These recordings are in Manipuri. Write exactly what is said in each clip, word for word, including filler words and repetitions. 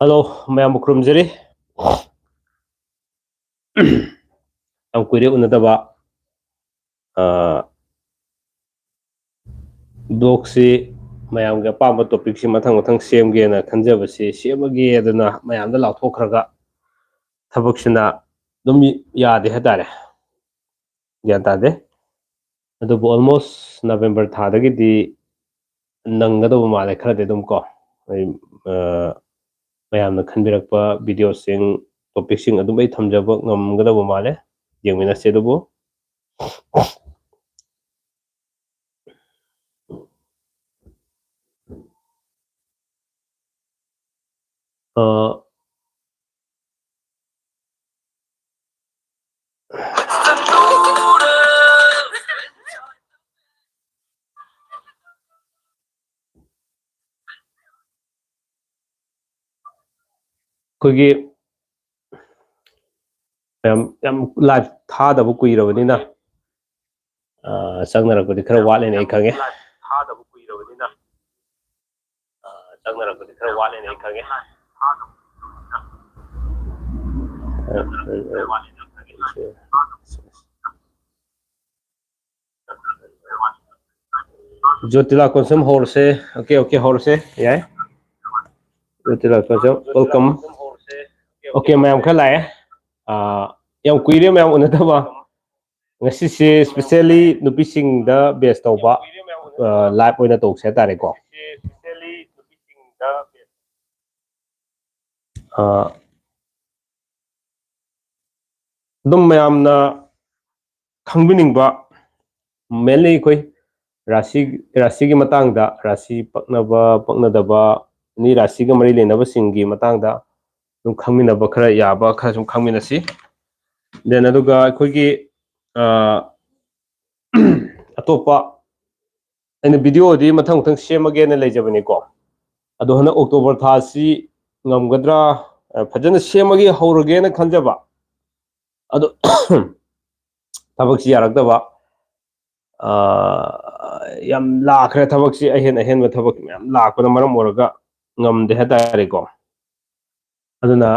ꯍꯜꯂꯣ, ꯃꯌꯥꯝꯕꯨ ꯈꯨꯔꯨꯝꯖꯔꯤ꯫ ꯌꯥꯝ ꯀꯨꯏꯔꯦ ꯎꯅꯗꯕ꯫ ꯕ꯭ꯂꯣꯒꯁꯤ ꯃꯌꯥꯝꯒꯤ ꯑꯄꯥꯝꯕ ꯇꯣꯄꯤꯛꯁꯤ ꯃꯊꯪ ꯃꯊꯪ ꯁꯦꯝꯒꯦꯅ ꯈꯟꯖꯕꯁꯤ ꯁꯦꯝꯃꯒꯦ ꯑꯗꯨꯅ ꯃꯌꯥꯝꯗ ꯂꯥꯎꯊꯣꯛꯈ꯭ꯔꯒ ꯊꯕꯛꯁꯤꯅ ꯑꯗꯨꯝ ꯌꯥꯗꯦ ꯍꯥꯏꯇꯥꯔꯦ꯫ ꯒ꯭ꯌꯥꯟ ꯇꯥꯗꯦ꯫ ꯑꯗꯨꯕꯨ almost ꯅꯕꯦꯝꯕꯔ ꯊꯥꯗꯒꯤꯗꯤ ꯅꯪꯒꯗꯧꯕ ꯃꯥꯜꯂꯦ, ꯈꯔꯗꯤ ꯑꯗꯨꯝ ꯀꯣ꯫ ꯑꯩ, ꯑ, ꯃꯌꯥꯝꯅ ꯈꯟꯕꯤꯔꯛꯄ ꯚꯤꯗꯤꯑꯣꯁꯤꯡ, ꯇꯣꯄꯤꯛꯁꯤꯡ ꯑꯗꯨꯝ ꯑꯩ ꯊꯝꯖꯕ ꯉꯝꯒꯗꯧꯕ ꯃꯥꯜꯂꯦ꯫ ꯌꯦꯡꯃꯤꯟꯅꯁꯦ ꯑꯗꯨꯕꯨ꯫ ꯑ, ꯑꯩꯈꯣꯏꯒꯤ ꯌꯥꯝ, ꯌꯥꯝ ꯂꯥꯏꯚ ꯊꯥꯗꯕ ꯀꯨꯏꯔꯕꯅꯤꯅ, ꯑ, ꯆꯪꯅꯔꯛꯄꯗꯤ ꯈꯔ ꯋꯥꯠꯂꯦꯅ ꯑꯩ ꯈꯪꯉꯦ꯫ ꯆꯪꯅꯔꯛꯄꯗꯤ ꯈꯔ ꯋꯥꯠꯂꯦꯅ ꯑꯩ ꯈꯪꯉꯦ꯫ ꯖꯣꯇꯤꯂꯥꯜ ꯀꯣꯟꯁꯝ ꯍꯧꯔꯁꯦ꯫ Okay, okay, ꯍꯧꯔꯁꯦ꯫ ꯌꯥꯏ꯫ ꯖꯣꯇꯤꯂꯥꯜ ꯀꯣꯟꯁꯝ, welcome꯫ Okay, ꯃꯌꯥꯝ ꯈꯔ ꯂꯥꯛꯑꯦ꯫ ꯑꯥ, ꯌꯥꯝ ꯀꯨꯏꯔꯦ ꯃꯌꯥꯝ ꯎꯅꯗꯕ꯫ ꯉꯁꯤꯁꯦ specially ꯅꯨꯄꯤꯁꯤꯡꯗ base ꯇꯧꯕ, ꯑꯥ, live ꯑꯣꯏꯅ ꯇꯧꯁꯦ ꯍꯥꯏꯇꯥꯔꯦꯀꯣ꯫ ꯑꯥ, ꯑꯗꯨꯝ ꯃꯌꯥꯝꯅ ꯈꯪꯕꯤꯅꯤꯡꯕ, mainly ꯑꯩꯈꯣꯏ ꯔꯥꯁꯤ, ꯔꯥꯁꯤꯒꯤ ꯃꯇꯥꯡꯗ, ꯔꯥꯁꯤ ꯄꯛꯅꯕ, ꯄꯛꯅꯗꯕ, ꯑꯅꯤ ꯔꯥꯁꯤꯒ ꯃꯔꯤ ꯂꯩꯅꯕꯁꯤꯡꯒꯤ ꯃꯇꯥꯡꯗ ꯑꯗꯨꯝ ꯈꯪꯃꯤꯟꯅꯕ ꯈꯔ ꯌꯥꯕ ꯈꯔ ꯁꯨꯝ ꯈꯪꯃꯤꯟꯅꯁꯤ꯫ Then ꯑꯗꯨꯒ ꯑꯩꯈꯣꯏꯒꯤ, ꯑ, ꯑꯇꯣꯞꯄ ꯑꯩꯅ ꯚꯤꯗꯤꯑꯣꯗꯤ ꯃꯊꯪ ꯃꯊꯪ ꯁꯦꯝꯃꯒꯦꯅ ꯂꯩꯖꯕꯅꯤꯀꯣ꯫ ꯑꯗꯣ ꯍꯟꯗꯛ ꯑꯣꯛꯇꯣꯕꯔ ꯊꯥꯁꯤ ꯉꯝꯒꯗ꯭ꯔꯥ, ꯐꯖꯅ ꯁꯦꯝꯃꯒꯦ, ꯍꯧꯔꯒꯦꯅ ꯈꯟꯖꯕ, ꯑꯗꯣ ꯊꯕꯛꯁꯤ ꯌꯥꯔꯛꯇꯕ꯫ ꯌꯥꯝ ꯂꯥꯛꯈ꯭ꯔꯦ ꯊꯕꯛꯁꯤ, ꯑꯍꯦꯟ ꯑꯍꯦꯟꯕ ꯊꯕꯛ ꯃꯌꯥꯝ ꯂꯥꯛꯄꯅ ꯃꯔꯝ ꯑꯣꯏꯔꯒ ꯉꯝꯗꯦ ꯍꯥꯏꯇꯥꯔꯦꯀꯣ꯫ ꯑꯗꯨꯅ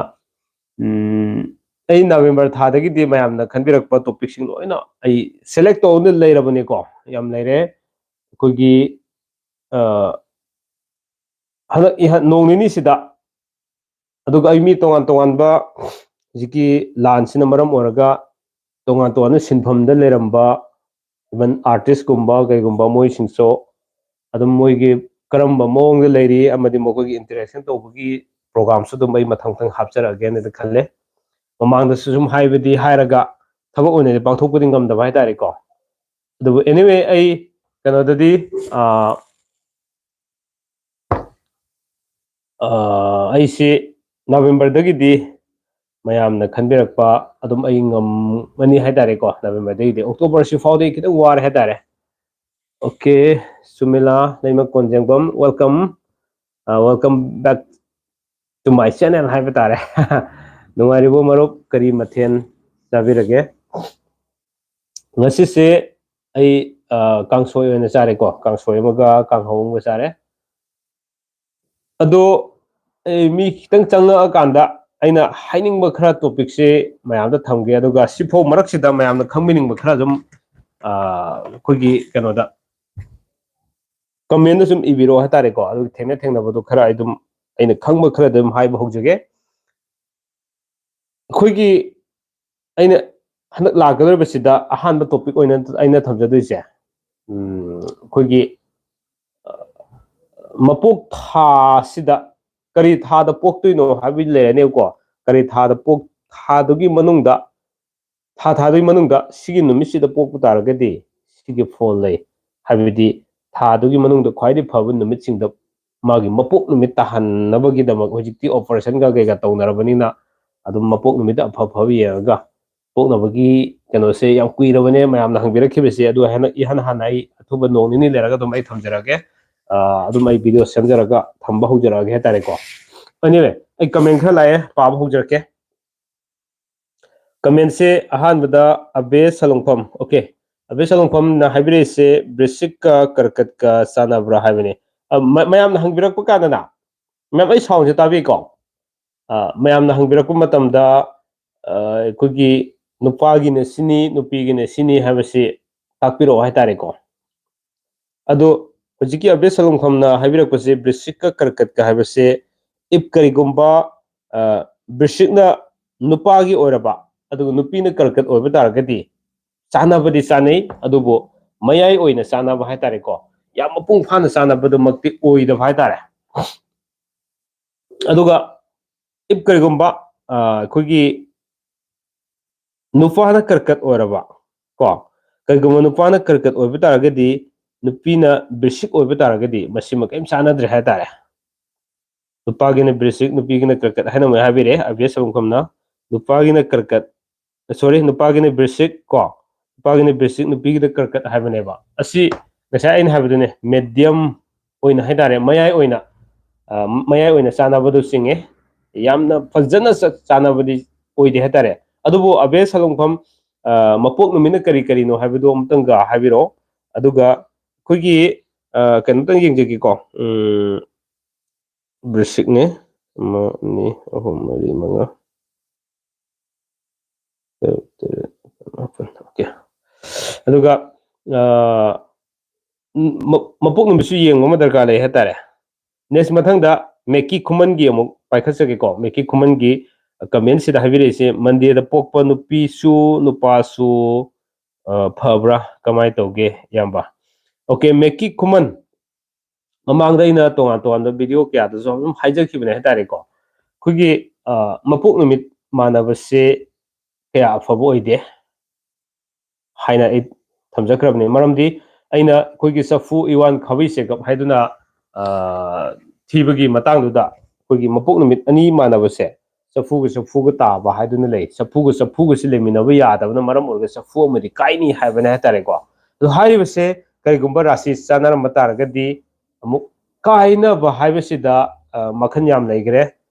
ꯑꯩ ꯅꯕꯦꯝꯕꯔ ꯊꯥꯗꯒꯤꯗꯤ ꯃꯌꯥꯝꯅ ꯈꯟꯕꯤꯔꯛꯄ ꯇꯣꯄꯤꯛꯁꯤꯡ ꯂꯣꯏꯅ ꯑꯩ ꯁꯦꯂꯦꯛ ꯇꯧꯗꯨꯅ ꯂꯩꯔꯕꯅꯤꯀꯣ꯫ ꯌꯥꯝ ꯂꯩꯔꯦ ꯑꯩꯈꯣꯏꯒꯤ ꯍꯟꯗꯛ ꯅꯣꯡ ꯅꯤꯅꯤꯁꯤꯗ꯫ ꯑꯗꯨꯒ ꯑꯩ ꯃꯤ ꯇꯣꯉꯥꯟ ꯇꯣꯉꯥꯟꯕ ꯍꯧꯖꯤꯛꯀꯤ ꯂꯥꯟꯁꯤꯅ ꯃꯔꯝ ꯑꯣꯏꯔꯒ ꯇꯣꯉꯥꯟ ꯇꯣꯉꯥꯟꯕ ꯁꯤꯟꯐꯝꯗ ꯂꯩꯔꯝꯕ, ꯏꯚꯟ ꯑꯥꯔꯇꯤꯁꯀꯨꯝꯕ ꯀꯩꯒꯨꯝꯕ, ꯃꯣꯏꯁꯤꯡꯁꯨ ꯑꯗꯨꯝ ꯃꯣꯏꯒꯤ ꯀꯔꯝꯕ ꯃꯑꯣꯡꯗ ꯂꯩꯔꯤ ꯑꯃꯗꯤ ꯃꯈꯣꯏꯒꯤ ꯏꯟꯇꯔꯦꯛꯁꯟ ꯇꯧꯕꯒꯤ ꯄ꯭ꯔꯣꯒꯥꯝꯁꯨ ꯑꯗꯨꯝ ꯑꯩ ꯃꯊꯪ ꯃꯊꯪ ꯍꯥꯞꯆꯔꯛꯑꯒꯦꯅ ꯈꯜꯂꯦ꯫ ꯃꯃꯥꯡꯗꯁꯨ ꯁꯨꯝ ꯍꯥꯏꯕꯗꯤ ꯍꯥꯏꯔꯒ ꯊꯕꯛ ꯑꯣꯏꯅꯗꯤ ꯄꯥꯡꯊꯣꯛꯄꯗꯤ ꯉꯝꯗꯕ ꯍꯥꯏꯇꯥꯔꯦꯀꯣ꯫ ꯑꯗꯨꯕꯨ anyway, ꯑꯩ ꯀꯩꯅꯣꯗꯗꯤ ꯑꯩꯁꯤ ꯅꯕꯦꯝꯕꯔꯗꯒꯤꯗꯤ ꯃꯌꯥꯝꯅ ꯈꯟꯕꯤꯔꯛꯄ ꯑꯗꯨꯝ ꯑꯩ ꯉꯝꯃꯅꯤ ꯍꯥꯏꯇꯥꯔꯦꯀꯣ꯫ ꯅꯕꯦꯝꯕꯔꯗꯒꯤꯗꯤ, ꯑꯣꯛꯇꯣꯕꯔꯁꯤ ꯐꯥꯎꯗꯤ ꯈꯤꯇꯪ ꯋꯥꯔꯦ ꯍꯥꯏꯇꯥꯔꯦ꯫ Okay, ꯁꯨꯃꯤꯂꯥ Leima ꯀꯣꯟꯖꯦꯡꯕꯝ, welcome, welcome back to my channel ꯍꯥꯏꯕ ꯇꯥꯔꯦ꯫ ꯅꯨꯡꯉꯥꯏꯔꯤꯕꯣ ꯃꯔꯨꯞ? ꯀꯔꯤ ꯃꯊꯦꯜ ꯆꯥꯕꯤꯔꯒꯦ? ꯉꯁꯤꯁꯦ ꯑꯩ ꯀꯥꯡꯁꯣꯏ ꯑꯣꯏꯅ ꯆꯥꯔꯦꯀꯣ꯫ ꯀꯥꯡꯁꯣꯏ ꯑꯃꯒ ꯀꯥꯡꯍꯧ ꯑꯃꯒ ꯆꯥꯔꯦ꯫ ꯑꯗꯣ ꯑꯩ ꯃꯤ ꯈꯤꯇꯪ ꯆꯪꯉꯛꯑꯀꯥꯟꯗ ꯑꯩꯅ ꯍꯥꯏꯅꯤꯡꯕ ꯈꯔ ꯇꯣꯄꯤꯛꯁꯦ ꯃꯌꯥꯝꯗ ꯊꯝꯒꯦ, ꯑꯗꯨꯒ ꯁꯤꯐꯥꯎ ꯃꯔꯛꯁꯤꯗ ꯃꯌꯥꯝꯅ ꯈꯪꯕꯤꯅꯤꯡꯕ ꯈꯔ ꯑꯗꯨꯝ ꯑꯩꯈꯣꯏꯒꯤ ꯀꯩꯅꯣꯗ ꯀꯃꯦꯟꯗ ꯁꯨꯝ ꯏꯕꯤꯔꯛꯑꯣ ꯍꯥꯏꯇꯥꯔꯦꯀꯣ꯫ ꯑꯗꯨꯒ ꯊꯦꯡꯅ ꯊꯦꯡꯅꯕꯗꯣ ꯈꯔ ꯑꯩ ꯑꯗꯨꯝ ꯑꯩꯅ ꯈꯪꯕ ꯈꯔ ꯑꯗꯨꯝ ꯍꯥꯏꯕ ꯍꯧꯖꯒꯦ꯫ ꯑꯩꯈꯣꯏꯒꯤ ꯑꯩꯅ ꯍꯟꯗꯛ ꯂꯥꯛꯀꯗꯧꯔꯤꯕꯁꯤꯗ ꯑꯍꯥꯟꯕ ꯇꯣꯄꯤꯛ ꯑꯣꯏꯅ ꯑꯩꯅ ꯊꯝꯖꯗꯣꯏꯁꯦ ꯑꯩꯈꯣꯏꯒꯤ ꯃꯄꯣꯛ ꯊꯥꯁꯤꯗ ꯀꯔꯤ ꯊꯥꯗ ꯄꯣꯛꯇꯣꯏꯅꯣ ꯍꯥꯏꯕꯗꯤ ꯂꯩꯔꯅꯦꯕꯀꯣ꯫ ꯀꯔꯤ ꯊꯥꯗ ꯄꯣꯛ ꯊꯥꯗꯨꯒꯤ ꯃꯅꯨꯡꯗ ꯊꯥ ꯊꯥꯗꯨꯒꯤ ꯃꯅꯨꯡꯗ ꯁꯤꯒꯤ ꯅꯨꯃꯤꯠꯁꯤꯗ ꯄꯣꯛꯄ ꯇꯥꯔꯒꯗꯤ ꯁꯤꯒꯤ ꯐꯣꯜ ꯂꯩ, ꯍꯥꯏꯕꯗꯤ ꯊꯥꯗꯨꯒꯤ ꯃꯅꯨꯡꯗ ꯈ꯭ꯋꯥꯏꯗꯒꯤ ꯐꯕ ꯅꯨꯃꯤꯠꯁꯤꯡꯗ ꯃꯥꯒꯤ ꯃꯄꯣꯛ ꯅꯨꯃꯤꯠ ꯇꯥꯍꯟꯅꯕꯒꯤꯗꯃꯛ ꯍꯧꯖꯤꯛꯇꯤ ꯑꯣꯄꯔꯦꯁꯟꯒ ꯀꯩꯀꯥ ꯇꯧꯅꯔꯕꯅꯤꯅ ꯑꯗꯨꯝ ꯃꯄꯣꯛ ꯅꯨꯃꯤꯠꯇ ꯑꯐ ꯑꯐꯕ ꯌꯦꯡꯉꯒ ꯄꯣꯛꯅꯕꯒꯤ ꯀꯩꯅꯣꯁꯦ ꯌꯥꯝ ꯀꯨꯏꯔꯕꯅꯦ ꯃꯌꯥꯝꯅ ꯍꯪꯕꯤꯔꯛꯈꯤꯕꯁꯦ꯫ ꯑꯗꯨ ꯍꯥꯏꯅ ꯏꯍꯥꯟ ꯍꯥꯟꯅ ꯑꯩ ꯑꯊꯨꯕ ꯅꯣꯡ ꯅꯤꯅꯤ ꯂꯩꯔꯒ ꯑꯗꯨꯝ ꯑꯩ ꯊꯝꯖꯔꯛꯑꯒꯦ꯫ ꯑꯗꯨꯝ ꯑꯩ ꯚꯤꯗꯤꯑꯣ ꯁꯦꯝꯖꯔꯒ ꯊꯝꯕ ꯍꯧꯖꯔꯛꯑꯒꯦ ꯍꯥꯏꯇꯥꯔꯦꯀꯣ꯫ Anyway, ꯑꯩ ꯀꯃꯦꯟ ꯈꯔ ꯂꯥꯛꯑꯦ, ꯄꯥꯕ ꯍꯧꯖꯔꯛꯀꯦ꯫ ꯀꯃꯦꯟꯁꯦ ꯑꯍꯥꯟꯕꯗ ꯑꯕꯦ ꯁꯂꯨꯡꯐꯝ, ꯑꯣꯀꯦ, ꯑꯕꯦ ꯁꯂꯨꯡꯐꯝꯅ ꯍꯥꯏꯕꯤꯔꯛꯏꯁꯦ ꯕ꯭ꯔꯤꯁꯤꯛꯀ ꯀꯔꯀꯠꯀ ꯆꯥꯟꯅꯕ꯭ꯔꯥ ꯍꯥꯏꯕꯅꯤ꯫ ꯑ, ꯃ-, ꯃꯌꯥꯝꯅ ꯍꯪꯕꯤꯔꯛꯄ ꯀꯥꯟꯗꯅ, ꯃꯌꯥꯝ ꯑꯩ ꯁꯥꯎꯟꯁꯦ ꯇꯥꯕꯤꯀꯣ? ꯑ, ꯃꯌꯥꯝꯅ ꯍꯪꯕꯤꯔꯛꯄ ꯃꯇꯝꯗ, ꯑ, ꯑꯩꯈꯣꯏꯒꯤ ꯅꯨꯄꯥꯒꯤꯅ ꯁꯤꯅꯤ, ꯅꯨꯄꯤꯒꯤꯅ ꯁꯤꯅꯤ ꯍꯥꯏꯕꯁꯤ ꯇꯥꯛꯄꯤꯔꯛꯑꯣ ꯍꯥꯏꯇꯥꯔꯦꯀꯣ꯫ ꯑꯗꯣ ꯍꯧꯖꯤꯛꯀꯤ ꯑꯕꯦ ꯁꯂꯨꯡꯐꯝꯅ ꯍꯥꯏꯕꯤꯔꯛꯄꯁꯦ ꯕ꯭ꯔꯤꯁꯤꯛꯀ ꯀꯔꯀꯠꯀ ꯍꯥꯏꯕꯁꯦ, if ꯀꯔꯤꯒꯨꯝꯕ, ꯑ, ꯕ꯭ꯔꯤꯁꯤꯛꯅ ꯅꯨꯄꯥꯒꯤ ꯑꯣꯏꯔꯕ ꯑꯗꯨꯒ ꯅꯨꯄꯤꯅ ꯀꯔꯀꯠ ꯑꯣꯏꯕ ꯇꯥꯔꯒꯗꯤ ꯆꯥꯟꯅꯕꯗꯤ ꯆꯥꯟꯅꯩ, ꯑꯗꯨꯕꯨ ꯃꯌꯥꯏ ꯑꯣꯏꯅ ꯆꯥꯟꯅꯕ ꯍꯥꯏꯇꯥꯔꯦꯀꯣ, ꯌꯥꯝ ꯃꯄꯨꯡ ꯐꯥꯅ ꯆꯥꯟꯅꯕꯗꯨꯃꯛꯇꯤ ꯑꯣꯏꯗꯕ ꯍꯥꯏꯇꯥꯔꯦ꯫ ꯑꯗꯨꯒ if ꯀꯔꯤꯒꯨꯝꯕ, ꯑ, ꯑꯩꯈꯣꯏꯒꯤ ꯅꯨꯄꯥꯅ ꯀꯔꯀꯠ ꯑꯣꯏꯔꯕ ꯀꯣ, ꯀꯔꯤꯒꯨꯝꯕ ꯅꯨꯄꯥꯅ ꯀꯔꯀꯠ ꯑꯣꯏꯕ ꯇꯥꯔꯒꯗꯤ, ꯅꯨꯄꯤꯅ ꯕ꯭ꯔꯤꯁꯤꯛ ꯑꯣꯏꯕ ꯇꯥꯔꯒꯗꯤ ꯃꯁꯤꯃ ꯀꯔꯤꯝ ꯆꯥꯟꯅꯗ꯭ꯔꯦ ꯍꯥꯏꯇꯥꯔꯦ꯫ ꯅꯨꯄꯥꯒꯤꯅ ꯕ꯭ꯔꯤꯁꯤꯛ, ꯅꯨꯄꯤꯒꯤꯅ ꯀꯔꯀꯠ ꯍꯥꯏꯅ ꯑꯃ ꯍꯥꯏꯕꯤꯔꯦ ꯑꯕꯦ ꯁꯂꯨꯡꯐꯝꯅ꯫ ꯅꯨꯄꯥꯒꯤꯅ ꯀꯔꯀꯠ, ꯁꯣꯔꯤ, ꯅꯨꯄꯥꯒꯤꯅ ꯕ꯭ꯔꯤꯁꯤꯛ ꯀꯣ, ꯅꯨꯄꯥꯒꯤꯅ ꯕ꯭ꯔꯤꯁꯤꯛ, ꯅꯨꯄꯤꯒꯤꯅ ꯀꯔꯀꯠ ꯍꯥꯏꯕꯅꯦꯕ꯫ ꯑꯁꯤ ꯉꯁꯥꯏ ꯑꯩꯅ ꯍꯥꯏꯕꯗꯨꯅꯦ, ꯃꯦꯗꯤꯌꯝ ꯑꯣꯏꯅ ꯍꯥꯏꯇꯥꯔꯦ, ꯃꯌꯥꯏ ꯑꯣꯏꯅ, ꯑ, ꯃꯌꯥꯏ ꯑꯣꯏꯅ ꯆꯥꯟꯅꯕꯗꯨ ꯆꯤꯡꯉꯦ꯫ ꯌꯥꯝꯅ ꯐꯖꯅ ꯆ-, ꯆꯥꯟꯅꯕꯗꯤ ꯑꯣꯏꯗꯦ ꯍꯥꯏꯇꯥꯔꯦ꯫ ꯑꯗꯨꯕꯨ ꯑꯕꯦ ꯁꯂꯨꯡꯐꯝ, ꯑ, ꯃꯄꯣꯛ ꯅꯨꯃꯤꯠꯅ ꯀꯔꯤ ꯀꯔꯤꯅꯣ ꯍꯥꯏꯕꯗꯨ ꯑꯃꯨꯛꯇꯪꯒ ꯍꯥꯏꯕꯤꯔꯛꯑꯣ꯫ ꯑꯗꯨꯒ ꯑꯩꯈꯣꯏꯒꯤ, ꯑ, ꯀꯩꯅꯣꯝꯇꯪ ꯌꯦꯡꯖꯒꯦꯀꯣ꯫ ꯎꯝ, ꯕ꯭ꯔꯤꯁꯤꯛꯅꯦ꯫ ꯑꯃ, ꯑꯅꯤ, ꯑꯍꯨꯝ, ꯃꯔꯤ, ꯃꯉꯥ, ꯇꯔꯨꯛ, ꯇꯔꯦꯠ, ꯃꯥꯄꯟ꯫ ꯑꯣꯀꯦ꯫ ꯑꯗꯨꯒ, ꯑ, ꯃ-, ꯃꯄꯣꯛ ꯅꯨꯃꯤꯠꯁꯨ ꯌꯦꯡꯕ ꯑꯃ ꯗꯔꯀꯥꯔ ꯂꯩ ꯍꯥꯏꯇꯥꯔꯦ꯫ Next, ꯃꯊꯪꯗ ꯃꯦꯛꯀꯤ ꯈꯨꯃꯟꯒꯤ ꯑꯃꯨꯛ ꯄꯥꯏꯈꯠꯆꯒꯦꯀꯣ꯫ ꯃꯦꯛꯀꯤ ꯈꯨꯃꯟꯒꯤ comment ꯁꯤꯗ ꯍꯥꯏꯕꯤꯔꯛꯏꯁꯦ, ꯃꯟꯗꯦꯗ ꯄꯣꯛꯄ ꯅꯨꯄꯤꯁꯨ ꯅꯨꯄꯥꯁꯨ, ꯑ, ꯐꯕ꯭ꯔꯥ? ꯀꯃꯥꯏꯅ ꯇꯧꯒꯦ, ꯏꯌꯥꯝꯕ? ꯑꯣꯀꯦ, ꯃꯦꯛꯀꯤ ꯈꯨꯃꯟ, ꯃꯃꯥꯡꯗ ꯑꯩꯅ ꯇꯣꯉꯥꯟ ꯇꯣꯉꯥꯟꯕ video ꯀꯌꯥꯗꯁꯨ ꯑꯗꯨꯝ ꯍꯥꯏꯖꯈꯤꯕꯅꯦ ꯍꯥꯏꯇꯥꯔꯦꯀꯣ꯫ ꯑꯩꯈꯣꯏꯒꯤ, ꯑ, ꯃꯄꯣꯛ ꯅꯨꯃꯤꯠ ꯃꯥꯟꯅꯕꯁꯦ ꯀꯌꯥ ꯑꯐꯕ ꯑꯣꯏꯗꯦ ꯍꯥꯏꯅ ꯑꯩ ꯊꯝꯖꯈ꯭ꯔꯕꯅꯤ꯫ ꯃꯔꯝꯗꯤ ꯑꯩꯅ ꯑꯩꯈꯣꯏꯒꯤ ꯆꯐꯨ ꯏꯋꯥꯟ ꯈꯥꯕꯩ ꯆꯦꯒꯞ ꯍꯥꯏꯗꯨꯅ, ꯑ, ꯊꯤꯕꯒꯤ ꯃꯇꯥꯡꯗꯨꯗ ꯑꯩꯈꯣꯏꯒꯤ ꯃꯄꯣꯛ ꯅꯨꯃꯤꯠ ꯑꯅꯤ ꯃꯥꯟꯅꯕꯁꯦ ꯆꯐꯨꯒ ꯆꯐꯨꯒ ꯇꯥꯕ ꯍꯥꯏꯗꯨꯅ ꯂꯩ꯫ ꯆꯐꯨꯒ ꯆꯐꯨꯒꯁꯤ ꯂꯩꯃꯤꯟꯅꯕ ꯌꯥꯗꯕꯅ ꯃꯔꯝ ꯑꯣꯏꯔꯒ ꯆꯐꯨ ꯑꯃꯗꯤ ꯀꯥꯏꯅꯤ ꯍꯥꯏꯕꯅꯦ ꯍꯥꯏꯇꯥꯔꯦꯀꯣ꯫ ꯑꯗꯣ ꯍꯥꯏꯔꯤꯕꯁꯦ ꯀꯔꯤꯒꯨꯝꯕ ꯔꯥꯁꯤ ꯆꯥꯟꯅꯔꯝꯕ ꯇꯥꯔꯒꯗꯤ ꯑꯃꯨꯛ ꯀꯥꯏꯅꯕ ꯍꯥꯏꯕꯁꯤꯗ, ꯑ, ꯃꯈꯜ ꯌꯥꯝ ꯂꯩꯈ꯭ꯔꯦ꯫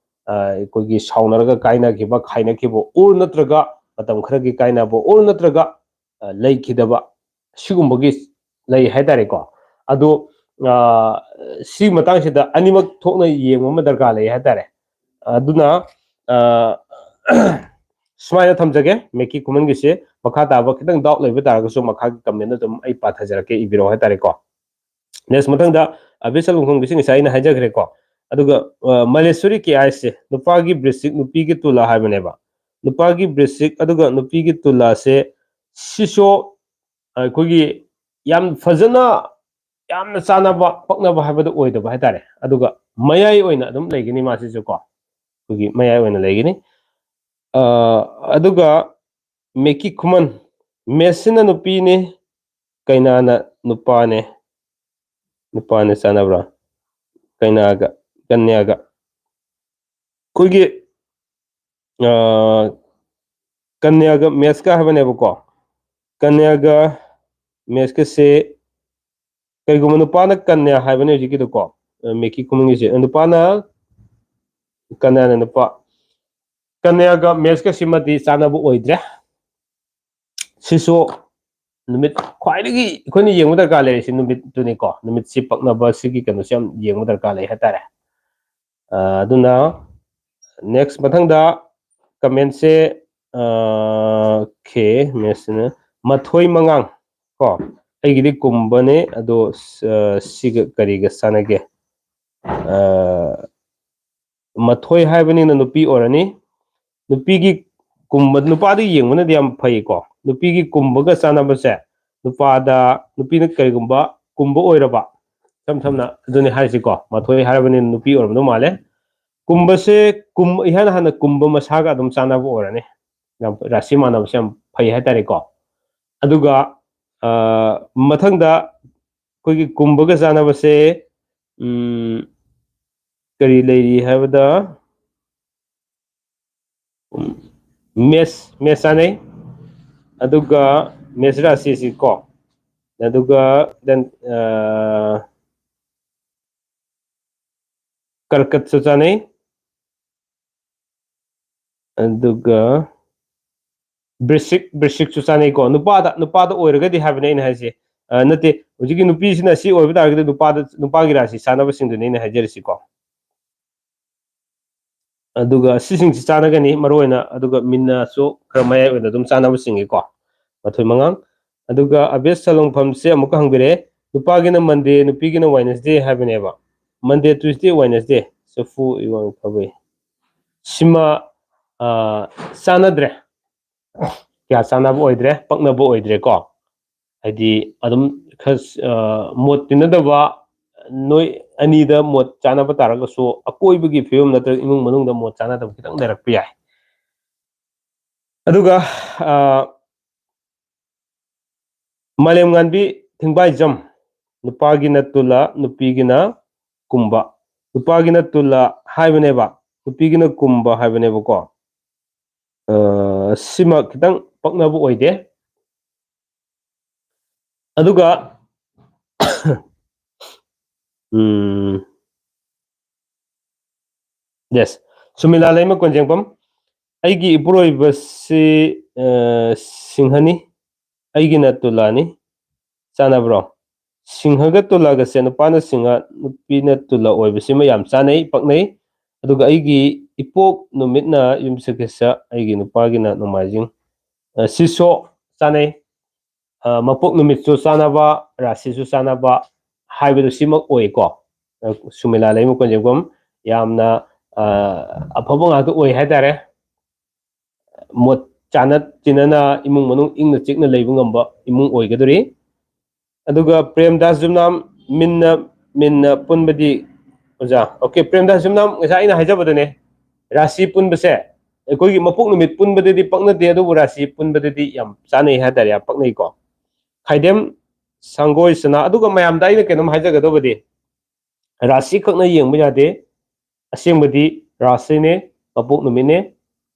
ꯑ, ꯑꯩꯈꯣꯏꯒꯤ ꯁꯥꯎꯅꯔꯒ ꯀꯥꯏꯅꯈꯤꯕ, ꯈꯥꯏꯅꯈꯤꯕ, or ꯅꯠꯇ꯭ꯔꯒ ꯃꯇꯝ ꯈꯔꯒꯤ ꯀꯥꯏꯅꯕ, or ꯅꯠꯇ꯭ꯔꯒ, ꯑ, ꯂꯩꯈꯤꯗꯕ, ꯁꯤꯒꯨꯝꯕꯒꯤ ꯂꯩ ꯍꯥꯏꯇꯥꯔꯦꯀꯣ꯫ ꯑꯗꯣ, ꯑ, ꯁꯤ ꯃꯇꯥꯡꯁꯤꯗ ꯑꯅꯤꯃꯛ ꯊꯣꯛꯅ ꯌꯦꯡꯕ ꯑꯃ ꯗꯔꯀꯥꯔ ꯂꯩ ꯍꯥꯏꯇꯥꯔꯦ꯫ ꯑꯗꯨꯅ, ꯑ, ꯁꯨꯃꯥꯏꯅ ꯊꯝꯖꯒꯦ, ꯃꯦꯛꯀꯤ ꯈꯨꯃꯟꯒꯤꯁꯦ꯫ ꯃꯈꯥ ꯇꯥꯕ ꯈꯤꯇꯪ doubt ꯂꯩꯕ ꯇꯥꯔꯒꯁꯨ ꯃꯈꯥꯒꯤ comment ꯑꯗꯨꯝ ꯑꯩ ꯄꯥꯊꯖꯔꯛꯀꯦ, ꯏꯕꯤꯔꯛꯑꯣ ꯍꯥꯏꯇꯥꯔꯦꯀꯣ꯫ Next, ꯃꯊꯪꯗ, ꯑ, ꯕꯤꯁ ꯂꯨꯈꯣꯡꯕꯤꯁꯤ ꯉꯁꯥꯏ ꯑꯩꯅ ꯍꯥꯏꯖꯈ꯭ꯔꯦꯀꯣ꯫ ꯑꯗꯨꯒ, ꯑ, ꯃꯂꯦꯁꯣꯔꯤ ꯀꯦ ꯑꯥꯏꯁꯦ ꯅꯨꯄꯥꯒꯤ ꯕ꯭ꯔꯤꯁꯤꯛ, ꯅꯨꯄꯤꯒꯤ ꯇꯨꯂꯥ ꯍꯥꯏꯕꯅꯦꯕ꯫ ꯅꯨꯄꯥꯒꯤ ꯕ꯭ꯔꯤꯁꯤꯛ ꯑꯗꯨꯒ ꯅꯨꯄꯤꯒꯤ ꯇꯨꯂꯥꯁꯦ ꯁꯤꯁꯨ ꯑꯩꯈꯣꯏꯒꯤ ꯌꯥꯝ ꯐꯖꯅ, ꯌꯥꯝꯅ ꯆꯥꯟꯅꯕ, ꯄꯛꯅꯕ ꯍꯥꯏꯕꯗꯨ ꯑꯣꯏꯗꯕ ꯍꯥꯏꯇꯥꯔꯦ꯫ ꯑꯗꯨꯒ ꯃꯌꯥꯏ ꯑꯣꯏꯅ ꯑꯗꯨꯝ ꯂꯩꯒꯅꯤ ꯃꯥꯁꯤꯁꯨ ꯀꯣ, ꯑꯩꯈꯣꯏꯒꯤ ꯃꯌꯥꯏ ꯑꯣꯏꯅ ꯂꯩꯒꯅꯤ꯫ ꯑ, ꯑꯗꯨꯒ ꯃꯦꯛꯀꯤ ꯈꯨꯃꯟ, ꯃꯦꯁꯁꯤꯅ ꯅꯨꯄꯤꯅꯤ, ꯀꯩꯅꯥꯅ ꯅꯨꯄꯥꯅꯦ꯫ ꯅꯨꯄꯥꯅ ꯆꯥꯟꯅꯕ꯭ꯔꯥ? ꯀꯩꯅꯥꯒ, ꯀꯟꯌꯥꯒ꯫ ꯑꯩꯈꯣꯏꯒꯤ, ꯑ, ꯀꯟꯌꯥꯒ ꯃꯦꯁꯀ ꯍꯥꯏꯕꯅꯦꯕꯀꯣ꯫ ꯀꯟꯌꯥꯒ ꯃꯦꯁꯀꯁꯦ ꯀꯩꯒꯨꯝꯕ ꯅꯨꯄꯥꯅ ꯀꯟꯌꯥ ꯍꯥꯏꯕꯅꯦ ꯍꯧꯖꯤꯛꯀꯤꯗꯨꯀꯣ, ꯑ, ꯃꯦꯛꯀꯤ ꯈꯨꯃꯟꯒꯤꯁꯦ꯫ ꯅꯨꯄꯥꯅ, ꯀꯟꯌꯥꯅ ꯅꯨꯄꯥ꯫ ꯀꯟꯌꯥꯒ ꯃꯦꯁꯀꯁꯤꯃꯗꯤ ꯆꯥꯟꯅꯕ ꯑꯣꯏꯗ꯭ꯔꯦ꯫ ꯁꯤꯁꯨ ꯅꯨꯃꯤꯠ ꯈ꯭ꯋꯥꯏꯗꯒꯤ ꯑꯩꯈꯣꯏꯅ ꯌꯦꯡꯕ ꯗꯔꯀꯥꯔ ꯂꯩꯔꯤꯁꯤ ꯅꯨꯃꯤꯠꯇꯨꯅꯤꯀꯣ꯫ ꯅꯨꯃꯤꯠꯁꯤ ꯄꯛꯅꯕ ꯁꯤꯒꯤ ꯀꯩꯅꯣꯁꯤ ꯌꯥꯝ ꯌꯦꯡꯕ ꯗꯔꯀꯥꯔ ꯂꯩ ꯍꯥꯏꯇꯥꯔꯦ꯫ ꯑ, ꯑꯗꯨꯅ next ꯃꯊꯪꯗ commentꯁꯦ, ꯑ, okay, ꯃꯦꯁꯁꯤꯅ ꯃꯊꯣꯏ ꯃꯉꯥꯡ ꯀꯣ, ꯑꯩꯒꯤꯗꯤ ꯀꯨꯝꯕꯅꯦ, ꯑꯗꯣ ꯁ-, ꯑ, ꯁꯤꯒ ꯀꯔꯤꯒ ꯆꯥꯟꯅꯒꯦ? ꯑ, ꯃꯊꯣꯏ ꯍꯥꯏꯕꯅꯤꯅ ꯅꯨꯄꯤ ꯑꯣꯏꯔꯅꯤ꯫ ꯅꯨꯄꯤꯒꯤ ꯀꯨꯝꯕ, ꯅꯨꯄꯥꯗ ꯌꯦꯡꯕꯅꯗꯤ ꯌꯥꯝ ꯐꯩꯀꯣ꯫ ꯅꯨꯄꯤꯒꯤ ꯀꯨꯝꯕꯒ ꯆꯥꯟꯅꯕꯁꯦ, ꯅꯨꯄꯥꯗ, ꯅꯨꯄꯤꯅ ꯀꯔꯤꯒꯨꯝꯕ ꯀꯨꯝꯕ ꯑꯣꯏꯔꯕ, ꯏꯁꯝ ꯁꯝꯅ ꯑꯗꯨꯅꯤ ꯍꯥꯏꯔꯤꯁꯤꯀꯣ, ꯃꯊꯣꯏ ꯍꯥꯏꯔꯕꯅꯤꯅ ꯅꯨꯄꯤ ꯑꯣꯏꯔꯝꯗꯧ ꯃꯥꯜꯂꯦ꯫ ꯀꯨꯝꯕꯁꯦ ꯀꯨꯝ-, ꯏꯍꯥꯟ ꯍꯥꯟꯅ ꯀꯨꯝꯕ ꯃꯁꯥꯒ ꯑꯗꯨꯝ ꯆꯥꯟꯅꯕ ꯑꯣꯏꯔꯅꯤ꯫ ꯌꯥꯝ ꯔꯥꯁꯤ ꯃꯥꯟꯅꯕꯁꯦ ꯌꯥꯝ ꯐꯩ ꯍꯥꯏꯇꯥꯔꯦꯀꯣ꯫ ꯑꯗꯨꯒ, ꯑ, ꯃꯊꯪꯗ ꯑꯩꯈꯣꯏꯒꯤ ꯀꯨꯝꯕꯒ ꯆꯥꯟꯅꯕꯁꯦ, ꯎꯝ, ꯀꯔꯤ ꯂꯩꯔꯤ ꯍꯥꯏꯕꯗ, ꯎꯝ, ꯃꯦꯁ, ꯃꯦꯁ ꯆꯥꯟꯅꯩ꯫ ꯑꯗꯨꯒ ꯃꯦꯁ ꯔꯥꯁꯤꯁꯤ ꯀꯣ, ꯑꯗꯨꯒ then, ꯑ, ꯀꯔꯀꯠꯁꯨ ꯆꯥꯟꯅꯩ꯫ ꯑꯗꯨꯒ ꯕ꯭ꯔꯤꯁꯤꯛ ꯕ꯭ꯔꯤꯁꯤꯛꯁꯨ ꯆꯥꯅꯩꯀꯣ, ꯅꯨꯄꯥꯗ ꯅꯨꯄꯥꯗ ꯑꯣꯏꯔꯒꯗꯤ ꯍꯥꯏꯕꯅꯦ ꯑꯩꯅ ꯍꯥꯏꯁꯦ꯫ ꯑ, ꯅꯠꯇꯦ, ꯍꯧꯖꯤꯛꯀꯤ ꯅꯨꯄꯤꯁꯤꯅ ꯁꯤ ꯑꯣꯏꯕ ꯇꯥꯔꯒꯗꯤ ꯅꯨꯄꯥꯗ ꯅꯨꯄꯥꯒꯤ ꯔꯥꯁꯤ ꯆꯥꯅꯕꯁꯤꯡꯗꯨꯅꯦ ꯑꯩꯅ ꯍꯥꯏꯖꯔꯤꯁꯤꯀꯣ꯫ ꯑꯗꯨꯒ ꯁꯤꯁꯤꯡꯁꯤ ꯆꯥꯟꯅꯒꯅꯤ ꯃꯔꯨ ꯑꯣꯏꯅ, ꯑꯗꯨꯒ ꯃꯤꯟꯅꯁꯨ ꯈꯔ ꯃꯌꯥꯏ ꯑꯣꯏꯅ ꯑꯗꯨꯝ ꯆꯥꯟꯅꯕꯁꯤꯡꯒꯤꯀꯣ, ꯃꯊꯣꯏ ꯃꯉꯥꯡ꯫ ꯑꯗꯨꯒ ꯑꯕꯦꯁ ꯁꯂꯣꯡꯐꯝꯁꯦ ꯑꯃꯨꯛꯀ ꯍꯪꯕꯤꯔꯛꯑꯦ, ꯅꯨꯄꯥꯒꯤꯅ ꯃꯟꯗꯦ, ꯅꯨꯄꯤꯒꯤꯅ ꯋꯥꯏꯅꯁꯗꯦ ꯍꯥꯏꯕꯅꯦꯕ꯫ ꯃꯟꯗꯦ, ꯇ꯭ꯌꯨꯁꯗꯦ, ꯋꯥꯏꯅꯁꯗꯦ, ꯆꯐꯨ, ꯏꯋꯥꯡ ꯐꯕꯩ꯫ ꯁꯤꯃ, ꯑ, ꯆꯥꯟꯅꯗ꯭ꯔꯦ, ꯀꯌꯥ ꯆꯥꯟꯅꯕ ꯑꯣꯏꯗ꯭ꯔꯦ, ꯄꯛꯅꯕ ꯑꯣꯏꯗ꯭ꯔꯦꯀꯣ꯫ ꯍꯥꯏꯗꯤ ꯑꯗꯨꯝ ꯈꯔ, ꯑ, ꯃꯣꯠ ꯇꯤꯟꯅꯗꯕ ꯅꯣꯏ ꯑꯅꯤꯗ ꯃꯣꯠ ꯆꯥꯅꯕ ꯇꯥꯔꯒꯁꯨ ꯑꯀꯣꯏꯕꯒꯤ ꯐꯤꯕꯝ ꯅꯠꯇ꯭ꯔꯒ ꯏꯃꯨꯡ ꯃꯅꯨꯡꯗ ꯃꯣꯠ ꯆꯥꯅꯗꯕ ꯈꯤꯇꯪ ꯂꯩꯔꯛꯄ ꯌꯥꯏ꯫ ꯑꯗꯨꯒ, ꯑ, ꯃꯥꯂꯦꯝꯉꯥꯟꯕꯤ ꯊꯤꯡꯕꯥꯏꯖꯝ, ꯅꯨꯄꯥꯒꯤꯅ ꯇꯨꯂ, ꯅꯨꯄꯤꯒꯤꯅ ꯀꯨꯝꯕ꯫ ꯅꯨꯄꯥꯒꯤꯅ ꯇꯨꯂ ꯍꯥꯏꯕꯅꯦꯕ, ꯅꯨꯄꯤꯒꯤꯅ ꯀꯨꯝꯕ ꯍꯥꯏꯕꯅꯦꯕꯀꯣ꯫ ꯑ, ꯁꯤꯃ ꯈꯤꯇꯪ ꯄꯛꯅꯕ ꯑꯣꯏꯗꯦ꯫ ꯑꯗꯨꯒ, ꯎꯝ, ꯌꯦꯁ, ꯁꯨꯃꯤꯂꯥ ꯂꯩꯃ ꯀꯣꯟꯖꯦꯡꯕꯝ, ꯑꯩꯒꯤ ꯏꯄꯨꯔꯣꯏꯕꯁꯤ, ꯑ, ꯁꯤꯡꯍꯅꯤ, ꯑꯩꯒꯤꯅ ꯇꯨꯂꯥꯅꯤ, ꯆꯥꯟꯅꯕ꯭ꯔꯣ? ꯁꯤꯡꯍꯒ ꯇꯨꯂꯥꯒꯁꯦ, ꯅꯨꯄꯥꯅ ꯁꯤꯡꯍ, ꯅꯨꯄꯤꯅ ꯇꯨꯂꯥ ꯑꯣꯏꯕꯁꯤꯃ ꯌꯥꯝ ꯆꯥꯅꯩ, ꯄꯛꯅꯩ꯫ ꯑꯗꯨꯒ ꯑꯩꯒꯤ ꯏꯄꯣꯛ ꯅꯨꯃꯤꯠꯅ ꯌꯨꯝꯁꯀꯩꯁ, ꯑꯩꯒꯤ ꯅꯨꯄꯥꯒꯤꯅ ꯅꯣꯡꯃꯥꯏꯖꯤꯡ꯫ ꯑ, ꯁꯤꯁꯨ ꯆꯥꯅꯩ꯫ ꯑ, ꯃꯄꯣꯛ ꯅꯨꯃꯤꯠꯁꯨ ꯆꯥꯅꯕ, ꯔꯥꯁꯤꯁꯨ ꯆꯥꯅꯕ ꯍꯥꯏꯕꯗꯨ ꯁꯤꯃꯛ ꯑꯣꯏꯀꯣ꯫ ꯑ, ꯁꯨꯃꯤꯂꯥ ꯂꯩꯃ ꯀꯣꯟꯖꯦꯡꯕꯝ ꯌꯥꯝꯅ, ꯑ, ꯑꯐꯕ ꯉꯥꯛꯇ ꯑꯣꯏ ꯍꯥꯏꯇꯥꯔꯦ꯫ ꯃꯣꯠ ꯆꯥꯅ ꯇꯤꯟꯅꯅ ꯏꯃꯨꯡ ꯃꯅꯨꯡ ꯏꯪꯅ ꯆꯤꯛꯅ ꯂꯩꯕ ꯉꯝꯕ ꯏꯃꯨꯡ ꯑꯣꯏꯒꯗꯧꯔꯤ꯫ ꯑꯗꯨꯒ ꯄ꯭ꯔꯦꯝꯗꯥꯁ ꯖꯨꯝꯅꯥꯝ, ꯃꯤꯟꯅ, ꯃꯤꯟꯅ ꯄꯨꯟꯕꯗꯤ, ꯑꯣꯖꯥ, ꯑꯣꯀꯦ, ꯄ꯭ꯔꯦꯝꯗꯥꯁ ꯖꯨꯝꯅꯥꯝ, ꯉꯁꯥꯏ ꯑꯩꯅ ꯍꯥꯏꯖꯕꯗꯨꯅꯦ, ꯔꯥꯁꯤ ꯄꯨꯟꯕꯁꯦ ꯑꯩꯈꯣꯏꯒꯤ ꯃꯄꯣꯛ ꯅꯨꯃꯤꯠ ꯄꯨꯟꯕꯗꯗꯤ ꯄꯛꯅꯗꯦ, ꯑꯗꯨꯕꯨ ꯔꯥꯁꯤ ꯄꯨꯟꯕꯗꯗꯤ ꯌꯥꯝ ꯆꯥꯅꯩ ꯍꯥꯏꯇꯥꯔꯦ, ꯌꯥꯝ ꯄꯛꯅꯩꯀꯣ꯫ ꯈꯥꯏꯗꯦꯝ ꯁꯪꯒꯣꯏ ꯁꯅꯥ꯫ ꯑꯗꯨꯒ ꯃꯌꯥꯝꯗ ꯑꯩꯅ ꯀꯩꯅꯣꯝ ꯍꯥꯏꯖꯒꯗꯧꯕꯗꯤ, ꯔꯥꯁꯤ ꯈꯛꯅ ꯌꯦꯡꯕ ꯌꯥꯗꯦ꯫ ꯑꯁꯦꯡꯕꯗꯤ ꯔꯥꯁꯤꯅꯦ, ꯃꯄꯣꯛ ꯅꯨꯃꯤꯠꯅꯦ꯫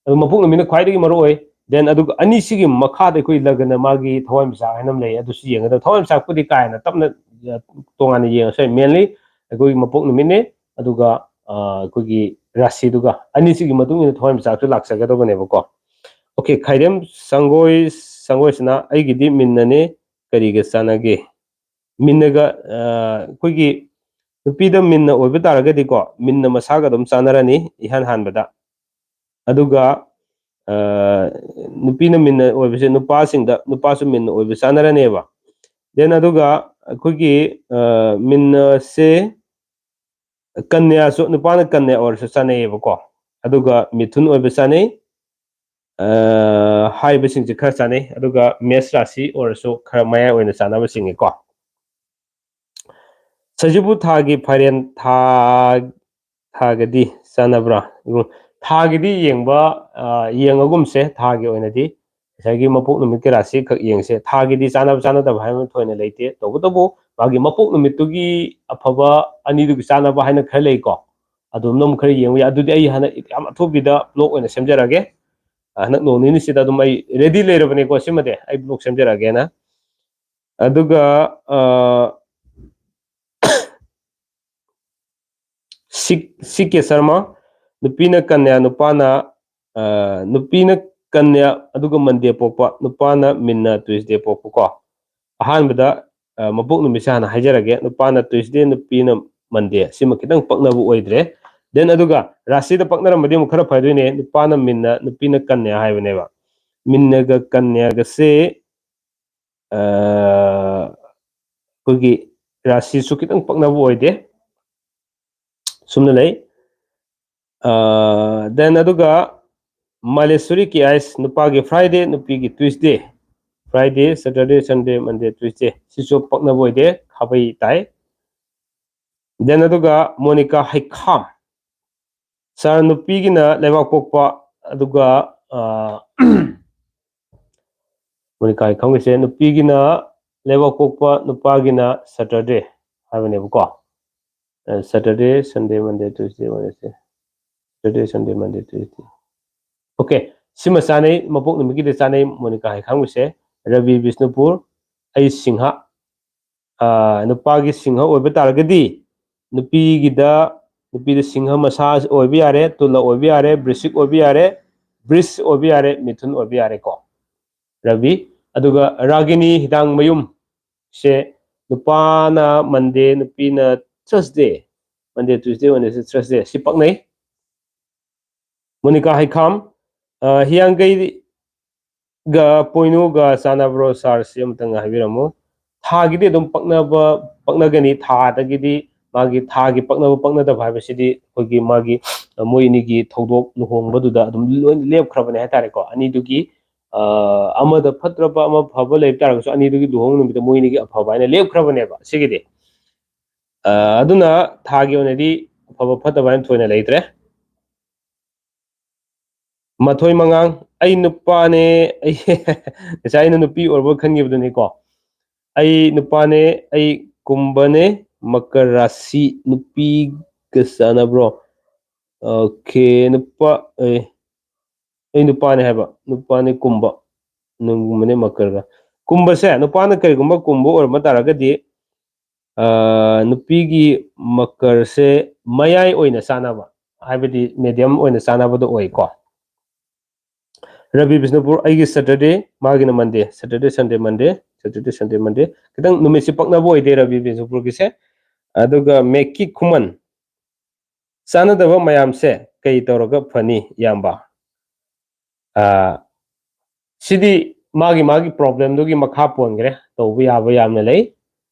ꯑꯗꯨ ꯃꯄꯣꯛ ꯅꯨꯃꯤꯠꯅ ꯈ꯭ꯋꯥꯏꯗꯒꯤ ꯃꯔꯨ ꯑꯣꯏ꯫ Then ꯑꯗꯨꯒ ꯑꯅꯤꯁꯤꯒꯤ ꯃꯈꯥꯗ ꯑꯩꯈꯣꯏ ꯂꯒꯅ, ꯃꯥꯒꯤ ꯊꯋꯥꯟꯃꯤꯆꯥꯛ ꯍꯥꯏꯅ ꯑꯃ ꯂꯩ, ꯑꯗꯨꯁꯨ ꯌꯦꯡꯒꯗꯕ꯫ ꯊꯋꯥꯟꯃꯤꯆꯥꯛꯄꯨꯗꯤ ꯀꯥ ꯍꯦꯟꯅ ꯇꯞꯅ, ꯑ, ꯇꯣꯉꯥꯟꯅ ꯌꯦꯡꯉꯁꯨ ꯌꯥꯏ꯫ Mainly ꯑꯩꯈꯣꯏꯒꯤ ꯃꯄꯣꯛ ꯅꯨꯃꯤꯠꯅꯦ, ꯑꯗꯨꯒ, ꯑ, ꯑꯩꯈꯣꯏꯒꯤ ꯔꯥꯁꯤꯗꯨꯒ꯫ ꯑꯅꯤꯁꯤꯒꯤ ꯃꯇꯨꯡ ꯏꯟꯅ ꯊꯋꯥꯟꯃꯤꯆꯥꯛꯁꯨ ꯂꯥꯛꯆꯒꯗꯧꯕꯅꯦꯕꯀꯣ꯫ Okay, ꯈꯥꯏꯗꯦꯝ ꯁꯪꯒꯣꯏ, ꯁꯪꯒꯣꯏꯁꯤꯅ "ꯑꯩꯒꯤꯗꯤ ꯃꯤꯟꯅꯅꯦ, ꯀꯔꯤꯒ ꯆꯥꯟꯅꯒꯦ?" ꯃꯤꯟꯅꯒ, ꯑ, ꯑꯩꯈꯣꯏꯒꯤ ꯅꯨꯄꯤꯗ ꯃꯤꯟꯅ ꯑꯣꯏꯕ ꯇꯥꯔꯒꯗꯤꯀꯣ, ꯃꯤꯟꯅ ꯃꯁꯥꯒ ꯑꯗꯨꯝ ꯆꯥꯟꯅꯔꯅꯤ ꯏꯍꯥꯟ ꯍꯥꯟꯕꯗ꯫ ꯑꯗꯨꯒ, ꯑ, ꯅꯨꯄꯤꯅ ꯃꯤꯟꯅ ꯑꯣꯏꯕꯁꯦ ꯅꯨꯄꯥꯁꯤꯡꯗ, ꯅꯨꯄꯥꯁꯨ ꯃꯤꯟꯅ ꯑꯣꯏꯕ ꯆꯥꯟꯅꯔꯅꯦꯕ꯫ Then ꯑꯗꯨꯒ ꯑꯩꯈꯣꯏꯒꯤ, ꯑ, ꯃꯤꯟꯅꯁꯦ ꯀꯟꯌꯥꯁꯨ, ꯅꯨꯄꯥꯅ ꯀꯟꯌꯥ ꯑꯣꯏꯔꯁꯨ ꯆꯥꯅꯩꯌꯦꯕꯀꯣ꯫ ꯑꯗꯨꯒ ꯃꯤꯊꯨꯟ ꯑꯣꯏꯕ ꯆꯥꯅꯩ, ꯑ, ꯍꯥꯏꯕꯁꯤꯡꯁꯦ ꯈꯔ ꯆꯥꯅꯩ꯫ ꯑꯗꯨꯒ ꯃꯦꯁ ꯔꯥꯁꯤ ꯑꯣꯏꯔꯁꯨ ꯈꯔ ꯃꯌꯥꯏ ꯑꯣꯏꯅ ꯆꯥꯅꯕ ꯆꯤꯡꯉꯤꯀꯣ꯫ ꯁꯖꯤꯕꯨ ꯊꯥꯒꯤ ꯐꯥꯏꯔꯦꯟ ꯊꯥ, ꯊꯥꯒꯗꯤ ꯆꯥꯟꯅꯕ꯭ꯔꯥ? ꯎꯝ, ꯊꯥꯒꯤꯗꯤ ꯌꯦꯡꯕ, ꯑ, ꯌꯦꯡꯉꯒꯨꯝꯁꯦ, ꯊꯥꯒꯤ ꯑꯣꯏꯅꯗꯤ꯫ ꯉꯁꯥꯏꯒꯤ ꯃꯄꯣꯛ ꯅꯨꯃꯤꯠꯀꯤ ꯔꯥꯁꯤ ꯈꯛ ꯌꯦꯡꯁꯦ꯫ ꯊꯥꯒꯤꯗꯤ ꯆꯥꯟꯅꯕ ꯆꯥꯟꯅꯗꯕ ꯍꯥꯏꯕ ꯑꯃ ꯊꯣꯏꯅ ꯂꯩꯇꯦ꯫ ꯇꯧꯕꯇꯕꯨ ꯃꯥꯒꯤ ꯃꯄꯣꯛ ꯅꯨꯃꯤꯠꯇꯨꯒꯤ ꯑꯐꯕ ꯑꯅꯤꯗꯨꯒꯤ ꯆꯥꯟꯅꯕ ꯍꯥꯏꯅ ꯈꯔ ꯂꯩꯀꯣ꯫ ꯑꯗꯣꯝꯅ ꯑꯃꯨꯛ ꯈꯔ ꯌꯦꯡꯕ ꯌꯥꯏ꯫ ꯑꯗꯨꯗꯤ ꯑꯩ ꯍꯟꯗꯛ ꯌꯥꯝ ꯑꯊꯨꯕꯤꯗ vlog ꯑꯣꯏꯅ ꯁꯦꯝꯖꯔꯛꯑꯒꯦ꯫ ꯑ, ꯍꯟꯗꯛ ꯅꯣꯡ ꯅꯤꯅꯤꯁꯤꯗ ꯑꯗꯨꯝ ꯑꯩ ready ꯂꯩꯔꯕꯅꯦꯀꯣ꯫ ꯁꯤꯃꯗꯤ ꯑꯩ vlog ꯁꯦꯝꯖꯔꯛꯑꯒꯦꯅ꯫ ꯑꯗꯨꯒ, ꯑ, ꯁꯤ, ꯁꯤ ꯀꯦ ꯁꯔꯃ, ꯅꯨꯄꯤꯅ ꯀꯟꯌꯥ, ꯅꯨꯄꯥꯅ, ꯑ, ꯅꯨꯄꯤꯅ ꯀꯟꯌꯥ, ꯑꯗꯨꯒ Monday ꯄꯣꯛꯄ, ꯅꯨꯄꯥꯅ ꯃꯤꯟꯅ Tuesday ꯄꯣꯛꯄ ꯀꯣ꯫ ꯑꯍꯥꯟꯕꯗ, ꯑ, ꯃꯄꯣꯛ ꯅꯨꯃꯤꯠꯁꯦ ꯍꯥꯟꯅ ꯍꯥꯏꯖꯔꯒꯦ꯫ ꯅꯨꯄꯥꯅ Tuesday, ꯅꯨꯄꯤꯅ Monday꯫ ꯁꯤꯃ ꯈꯤꯇꯪ ꯄꯛꯅꯕ ꯑꯣꯏꯗ꯭ꯔꯦ꯫ Then ꯑꯗꯨꯒ ꯔꯥꯁꯤꯗ ꯄꯛꯅꯔꯝꯃꯗꯤ ꯑꯃꯨꯛ ꯈꯔ ꯐꯗꯣꯏꯅꯦ꯫ ꯅꯨꯄꯥꯅ ꯃꯤꯟꯅ, ꯅꯨꯄꯤꯅ ꯀꯟꯌꯥ ꯍꯥꯏꯕꯅꯦꯕ꯫ ꯃꯤꯟꯅꯒ ꯀꯟꯌꯥꯒꯁꯦ, ꯑ, ꯑꯩꯈꯣꯏꯒꯤ ꯔꯥꯁꯤꯁꯨ ꯈꯤꯇꯪ ꯄꯛꯅꯕ ꯑꯣꯏꯗꯦ꯫ ꯁꯨꯝꯅ ꯂꯩ꯫ ꯑ, then ꯑꯗꯨꯒ ꯃꯥꯂꯦꯁꯣꯔꯤ ꯀꯦ ꯑꯥꯏꯁ, ꯅꯨꯄꯥꯒꯤ Friday, ꯅꯨꯄꯤꯒꯤ Tuesday꯫ Friday, Saturday, Sunday, Monday, Tuesday꯫ ꯁꯤꯁꯨ ꯄꯛꯅꯕ ꯑꯣꯏꯗꯦ, ꯈꯥꯕꯩ ꯇꯥꯏ꯫ Then ꯑꯗꯨꯒ ꯃꯣꯅꯤꯀꯥ ꯍꯩꯈꯥꯝ, ꯁꯥꯔ, ꯅꯨꯄꯤꯒꯤꯅ ꯂꯩꯕꯥꯛ ꯄꯣꯛꯄ, ꯑꯗꯨꯒ, ꯑ, ꯃꯣꯅꯤꯀꯥ ꯍꯩꯈꯥꯝꯒꯤꯁꯦ ꯅꯨꯄꯤꯒꯤꯅ ꯂꯩꯕꯥꯛ ꯄꯣꯛꯄ, ꯅꯨꯄꯥꯒꯤꯅ Saturday ꯍꯥꯏꯕꯅꯦꯕꯀꯣ꯫ ꯑ, Saturday, Sunday, Monday, Tuesday, Wednesday꯫ Saturday, Sunday, Monday, Tuesday꯫ Okay, ꯁꯤꯃ ꯆꯥꯅꯩ, ꯃꯄꯣꯛ ꯅꯨꯃꯤꯠꯀꯤꯗꯤ ꯆꯥꯅꯩ꯫ ꯃꯣꯅꯤꯀꯥ ꯍꯩꯈꯥꯝꯒꯤꯁꯦ꯫ ꯔꯕꯤ ꯕꯤꯁꯅꯨꯄꯨꯔ, ꯑꯩ ꯁꯤꯡꯍ꯫ ꯑ, ꯅꯨꯄꯥꯒꯤ ꯁꯤꯡꯍ ꯑꯣꯏꯕ ꯇꯥꯔꯒꯗꯤ ꯅꯨꯄꯤꯒꯤꯗ ꯅꯨꯄꯤꯗ ꯁꯤꯡꯍ ꯃꯁꯥ ꯑꯣꯏꯕ ꯌꯥꯔꯦ, ꯇꯨꯂ ꯑꯣꯏꯕ ꯌꯥꯔꯦ, ꯕ꯭ꯔꯤꯁꯤꯛ ꯑꯣꯏꯕ ꯌꯥꯔꯦ, ꯕ꯭ꯔꯤꯁ ꯑꯣꯏꯕ ꯌꯥꯔꯦ, ꯃꯤꯊꯨꯟ ꯑꯣꯏꯕ ꯌꯥꯔꯦꯀꯣ꯫ ꯔꯕꯤ, ꯑꯗꯨꯒ ꯔꯥꯒꯤꯅꯤ ꯍꯤꯗꯥꯡ ꯃꯌꯨꯝ ꯁꯦ ꯅꯨꯄꯥꯅ ꯃꯟꯗꯦ, ꯅꯨꯄꯤꯅ ꯊꯔꯁꯗꯦ, ꯃꯟꯗꯦ, ꯇ꯭ꯌꯨꯁꯗꯦ, ꯋꯦꯅꯁꯗꯦ, ꯊꯔꯁꯗꯦ ꯁꯤ ꯄꯛꯅꯩ꯫ ꯃꯣꯅꯤꯀꯥ ꯍꯩꯈꯥꯝ, ꯑ, ꯍꯤꯌꯥꯡꯒꯩꯒ ꯄꯣꯏꯅꯨꯒ ꯆꯥꯟꯅꯕ꯭ꯔꯣ ꯁꯥꯔ? ꯁꯤ ꯑꯃꯇꯪ ꯍꯥꯏꯕꯤꯔꯝꯃꯨ꯫ ꯊꯥꯒꯤꯗꯤ ꯑꯗꯨꯝ ꯄꯛꯅꯕ, ꯄꯛꯅꯒꯅꯤ꯫ ꯊꯥꯗꯒꯤꯗꯤ ꯃꯥꯒꯤ ꯊꯥꯒꯤ ꯄꯛꯅꯕ ꯄꯛꯅꯗꯕ ꯍꯥꯏꯕꯁꯤꯗꯤ ꯑꯩꯈꯣꯏꯒꯤ ꯃꯥꯒꯤ, ꯑ, ꯃꯣꯏ ꯑꯅꯤꯒꯤ ꯊꯧꯗꯣꯛ ꯂꯨꯍꯣꯡꯕꯗꯨꯗ ꯑꯗꯨꯝ ꯂꯣꯏꯅ ꯂꯦꯞꯈ꯭ꯔꯕꯅꯦ ꯍꯥꯏꯇꯥꯔꯦꯀꯣ꯫ ꯑꯅꯤꯗꯨꯒꯤ, ꯑ, ꯑꯃꯗ ꯐꯠꯇ꯭ꯔꯕ ꯑꯃ ꯐꯕ ꯂꯩꯕ ꯇꯥꯔꯒꯁꯨ ꯑꯅꯤꯗꯨꯒꯤ ꯂꯨꯍꯣꯡ ꯅꯨꯃꯤꯠꯇ ꯃꯣꯏ ꯑꯅꯤꯒꯤ ꯑꯐꯕ ꯍꯥꯏꯅ ꯂꯦꯞꯈ꯭ꯔꯕꯅꯦꯕ ꯁꯤꯒꯤꯗꯤ꯫ ꯑ, ꯑꯗꯨꯅ ꯊꯥꯒꯤ ꯑꯣꯏꯅꯗꯤ ꯑꯐꯕ ꯐꯠꯇꯕ ꯍꯥꯏꯅ ꯊꯣꯏꯅ ꯂꯩꯇ꯭ꯔꯦ꯫ ꯃꯊꯣꯏ ꯃꯉꯥꯡ, ꯑꯩ ꯅꯨꯄꯥꯅꯦ, ꯑꯩ ꯉꯁꯥꯏ ꯑꯩꯅ ꯅꯨꯄꯤ ꯑꯣꯏꯔꯕ ꯈꯟꯈꯤꯕꯗꯨꯅꯤꯀꯣ꯫ ꯑꯩ ꯅꯨꯄꯥꯅꯦ, ꯑꯩ ꯀꯨꯝꯕꯅꯦ, ꯃꯀꯔ ꯔꯥꯁꯤ, ꯅꯨꯄꯤꯒ ꯆꯥꯟꯅꯕ꯭ꯔꯣ? ꯑꯣꯀꯦ, ꯅꯨꯄꯥ, ꯑꯦ, ꯑꯩ ꯅꯨꯄꯥꯅꯦ ꯍꯥꯏꯕ, ꯅꯨꯄꯥꯅꯦ ꯀꯨꯝꯕ, ꯅꯨꯡꯒꯨꯝꯕꯅꯦ ꯃꯀꯔꯒ꯫ ꯀꯨꯝꯕꯁꯦ, ꯅꯨꯄꯥꯅ ꯀꯔꯤꯒꯨꯝꯕ ꯀꯨꯝꯕ ꯑꯣꯏꯔꯝꯕ ꯇꯥꯔꯒꯗꯤ, ꯑ, ꯅꯨꯄꯤꯒꯤ ꯃꯀꯔꯁꯦ ꯃꯌꯥꯏ ꯑꯣꯏꯅ ꯆꯥꯟꯅꯕ, ꯍꯥꯏꯕꯗꯤ ꯃꯦꯗꯤꯌꯝ ꯑꯣꯏꯅ ꯆꯥꯟꯅꯕꯗꯣ ꯑꯣꯏꯀꯣ꯫ ꯔꯕꯤ ꯕꯤꯁꯅꯨꯄꯨꯔ, ꯑꯩꯒꯤ ꯁꯦꯇꯔꯗꯦ, ꯃꯥꯒꯤꯅ ꯃꯟꯗꯦ, ꯁꯦꯇꯔꯗꯦ, ꯁꯟꯗꯦ, ꯃꯟꯗꯦ, ꯁꯦꯇꯔꯗꯦ, ꯁꯟꯗꯦ, ꯃꯟꯗꯦ꯫ ꯈꯤꯇꯪ ꯅꯨꯃꯤꯠꯁꯤ ꯄꯛꯅꯕ ꯑꯣꯏꯗꯦ ꯔꯕꯤ ꯕꯤꯁꯅꯨꯄꯨꯔꯒꯤꯁꯦ꯫ ꯑꯗꯨꯒ ꯃꯦꯛꯀꯤ ꯈꯨꯃꯟ, ꯆꯥꯟꯅꯗꯕ ꯃꯌꯥꯝꯁꯦ ꯀꯩ ꯇꯧꯔꯒ ꯐꯅꯤ, ꯏꯌꯥꯝꯕ? ꯑ, ꯁꯤꯗꯤ ꯃꯥꯒꯤ, ꯃꯥꯒꯤ ꯄ꯭ꯔꯣꯕ꯭ꯂꯦꯝꯗꯨꯒꯤ ꯃꯈꯥ ꯄꯣꯟꯈ꯭ꯔꯦ, ꯇꯧꯕ ꯌꯥꯕ ꯌꯥꯝꯅ ꯂꯩ꯫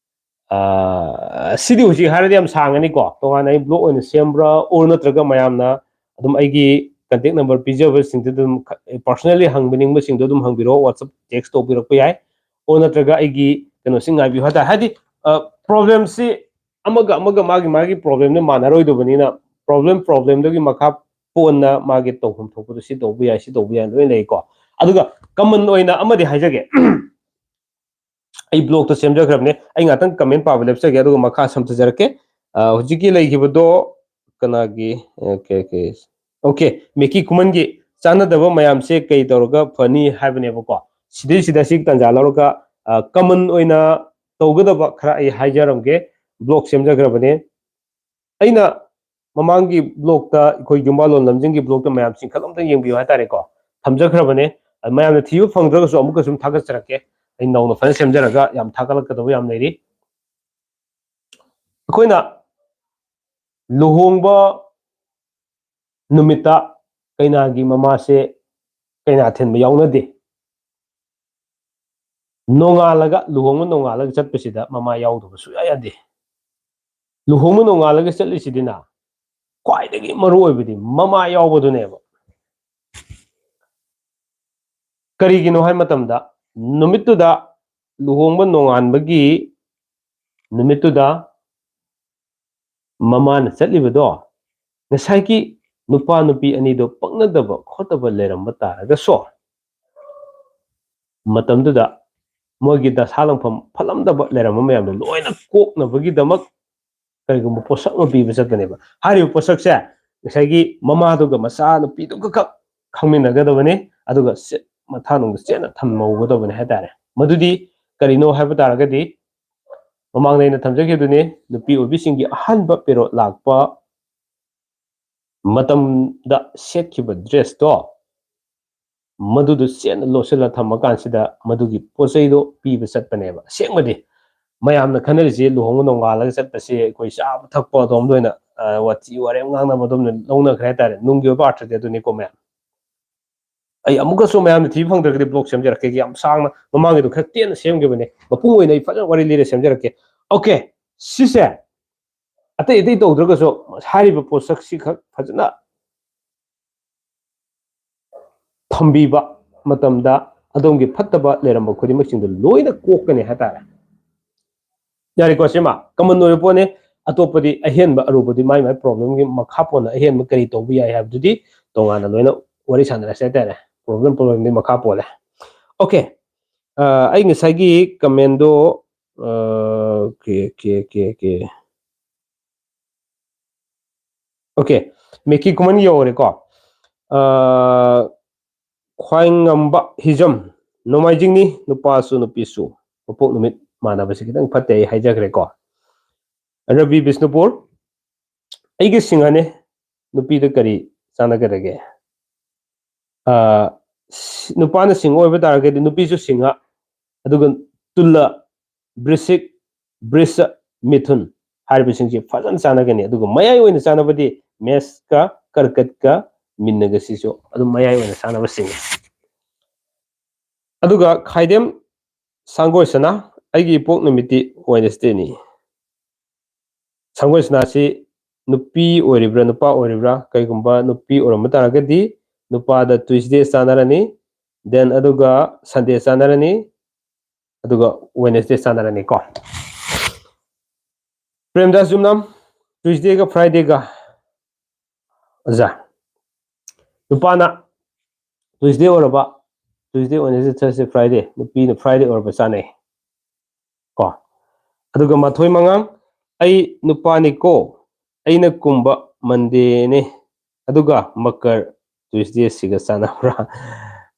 ꯑ, ꯁꯤꯗꯤ ꯍꯧꯖꯤꯛ ꯍꯥꯏꯔꯗꯤ ꯌꯥꯝ ꯁꯥꯡꯉꯅꯤꯀꯣ, ꯇꯣꯉꯥꯟꯅ ꯑꯩ ꯕ꯭ꯂꯣꯛ ꯑꯣꯏꯅ ꯁꯦꯝꯕ꯭ꯔꯥ, ꯑꯣꯔ ꯅꯠꯇ꯭ꯔꯒ ꯃꯌꯥꯝꯅ ꯑꯗꯨꯝ ꯑꯩꯒꯤ ꯀꯟꯇꯦꯛ ꯅꯝꯕꯔ ꯄꯤꯖꯕꯁꯤꯡꯗꯨꯗ ꯑꯗꯨꯝ ꯄꯔꯁꯅꯦꯜꯂꯤ ꯍꯪꯕꯤꯅꯤꯡꯕꯁꯤꯡꯗꯣ ꯑꯗꯨꯝ ꯍꯪꯕꯤꯔꯛꯑꯣ, ꯋꯥꯆꯞ ꯇꯦꯛꯁ ꯇꯧꯕꯤꯔꯛꯄ ꯌꯥꯏ, ꯑꯣꯔ ꯅꯠꯇ꯭ꯔꯒ ꯑꯩꯒꯤ ꯀꯩꯅꯣꯁꯤ ꯉꯥꯏꯕꯤꯌꯨ ꯍꯥꯏꯇꯥꯔꯦ꯫ ꯍꯥꯏꯗꯤ, ꯑ, ꯄ꯭ꯔꯣꯕ꯭ꯂꯦꯝꯁꯤ ꯑꯃꯒ ꯑꯃꯒ ꯃꯥꯒꯤ, ꯃꯥꯒꯤ ꯄ꯭ꯔꯣꯕ꯭ꯂꯦꯝꯗꯤ ꯃꯥꯟꯅꯔꯣꯏꯗꯕꯅꯤꯅ, ꯄ꯭ꯔꯣꯕ꯭ꯂꯦꯝ, ꯄ꯭ꯔꯣꯕ꯭ꯂꯦꯝꯗꯨꯒꯤ ꯃꯈꯥ ꯄꯣꯟꯅ ꯃꯥꯒꯤ ꯇꯧꯐꯝ ꯊꯣꯛꯄꯗꯣ ꯁꯤ ꯇꯧꯕ ꯌꯥꯏ, ꯁꯤ ꯇꯧꯕ ꯌꯥꯏ, ꯂꯣꯏ ꯂꯩꯀꯣ꯫ ꯑꯗꯨꯒ ꯀꯃꯟ ꯑꯣꯏꯅ ꯑꯃꯗꯤ ꯍꯥꯏꯖꯒꯦ, ꯑꯩ ꯕ꯭ꯂꯣꯛꯇ ꯁꯦꯝꯖꯈ꯭ꯔꯕꯅꯦ, ꯑꯩ ꯉꯥꯛꯇꯪ ꯀꯃꯦꯟ ꯄꯥꯕ ꯂꯦꯞꯆꯒꯦ, ꯑꯗꯨꯒ ꯃꯈꯥ ꯁꯝꯊꯖꯔꯛꯀꯦ꯫ ꯑ, ꯍꯧꯖꯤꯛꯀꯤ ꯂꯩꯈꯤꯕꯗꯣ ꯀꯅꯥꯒꯤ? ꯑꯣꯀꯦ, ꯑꯣꯀꯦ, ꯑꯣꯀꯦ, ꯃꯦꯀꯤ ꯈꯨꯃꯟꯒꯤ ꯆꯥꯟꯅꯗꯕ ꯃꯌꯥꯝꯁꯦ ꯀꯩ ꯇꯧꯔꯒ ꯐꯅꯤ ꯍꯥꯏꯕꯅꯦꯕꯀꯣ꯫ ꯁꯤꯗꯩꯁꯤꯗ ꯁꯤ ꯇꯥꯟꯖꯥ ꯂꯧꯔꯒ, ꯑ, ꯀꯃꯟ ꯑꯣꯏꯅ ꯇꯧꯒꯗꯕ ꯈꯔ ꯑꯩ ꯍꯥꯏꯖꯔꯝꯒꯦ꯫ ꯕ꯭ꯂꯣꯛ ꯁꯦꯝꯖꯈ꯭ꯔꯕꯅꯦ꯫ ꯑꯩꯅ ꯃꯃꯥꯡꯒꯤ ꯕ꯭ꯂꯣꯛꯇ, ꯑꯩꯈꯣꯏ ꯌꯨꯝꯕꯥꯂꯣꯟ ꯂꯝꯖꯤꯡꯒꯤ ꯕ꯭ꯂꯣꯛꯇ ꯃꯌꯥꯝꯁꯤꯡ ꯈꯔ ꯑꯝꯇ ꯌꯦꯡꯕꯤꯌꯨ ꯍꯥꯏꯇꯥꯔꯦꯀꯣ꯫ ꯊꯝꯖꯈ꯭ꯔꯕꯅꯦ꯫ ꯑꯗ ꯃꯌꯥꯝꯅ ꯊꯤꯕ ꯐꯪꯗ꯭ꯔꯒꯁꯨ ꯑꯃꯨꯛꯀ ꯁꯨꯝ ꯊꯥꯒꯠꯆꯔꯛꯀꯦ꯫ ꯑꯩ ꯅꯧꯅ ꯐꯖꯅ ꯁꯦꯝꯖꯔꯒ ꯌꯥꯝ ꯊꯥꯒꯠꯂꯛꯀꯗꯕ ꯌꯥꯝ ꯂꯩꯔꯤ꯫ ꯑꯩꯈꯣꯏꯅ ꯂꯨꯍꯣꯡꯕ ꯅꯨꯃꯤꯠꯇ ꯀꯩꯅꯥꯒꯤ ꯃꯃꯥꯁꯦ ꯀꯩꯅꯥ ꯊꯤꯟꯕ ꯌꯥꯎꯅꯗꯦ꯫ ꯅꯣꯡꯉꯥꯜꯂꯒ, ꯂꯨꯍꯣꯡꯕ ꯅꯣꯡꯉꯥꯜꯂꯒ ꯆꯠꯄꯁꯤꯗ ꯃꯃꯥ ꯌꯥꯎꯗꯕ ꯁꯨꯡꯌꯥ ꯌꯥꯗꯦ꯫ ꯂꯨꯍꯣꯡꯕ ꯅꯣꯡꯉꯥꯜꯂꯒ ꯆꯠꯂꯤꯁꯤꯗꯤꯅ ꯈ꯭ꯋꯥꯏꯗꯒꯤ ꯃꯔꯨ ꯑꯣꯏꯕꯗꯤ ꯃꯃꯥ ꯌꯥꯎꯕꯗꯨꯅꯦꯕ꯫ ꯀꯔꯤꯒꯤꯅꯣ ꯍꯥꯏ ꯃꯇꯝꯗ, ꯅꯨꯃꯤꯠꯇꯨꯗ, ꯂꯨꯍꯣꯡꯕ ꯅꯣꯡꯉꯥꯟꯕꯒꯤ ꯅꯨꯃꯤꯠꯇꯨꯗ ꯃꯃꯥꯅ ꯆꯠꯂꯤꯕꯗꯣ, ꯉꯁꯥꯏꯒꯤ ꯅꯨꯄꯥ ꯅꯨꯄꯤ ꯑꯅꯤꯗꯣ ꯄꯛꯅꯗꯕ ꯈꯣꯠꯇꯕ ꯂꯩꯔꯝꯕ ꯇꯥꯔꯒꯁꯨ, ꯃꯇꯝꯗꯨꯗ ꯃꯣꯏꯒꯤ ꯗꯁꯥ ꯂꯪꯐꯝ ꯐꯠꯂꯝꯗꯕ ꯂꯩꯔꯝꯕ ꯃꯌꯥꯝꯗꯣ ꯂꯣꯏꯅ ꯀꯣꯛꯅꯕꯒꯤꯗꯃꯛ ꯀꯔꯤꯒꯨꯝꯕ ꯄꯣꯠꯁꯛ ꯑꯃ ꯄꯤꯕ ꯆꯠꯄꯅꯦꯕ꯫ ꯍꯥꯏꯔꯤꯕ ꯄꯣꯠꯁꯛꯁꯦ ꯉꯁꯥꯏꯒꯤ ꯃꯃꯥꯗꯨꯒ ꯃꯆꯥ ꯅꯨꯄꯤꯗꯨꯒ ꯈꯛ ꯈꯪꯃꯤꯟꯅꯒꯗꯕꯅꯤ, ꯑꯗꯨꯒ ꯆꯦ-, ꯃꯊꯥꯅꯨꯡꯗ ꯆꯦꯠꯅ ꯊꯝꯍꯧꯒꯗꯕꯅꯤ ꯍꯥꯏꯇꯥꯔꯦ꯫ ꯃꯗꯨꯗꯤ ꯀꯔꯤꯅꯣ ꯍꯥꯏꯕ ꯇꯥꯔꯒꯗꯤ, ꯃꯃꯥꯡꯗ ꯑꯩꯅ ꯊꯝꯖꯈꯤꯕꯗꯨꯅꯤ, ꯅꯨꯄꯤ ꯑꯣꯏꯕꯤꯁꯤꯡꯒꯤ ꯑꯍꯥꯟꯕ ꯄꯦꯔꯣꯠ ꯂꯥꯛꯄ ꯃꯇꯝꯗ ꯁꯦꯠꯈꯤꯕ ꯗ꯭ꯔꯦꯁꯇꯣ, ꯃꯗꯨꯗꯨ ꯆꯦꯠꯅ ꯂꯣꯠꯁꯤꯜꯂ ꯊꯝꯃ ꯀꯥꯟꯁꯤꯗ ꯃꯗꯨꯒꯤ ꯄꯣꯠ ꯆꯩꯗꯣ ꯄꯤꯕ ꯆꯠꯄꯅꯦꯕ꯫ ꯑꯁꯦꯡꯕꯗꯤ ꯃꯌꯥꯝꯅ ꯈꯟꯅꯔꯤꯁꯦ ꯂꯨꯍꯣꯡꯕ ꯅꯣꯡꯉꯥꯜꯂꯒ ꯆꯠꯄꯁꯦ ꯑꯩꯈꯣꯏ ꯆꯥꯕ ꯊꯛꯄ ꯑꯗꯣꯝꯗ ꯑꯣꯏꯅ, ꯑ, ꯋꯥꯊꯤ ꯋꯥꯔꯦꯝ ꯉꯥꯡꯅꯕ ꯑꯗꯣꯝꯗ ꯂꯧꯅꯈ꯭ꯔꯦ ꯍꯥꯏꯇꯥꯔꯦ꯫ ꯅꯨꯡꯒꯤ ꯑꯣꯏꯕ ꯑꯥꯔꯊꯗꯤ ꯑꯗꯨꯅꯤꯀꯣ ꯃꯌꯥꯝ꯫ ꯑꯩ ꯑꯃꯨꯛꯀꯁꯨ ꯃꯌꯥꯝꯅ ꯊꯤꯕ ꯐꯪꯗ꯭ꯔꯒꯗꯤ ꯕ꯭ꯂꯣꯛ ꯁꯦꯝꯖꯔꯛꯀꯦ, ꯌꯥꯝ ꯁꯥꯡꯅ, ꯃꯃꯥꯡꯒꯤꯗꯣ ꯈꯔ ꯇꯦꯟꯅ ꯁꯦꯝꯈꯤꯕꯅꯦ꯫ ꯃꯄꯨꯡ ꯑꯣꯏꯅ ꯑꯩ ꯐꯖꯅ ꯋꯥꯔꯤ ꯂꯤꯔ ꯁꯦꯝꯖꯔꯛꯀꯦ꯫ ꯑꯣꯀꯦ, ꯁꯤꯁꯦ ꯑꯇꯩ ꯑꯇꯩ ꯇꯧꯗ꯭ꯔꯒꯁꯨ ꯍꯥꯏꯔꯤꯕ ꯄꯣꯠꯁꯛꯁꯤ ꯈꯛ ꯐꯖꯅ ꯊꯝꯕꯤꯕ ꯃꯇꯝꯗ ꯑꯗꯣꯝꯒꯤ ꯐꯠꯇꯕ ꯂꯩꯔꯝꯕ ꯈꯨꯗꯤꯡꯃꯛꯁꯤꯡꯗꯣ ꯂꯣꯏꯅ ꯀꯣꯛꯀꯅꯤ ꯍꯥꯏꯇꯥꯔꯦ꯫ ꯌꯥꯔꯦꯀꯣ, ꯁꯤꯃ ꯀꯃꯟ ꯑꯣꯏꯕ ꯄꯣꯠꯅꯤ꯫ ꯑꯇꯣꯞꯄꯗꯤ ꯑꯍꯦꯟꯕ ꯑꯔꯨꯕꯗꯤ ꯃꯥꯏ ꯃꯥꯏ ꯄ꯭ꯔꯣꯕ꯭ꯂꯦꯝꯒꯤ ꯃꯈꯥ ꯄꯣꯟꯅ ꯑꯍꯦꯟꯕ ꯀꯔꯤ ꯇꯧꯕ ꯌꯥꯏ ꯍꯥꯏꯕꯗꯨꯗꯤ ꯇꯣꯉꯥꯟꯅ ꯂꯣꯏꯅ ꯋꯥꯔꯤ ꯁꯥꯟꯅꯔꯁꯦ ꯍꯥꯏꯇꯥꯔꯦ꯫ ꯄ꯭ꯔꯣꯕ꯭ꯂꯦꯝ, ꯄ꯭ꯔꯣꯕ꯭ꯂꯦꯝꯗꯤ ꯃꯈꯥ ꯄꯣꯜꯂꯦ꯫ ꯑꯣꯀꯦ, ꯑ, ꯑꯩ ꯉꯁꯥꯏꯒꯤ ꯀꯃꯦꯟꯗꯣ, ꯑ, okay, okay, okay, okay. Okay, ꯃꯦꯀꯤ ꯈꯨꯃꯟ ꯌꯧꯔꯦꯀꯣ꯫ ꯑ, ꯈ꯭ꯋꯥꯏꯉꯝꯕ ꯍꯤꯖꯝ, ꯅꯣꯡꯃꯥꯏꯖꯤꯡꯅꯤ, ꯅꯨꯄꯥꯁꯨ ꯅꯨꯄꯤꯁꯨ꯫ ꯃꯄꯣꯛ ꯅꯨꯃꯤꯠ ꯃꯥꯟꯅꯕꯁꯦ ꯈꯤꯇꯪ ꯐꯠꯇꯦ, ꯑꯩ ꯍꯥꯏꯖꯈ꯭ꯔꯦꯀꯣ꯫ ꯔꯕꯤ ꯕꯤꯁꯅꯨꯄꯨꯔ, ꯑꯩꯒꯤ ꯁꯤꯡꯍꯅꯦ, ꯅꯨꯄꯤꯗ ꯀꯔꯤ ꯆꯥꯟꯅꯒꯗꯒꯦ? ꯑꯥ, ꯁꯤ-, ꯅꯨꯄꯥꯅ ꯁꯤꯡꯍ ꯑꯣꯏꯕ ꯇꯥꯔꯒꯗꯤ ꯅꯨꯄꯤꯁꯨ ꯁꯤꯡꯍ, ꯑꯗꯨꯒ ꯇꯨꯂ, ꯕ꯭ꯔꯤꯁꯤꯛ, ꯕ꯭ꯔꯤꯁ, ꯃꯤꯊꯨꯟ ꯍꯥꯏꯔꯤꯕꯁꯤꯡꯁꯤ ꯐꯖꯅ ꯆꯥꯟꯅꯒꯅꯤ꯫ ꯑꯗꯨꯒ ꯃꯌꯥꯏ ꯑꯣꯏꯅ ꯆꯥꯟꯅꯕꯗꯤ ꯃꯦꯁꯀ, ꯀꯔꯀꯠꯀ, ꯃꯤꯟꯅꯒ, ꯁꯤꯁꯨ ꯑꯗꯨꯝ ꯃꯌꯥꯏ ꯑꯣꯏꯅ ꯆꯥꯟꯅꯕꯁꯤꯡꯅꯤ꯫ ꯑꯗꯨꯒ ꯈꯥꯏꯗꯦꯝ ꯁꯪꯒꯣꯏꯁꯅꯥ, ꯑꯩꯒꯤ ꯏꯄꯣꯛ ꯅꯨꯃꯤꯠꯇꯤ ꯋꯦꯅꯁꯗꯦꯅꯤ꯫ ꯁꯪꯒꯣꯏꯁꯅꯥꯁꯤ ꯅꯨꯄꯤ ꯑꯣꯏꯔꯤꯕ꯭ꯔꯥ, ꯅꯨꯄꯥ ꯑꯣꯏꯔꯤꯕ꯭ꯔꯥ? ꯀꯩꯒꯨꯝꯕ ꯅꯨꯄꯤ ꯑꯣꯏꯔꯝꯕ ꯇꯥꯔꯒꯗꯤ ꯅꯨꯄꯥꯗ ꯇ꯭ꯌꯨꯁꯗꯦ ꯆꯥꯟꯅꯔꯅꯤ, then ꯑꯗꯨꯒ ꯁꯟꯗꯦ ꯆꯥꯟꯅꯔꯅꯤ, ꯑꯗꯨꯒ ꯋꯦꯅꯁꯗꯦ ꯆꯥꯟꯅꯔꯅꯤꯀꯣ꯫ ꯄ꯭ꯔꯦꯝꯗꯥꯁ ꯖꯨꯝꯅꯥꯝ, ꯇ꯭ꯌꯨꯁꯗꯦꯒ ꯐ꯭ꯔꯥꯏꯗꯦꯒ, ꯑꯣꯖꯥ, ꯅꯨꯄꯥꯅ ꯇ꯭ꯌꯨꯁꯗꯦ ꯑꯣꯏꯔꯕ, ꯇ꯭ꯌꯨꯁꯗꯦ, ꯋꯦꯅꯁꯗꯦ, ꯊꯔꯁꯗꯦ, ꯐ꯭ꯔꯥꯏꯗꯦ, ꯅꯨꯄꯤꯅ ꯐ꯭ꯔꯥꯏꯗꯦ ꯑꯣꯏꯔꯕ ꯆꯥꯅꯩ ꯀꯣ꯫ ꯑꯗꯨꯒ ꯃꯊꯣꯏ ꯃꯉꯥꯡ, ꯑꯩ ꯅꯨꯄꯥꯅꯤꯀꯣ, ꯑꯩꯅ ꯀꯨꯝꯕ ꯃꯟꯗꯦꯅꯦ, ꯑꯗꯨꯒ ꯃꯀꯔ ꯇ꯭ꯌꯨꯁꯗꯦꯁꯤꯒ ꯆꯥꯟꯅꯕ꯭ꯔꯥ?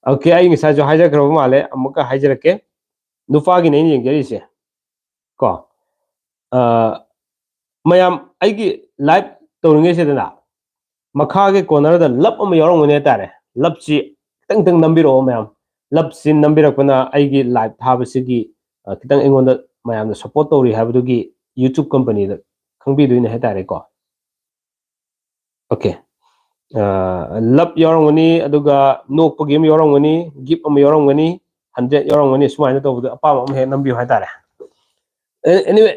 ꯑꯣꯀꯦ, ꯑꯩ ꯉꯁꯥꯏꯁꯨ ꯍꯥꯏꯖꯈ꯭ꯔꯕ ꯃꯥꯜꯂꯦ, ꯑꯃꯨꯛꯀ ꯍꯥꯏꯖꯔꯛꯀꯦ꯫ ꯅꯨꯄꯥꯒꯤꯅꯦ ꯑꯩꯅ ꯌꯦꯡꯖꯔꯤꯁꯦ ꯀꯣ꯫ ꯑ, ꯃꯌꯥꯝ ꯑꯩꯒꯤ ꯂꯥꯏꯚ ꯇꯧꯔꯤꯉꯩꯁꯤꯗꯅ ꯃꯈꯥꯒꯤ ꯀꯣꯔꯅꯔꯗ ꯂꯞ ꯑꯃ ꯌꯥꯎꯔꯝꯒꯅꯤ ꯍꯥꯏꯇꯥꯔꯦ꯫ ꯂꯞꯁꯤ ꯈꯤꯇꯪ ꯈꯤꯇꯪ ꯅꯝꯕꯤꯔꯛꯑꯣ ꯃꯌꯥꯝ꯫ ꯂꯞꯁꯤ ꯅꯝꯕꯤꯔꯛꯄꯅ ꯑꯩꯒꯤ ꯂꯥꯏꯚ ꯊꯥꯕꯁꯤꯒꯤ, ꯑ, ꯈꯤꯇꯪ ꯑꯩꯉꯣꯟꯗ ꯃꯌꯥꯝꯅ ꯁꯞꯄꯣꯔꯠ ꯇꯧꯔꯤ ꯍꯥꯏꯕꯗꯨꯒꯤ YouTube ꯀꯝꯄꯅꯤꯗ ꯈꯪꯕꯤꯗꯣꯏꯅꯦ ꯍꯥꯏꯇꯥꯔꯦꯀꯣ꯫ ꯑꯣꯀꯦ꯫ ꯑ, ꯂꯞ ꯌꯥꯎꯔꯝꯒꯅꯤ, ꯑꯗꯨꯒ ꯅꯣꯛꯄꯒꯤ ꯑꯃ ꯌꯥꯎꯔꯝꯒꯅꯤ, ꯒꯤꯐ ꯑꯃ ꯌꯥꯎꯔꯝꯒꯅꯤ, ꯍꯟꯗ꯭ꯔꯦꯗ ꯌꯥꯎꯔꯝꯒꯅꯤ, ꯁꯨꯃꯥꯏꯅ ꯇꯧꯕꯗ ꯑꯄꯥꯝꯕ ꯑꯃ ꯍꯦꯛ ꯅꯝꯕꯤꯌꯨ ꯍꯥꯏꯇꯥꯔꯦ꯫ ꯑꯦ-, anyway,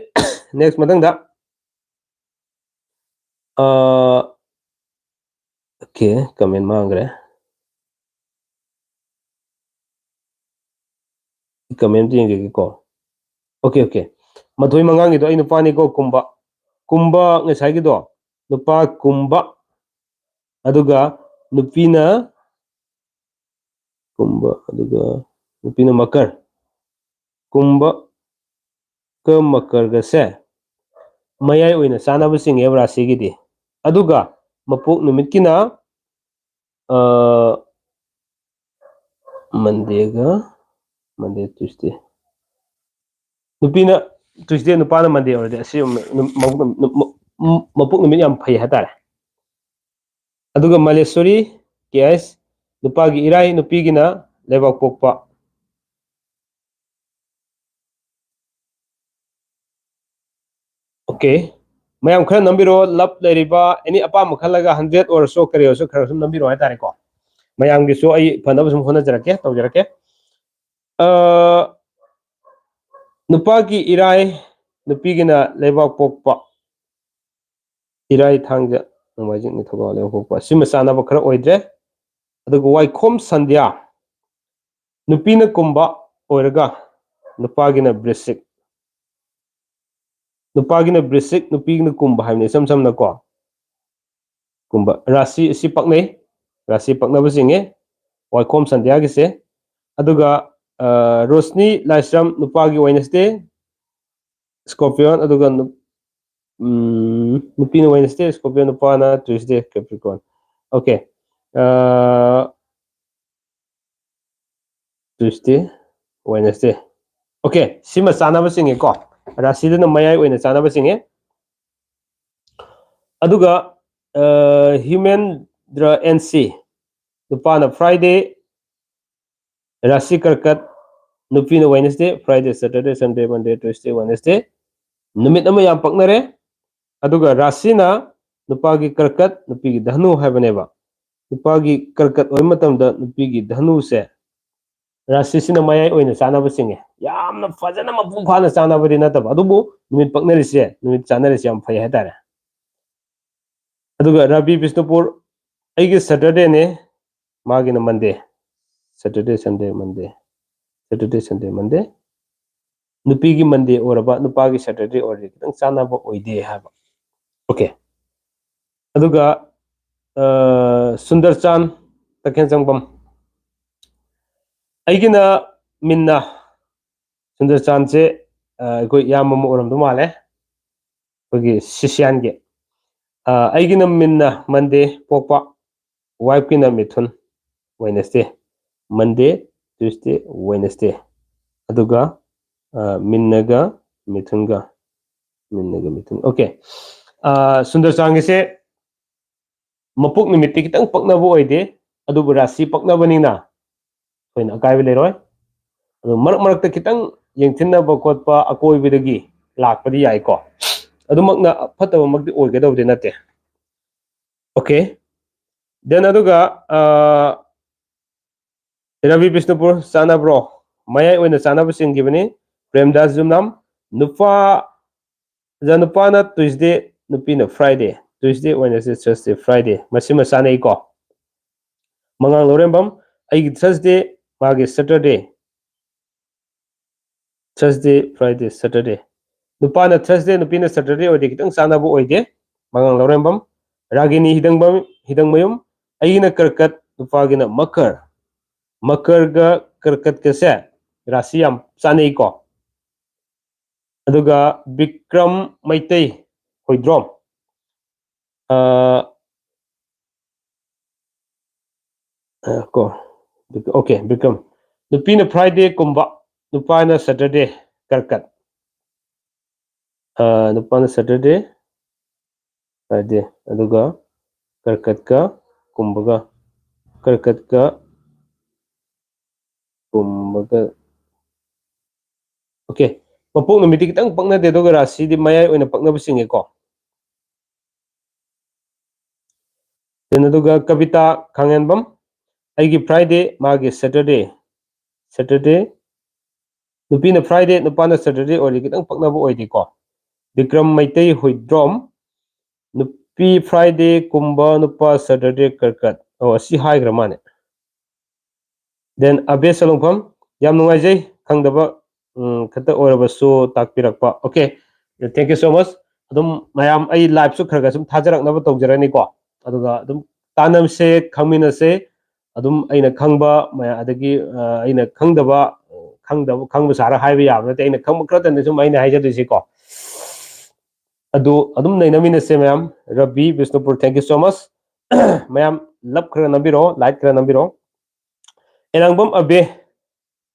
next ꯃꯊꯪꯗ꯫ ꯑ, ꯑꯣꯀꯦ, ꯀꯃꯦꯟ ꯃꯥꯡꯈ꯭ꯔꯦ꯫ ꯀꯃꯦꯟ ꯑꯝꯇ ꯌꯦꯡꯖꯒꯦꯀꯣ꯫ Okay, okay. ꯃꯊꯣꯏ ꯃꯉꯥꯡꯒꯤꯗꯣ ꯑꯩ ꯅꯨꯄꯥꯅꯤꯀꯣ, ꯀꯨꯝꯕ꯫ ꯀꯨꯝꯕ ꯉꯁꯥꯏꯒꯤꯗꯣ, ꯅꯨꯄꯥ ꯀꯨꯝꯕ꯫ ꯑꯗꯨꯒ ꯅꯨꯄꯤꯅ ꯀꯨꯝꯕ, ꯑꯗꯨꯒ ꯅꯨꯄꯤꯅ ꯃꯀꯔ꯫ ꯀꯨꯝꯕ ꯀ ꯃꯀꯔꯒꯁꯦ ꯃꯌꯥꯏ ꯑꯣꯏꯅ ꯆꯥꯟꯅꯕ ꯆꯤꯡꯉꯦꯕ ꯔꯥꯁꯤꯒꯤꯗꯤ꯫ ꯑꯗꯨꯒ ꯃꯄꯣꯛ ꯅꯨꯃꯤꯠꯀꯤꯅ, ꯑ, ꯃꯟꯗꯦꯒ, ꯃꯟꯗꯦ, ꯇ꯭ꯌꯨꯁꯗꯦ꯫ ꯅꯨꯄꯤꯅ ꯇ꯭ꯌꯨꯁꯗꯦ, ꯅꯨꯄꯥꯅ ꯃꯟꯗꯦ ꯑꯣꯏꯔꯗꯤ ꯑꯁꯤ ꯃ-, ꯃ-, ꯃ-, ꯎꯝ, ꯃꯄꯣꯛ ꯅꯨꯃꯤꯠ ꯌꯥꯝ ꯐꯩ ꯍꯥꯏꯇꯥꯔꯦ꯫ ꯑꯗꯨꯒ ꯃꯂꯦꯁꯣꯔꯤ ꯀꯦ ꯑꯦꯁ, ꯅꯨꯄꯥꯒꯤ ꯏꯔꯥꯏ, ꯅꯨꯄꯤꯒꯤꯅ ꯂꯩꯕꯥꯛ ꯄꯣꯛꯄ꯫ ꯑꯣꯀꯦ, ꯃꯌꯥꯝ ꯈꯔ ꯅꯝꯕꯤꯔꯣ, ꯂꯞ ꯂꯩꯔꯤꯕ ꯑꯦꯅꯤ ꯑꯄꯥꯝꯕ ꯈꯜꯂꯒ ꯍꯟꯗ꯭ꯔꯦꯠ ꯑꯣꯏꯔꯁꯨ ꯀꯔꯤ ꯑꯣꯏꯔꯁꯨ ꯈꯔ ꯁꯨꯝ ꯅꯝꯕꯤꯔꯣ ꯍꯥꯏꯇꯥꯔꯦꯀꯣ꯫ ꯃꯌꯥꯝꯒꯤꯁꯨ ꯑꯩ ꯐꯅꯕ ꯁꯨꯝ ꯍꯣꯠꯅꯖꯔꯛꯀꯦ, ꯇꯧꯖꯔꯛꯀꯦ꯫ ꯑ, ꯅꯨꯄꯥꯒꯤ ꯏꯔꯥꯏ, ꯅꯨꯄꯤꯒꯤꯅ ꯂꯩꯕꯥꯛ ꯄꯣꯛꯄ꯫ ꯏꯔꯥꯏ, ꯊꯥꯡꯖ, ꯅꯣꯡꯃꯥꯏꯖꯤꯡ, ꯅꯤꯡꯊꯧꯀꯥꯕ, ꯂꯩꯕꯥꯛ ꯄꯣꯛꯄ꯫ ꯁꯤꯃ ꯆꯥꯟꯅꯕ ꯈꯔ ꯑꯣꯏꯗ꯭ꯔꯦ꯫ ꯑꯗꯨꯒ ꯋꯥꯏꯈꯣꯝ ꯁꯟꯙ꯭ꯌꯥ, ꯅꯨꯄꯤꯅ ꯀꯨꯝꯕ ꯑꯣꯏꯔꯒ ꯅꯨꯄꯥꯒꯤꯅ ꯕ꯭ꯔꯤꯁꯤꯛ꯫ ꯅꯨꯄꯥꯒꯤꯅ ꯕ꯭ꯔꯤꯁꯤꯛ, ꯅꯨꯄꯤꯒꯤꯅ ꯀꯨꯝꯕ ꯍꯥꯏꯕꯅꯤ, ꯏꯁꯝ ꯁꯝꯅ ꯀꯣ꯫ ꯀꯨꯝꯕ꯫ ꯔꯥꯁꯤ ꯑꯁꯤ ꯄꯛꯅꯩ, ꯔꯥꯁꯤ ꯄꯛꯅꯕ ꯆꯤꯡꯉꯦ ꯋꯥꯏꯈꯣꯝ ꯁꯟꯙ꯭ꯌꯥꯒꯤꯁꯦ꯫ ꯑꯗꯨꯒ, ꯑ, ꯔꯣꯁꯅꯤ ꯂꯥꯏꯁ꯭ꯔꯝ, ꯅꯨꯄꯥꯒꯤ ꯋꯦꯅꯁꯗꯦ, ꯁ꯭ꯀꯣꯔꯄꯤꯌꯣꯟ, ꯑꯗꯨꯒ ꯅꯨ-, ꯎꯝ, ꯅꯨꯄꯤꯅ ꯋꯦꯅꯁꯗꯦ, ꯁ꯭ꯀꯣꯔꯄꯤꯌꯣꯟ, ꯅꯨꯄꯥꯅ ꯇ꯭ꯌꯨꯁꯗꯦ, ꯀꯦꯄ꯭ꯔꯤꯀꯣꯟ꯫ ꯑꯣꯀꯦ꯫ ꯑ, ꯇ꯭ꯌꯨꯁꯗꯦ, ꯋꯦꯅꯁꯗꯦ꯫ ꯑꯣꯀꯦ, ꯁꯤꯃ ꯆꯥꯟꯅꯕ ꯆꯤꯡꯉꯦꯀꯣ꯫ ꯔꯥꯁꯤꯗꯨꯅ ꯃꯌꯥꯏ ꯑꯣꯏꯅ ꯆꯥꯟꯅꯕ ꯆꯤꯡꯉꯦ꯫ ꯑꯗꯨꯒ, ꯑ, ꯍ꯭ꯌꯨꯃꯦꯟꯗ꯭ꯔ ꯑꯦꯟ ꯁꯤ, ꯅꯨꯄꯥꯅ ꯐ꯭ꯔꯥꯏꯗꯦ, ꯔꯥꯁꯤ ꯀꯔꯀꯠ, ꯅꯨꯄꯤꯅ ꯋꯦꯅꯁꯗꯦ, ꯐ꯭ꯔꯥꯏꯗꯦ, ꯁꯦꯇꯔꯗꯦ, ꯁꯟꯗꯦ, ꯃꯟꯗꯦ, ꯇ꯭ꯌꯨꯁꯗꯦ, ꯋꯦꯅꯁꯗꯦ꯫ ꯅꯨꯃꯤꯠ ꯑꯃ ꯌꯥꯝ ꯄꯛꯅꯔꯦ꯫ ꯑꯗꯨꯒ ꯔꯥꯁꯤꯅ ꯅꯨꯄꯥꯒꯤ ꯀꯔꯀꯠ, ꯅꯨꯄꯤꯒꯤ ꯙꯅꯨ ꯍꯥꯏꯕꯅꯦꯕ꯫ ꯅꯨꯄꯥꯒꯤ ꯀꯔꯀꯠ ꯑꯣꯏꯕ ꯃꯇꯝꯗ ꯅꯨꯄꯤꯒꯤ ꯙꯅꯨꯁꯦ ꯔꯥꯁꯤꯁꯤꯅ ꯃꯌꯥꯏ ꯑꯣꯏꯅ ꯆꯥꯟꯅꯕ ꯆꯤꯡꯉꯦ꯫ ꯌꯥꯝꯅ ꯐꯖꯅ ꯃꯄꯨꯡ ꯐꯥꯅ ꯆꯥꯟꯅꯕꯗꯤ ꯅꯠꯇꯕ, ꯑꯗꯨꯕꯨ ꯅꯨꯃꯤꯠ ꯄꯛꯅꯔꯤꯁꯦ, ꯅꯨꯃꯤꯠ ꯆꯥꯟꯅꯔꯤꯁꯦ ꯌꯥꯝ ꯐꯩ ꯍꯥꯏꯇꯥꯔꯦ꯫ ꯑꯗꯨꯒ ꯔꯕꯤ ꯕꯤꯁꯅꯨꯄꯨꯔ, ꯑꯩꯒꯤ ꯁꯦꯇꯔꯗꯦꯅꯦ, ꯃꯥꯒꯤꯅ ꯃꯟꯗꯦ꯫ ꯁꯦꯇꯔꯗꯦ, ꯁꯟꯗꯦ, ꯃꯟꯗꯦ꯫ ꯁꯦꯇꯔꯗꯦ, ꯁꯟꯗꯦ, ꯃꯟꯗꯦ꯫ ꯅꯨꯄꯤꯒꯤ ꯃꯟꯗꯦ ꯑꯣꯏꯔꯕ, ꯅꯨꯄꯥꯒꯤ ꯁꯦꯇꯔꯗꯦ ꯑꯣꯏꯔꯗꯤ ꯈꯤꯇꯪ ꯆꯥꯟꯅꯕ ꯑꯣꯏꯗꯦ ꯍꯥꯏꯕ꯫ ꯑꯣꯀꯦ꯫ ꯑꯗꯨꯒ, ꯑ, ꯁꯨꯟꯗꯔꯆꯥꯟ ꯇꯈꯦꯜ ꯆꯪꯕꯝ꯫ ꯑꯩꯒꯤꯅ ꯃꯤꯟꯅ꯫ ꯁꯨꯟꯗꯔꯆꯥꯟꯁꯦ, ꯑ, ꯑꯩꯈꯣꯏ ꯏꯌꯥꯝꯕ ꯑꯃ ꯑꯣꯏꯔꯝꯗꯧ ꯃꯥꯜꯂꯦ, ꯑꯩꯈꯣꯏꯒꯤ ꯁꯤꯁꯤꯌꯥꯟꯒꯤ꯫ ꯑ, ꯑꯩꯒꯤꯅ ꯃꯤꯟꯅ ꯃꯟꯗꯦ ꯄꯣꯛꯄ, ꯋꯥꯏꯐꯀꯤꯅ ꯃꯤꯊꯨꯟ, ꯋꯦꯅꯁꯗꯦ꯫ ꯃꯟꯗꯦ, ꯇ꯭ꯌꯨꯁꯗꯦ, ꯋꯦꯅꯁꯗꯦ꯫ ꯑꯗꯨꯒ, ꯑ, ꯃꯤꯟꯅꯒ ꯃꯤꯊꯨꯟꯒ, ꯃꯤꯟꯅꯒ ꯃꯤꯊꯨꯟ꯫ ꯑꯣꯀꯦ꯫ ꯁꯨꯟꯗꯔ ꯆꯥꯡꯒꯤꯁꯦ ꯃꯄꯣꯛ ꯅꯨꯃꯤꯠꯇꯤ ꯈꯤꯇꯪ ꯄꯛꯅꯕ ꯑꯣꯏꯗꯦ, ꯑꯗꯨꯕꯨ ꯔꯥꯁꯤ ꯄꯛꯅꯕꯅꯤꯅ ꯊꯣꯏꯅ ꯑꯀꯥꯏꯕ ꯂꯩꯔꯣꯏ꯫ ꯑꯗꯣ ꯃꯔꯛ ꯃꯔꯛꯇ ꯈꯤꯇꯪ ꯌꯦꯡꯊꯤꯟꯅꯕ ꯈꯣꯠꯄ ꯑꯀꯣꯏꯕꯗꯒꯤ ꯂꯥꯛꯄꯗꯤ ꯌꯥꯏꯀꯣ, ꯑꯗꯨꯃꯛꯅ ꯐꯠꯇꯕꯃꯛꯇꯤ ꯑꯣꯏꯒꯗꯕꯗꯤ ꯅꯠꯇꯦ꯫ Okay, then ꯑꯗꯨꯒ ꯔꯕꯤ ꯕꯤꯁꯅꯨꯄꯨꯔ ꯆꯥꯟꯅꯕ꯭ꯔꯣ? ꯃꯌꯥꯏ ꯑꯣꯏꯅ ꯆꯥꯟꯅꯕ ꯆꯤꯡꯈꯤꯕꯅꯤ꯫ ꯄ꯭ꯔꯦꯝꯗꯥꯁ ꯖꯨꯝꯅꯥꯝ, ꯅꯨꯄꯥ ꯅꯨꯄꯥꯅ Tuesday, ꯅꯨꯄꯤꯅ Friday, Tuesday, Wednesday, Thursday, Friday, ꯃꯁꯤꯃ ꯆꯥꯅꯩꯀꯣ꯫ ꯃꯉꯥꯡ ꯂꯧꯔꯦꯝꯕꯝ, ꯑꯩꯒꯤ Thursday, ꯃꯥꯒꯤ Saturday, Thursday, Friday, Saturday꯫ ꯅꯨꯄꯥꯅ Thursday, ꯅꯨꯄꯤꯅ Saturday ꯑꯣꯏꯔꯗꯤ ꯈꯤꯇꯪ ꯆꯥꯟꯅꯕ ꯑꯣꯏꯗꯦ꯫ ꯃꯉꯥꯡ ꯂꯧꯔꯦꯝꯕꯝ, ꯔꯥꯒꯤꯅꯤ ꯍꯤꯗꯪꯕꯝ, ꯍꯤꯗꯪꯃꯌꯨꯝ, ꯑꯩꯒꯤꯅ ꯀꯔꯀꯠ, ꯅꯨꯄꯥꯒꯤꯅ ꯃꯀꯔ꯫ ꯃꯀꯔꯒ ꯀꯔꯀꯠꯀꯁꯦ ꯔꯥꯁꯤ ꯌꯥꯝ ꯆꯥꯅꯩꯀꯣ꯫ ꯑꯗꯨꯒ ꯕꯤꯀ꯭ꯔꯝ ꯃꯩꯇꯩ ꯍꯣꯏꯗ꯭ꯔꯣꯝ, ꯑ, ꯑ, ꯀꯣ, ꯑꯣꯀꯦ, ꯕꯤꯀ꯭ꯔꯝ, ꯅꯨꯄꯤꯅ Friday ꯀꯨꯝꯕ, ꯅꯨꯄꯥꯅ Saturday, ꯀꯔꯀꯠ꯫ ꯑ, ꯅꯨꯄꯥꯅ Saturday, Friday, ꯑꯗꯨꯒ ꯀꯔꯀꯠꯀ ꯀꯨꯝꯕꯒ, ꯀꯔꯀꯠꯀ ꯀꯨꯝꯕꯒ꯫ Okay, ꯃꯄꯣꯛ ꯅꯨꯃꯤꯠꯇꯤ ꯈꯤꯇꯪ ꯄꯛꯅꯗꯦ, ꯑꯗꯨꯒ ꯔꯥꯁꯤꯗꯤ ꯃꯌꯥꯏ ꯑꯣꯏꯅ ꯄꯛꯅꯕ ꯆꯤꯡꯉꯦꯀꯣ꯫ Then ꯑꯗꯨꯒ ꯀꯕꯤꯇꯥ ꯈꯥꯡꯉꯦꯟꯕꯝ, ꯑꯩꯒꯤ Friday, ꯃꯥꯒꯤ Saturday, Saturday, ꯅꯨꯄꯤꯅ Friday, ꯅꯨꯄꯥꯅ Saturday ꯑꯣꯏꯔꯗꯤ ꯈꯤꯇꯪ ꯄꯛꯅꯕ ꯑꯣꯏꯗꯦꯀꯣ꯫ ꯕꯤꯀ꯭ꯔꯝ ꯃꯩꯇꯩ ꯍꯨꯏꯗ꯭ꯔꯣꯝ, ꯅꯨꯄꯤ Friday ꯀꯨꯝꯕ, ꯅꯨꯄꯥ Saturday ꯀꯔꯀꯠ꯫ ꯑꯣ, ꯑꯁꯤ ꯍꯥꯏꯈ꯭ꯔ ꯃꯥꯅꯦ꯫ Then ꯑꯕꯦ ꯁꯂꯨꯡꯐꯝ, ꯌꯥꯝ ꯅꯨꯡꯉꯥꯏꯖꯩ, ꯈꯪꯗꯕ, ꯎꯝ, ꯈꯛꯇ ꯑꯣꯏꯔꯕꯁꯨ ꯇꯥꯛꯄꯤꯔꯛꯄ꯫ Okay, thank you so much꯫ ꯑꯗꯨꯝ ꯃꯌꯥꯝ ꯑꯩ live ꯁꯨ ꯈꯔ ꯈꯔ ꯁꯨꯝ ꯊꯥꯖꯔꯛꯅꯕ ꯇꯧꯖꯔꯅꯤꯀꯣ꯫ ꯑꯗꯨꯒ ꯑꯗꯨꯝ ꯇꯥꯟꯅꯁꯦ, ꯈꯪꯃꯤꯟꯅꯁꯦ꯫ ꯑꯗꯨꯝ ꯑꯩꯅ ꯈꯪꯕ ꯃꯌꯥꯝ, ꯑꯗꯒꯤ, ꯑ, ꯑꯩꯅ ꯈꯪꯗꯕ, ꯈꯪꯗꯕ, ꯈꯪꯕ ꯁꯥꯔ ꯍꯥꯏꯕ ꯌꯥꯕ ꯅꯠꯇꯦ꯫ ꯑꯩꯅ ꯈꯪꯕ ꯈꯔꯇꯅꯤ ꯁꯨꯝ ꯑꯩꯅ ꯍꯥꯏꯖꯗꯣꯏꯁꯤꯀꯣ꯫ ꯑꯗꯨ ꯑꯗꯨꯝ ꯅꯩꯅꯃꯤꯟꯅꯁꯦ ꯃꯌꯥꯝ꯫ Ravi Bishnupur, thank you so much꯫ ꯃꯌꯥꯝ love ꯈꯔ ꯅꯝꯕꯤꯔꯛꯑꯣ, like ꯈꯔ ꯅꯝꯕꯤꯔꯛꯑꯣ꯫ ꯑꯦꯔꯥꯡꯕꯝ ꯑꯕꯦ,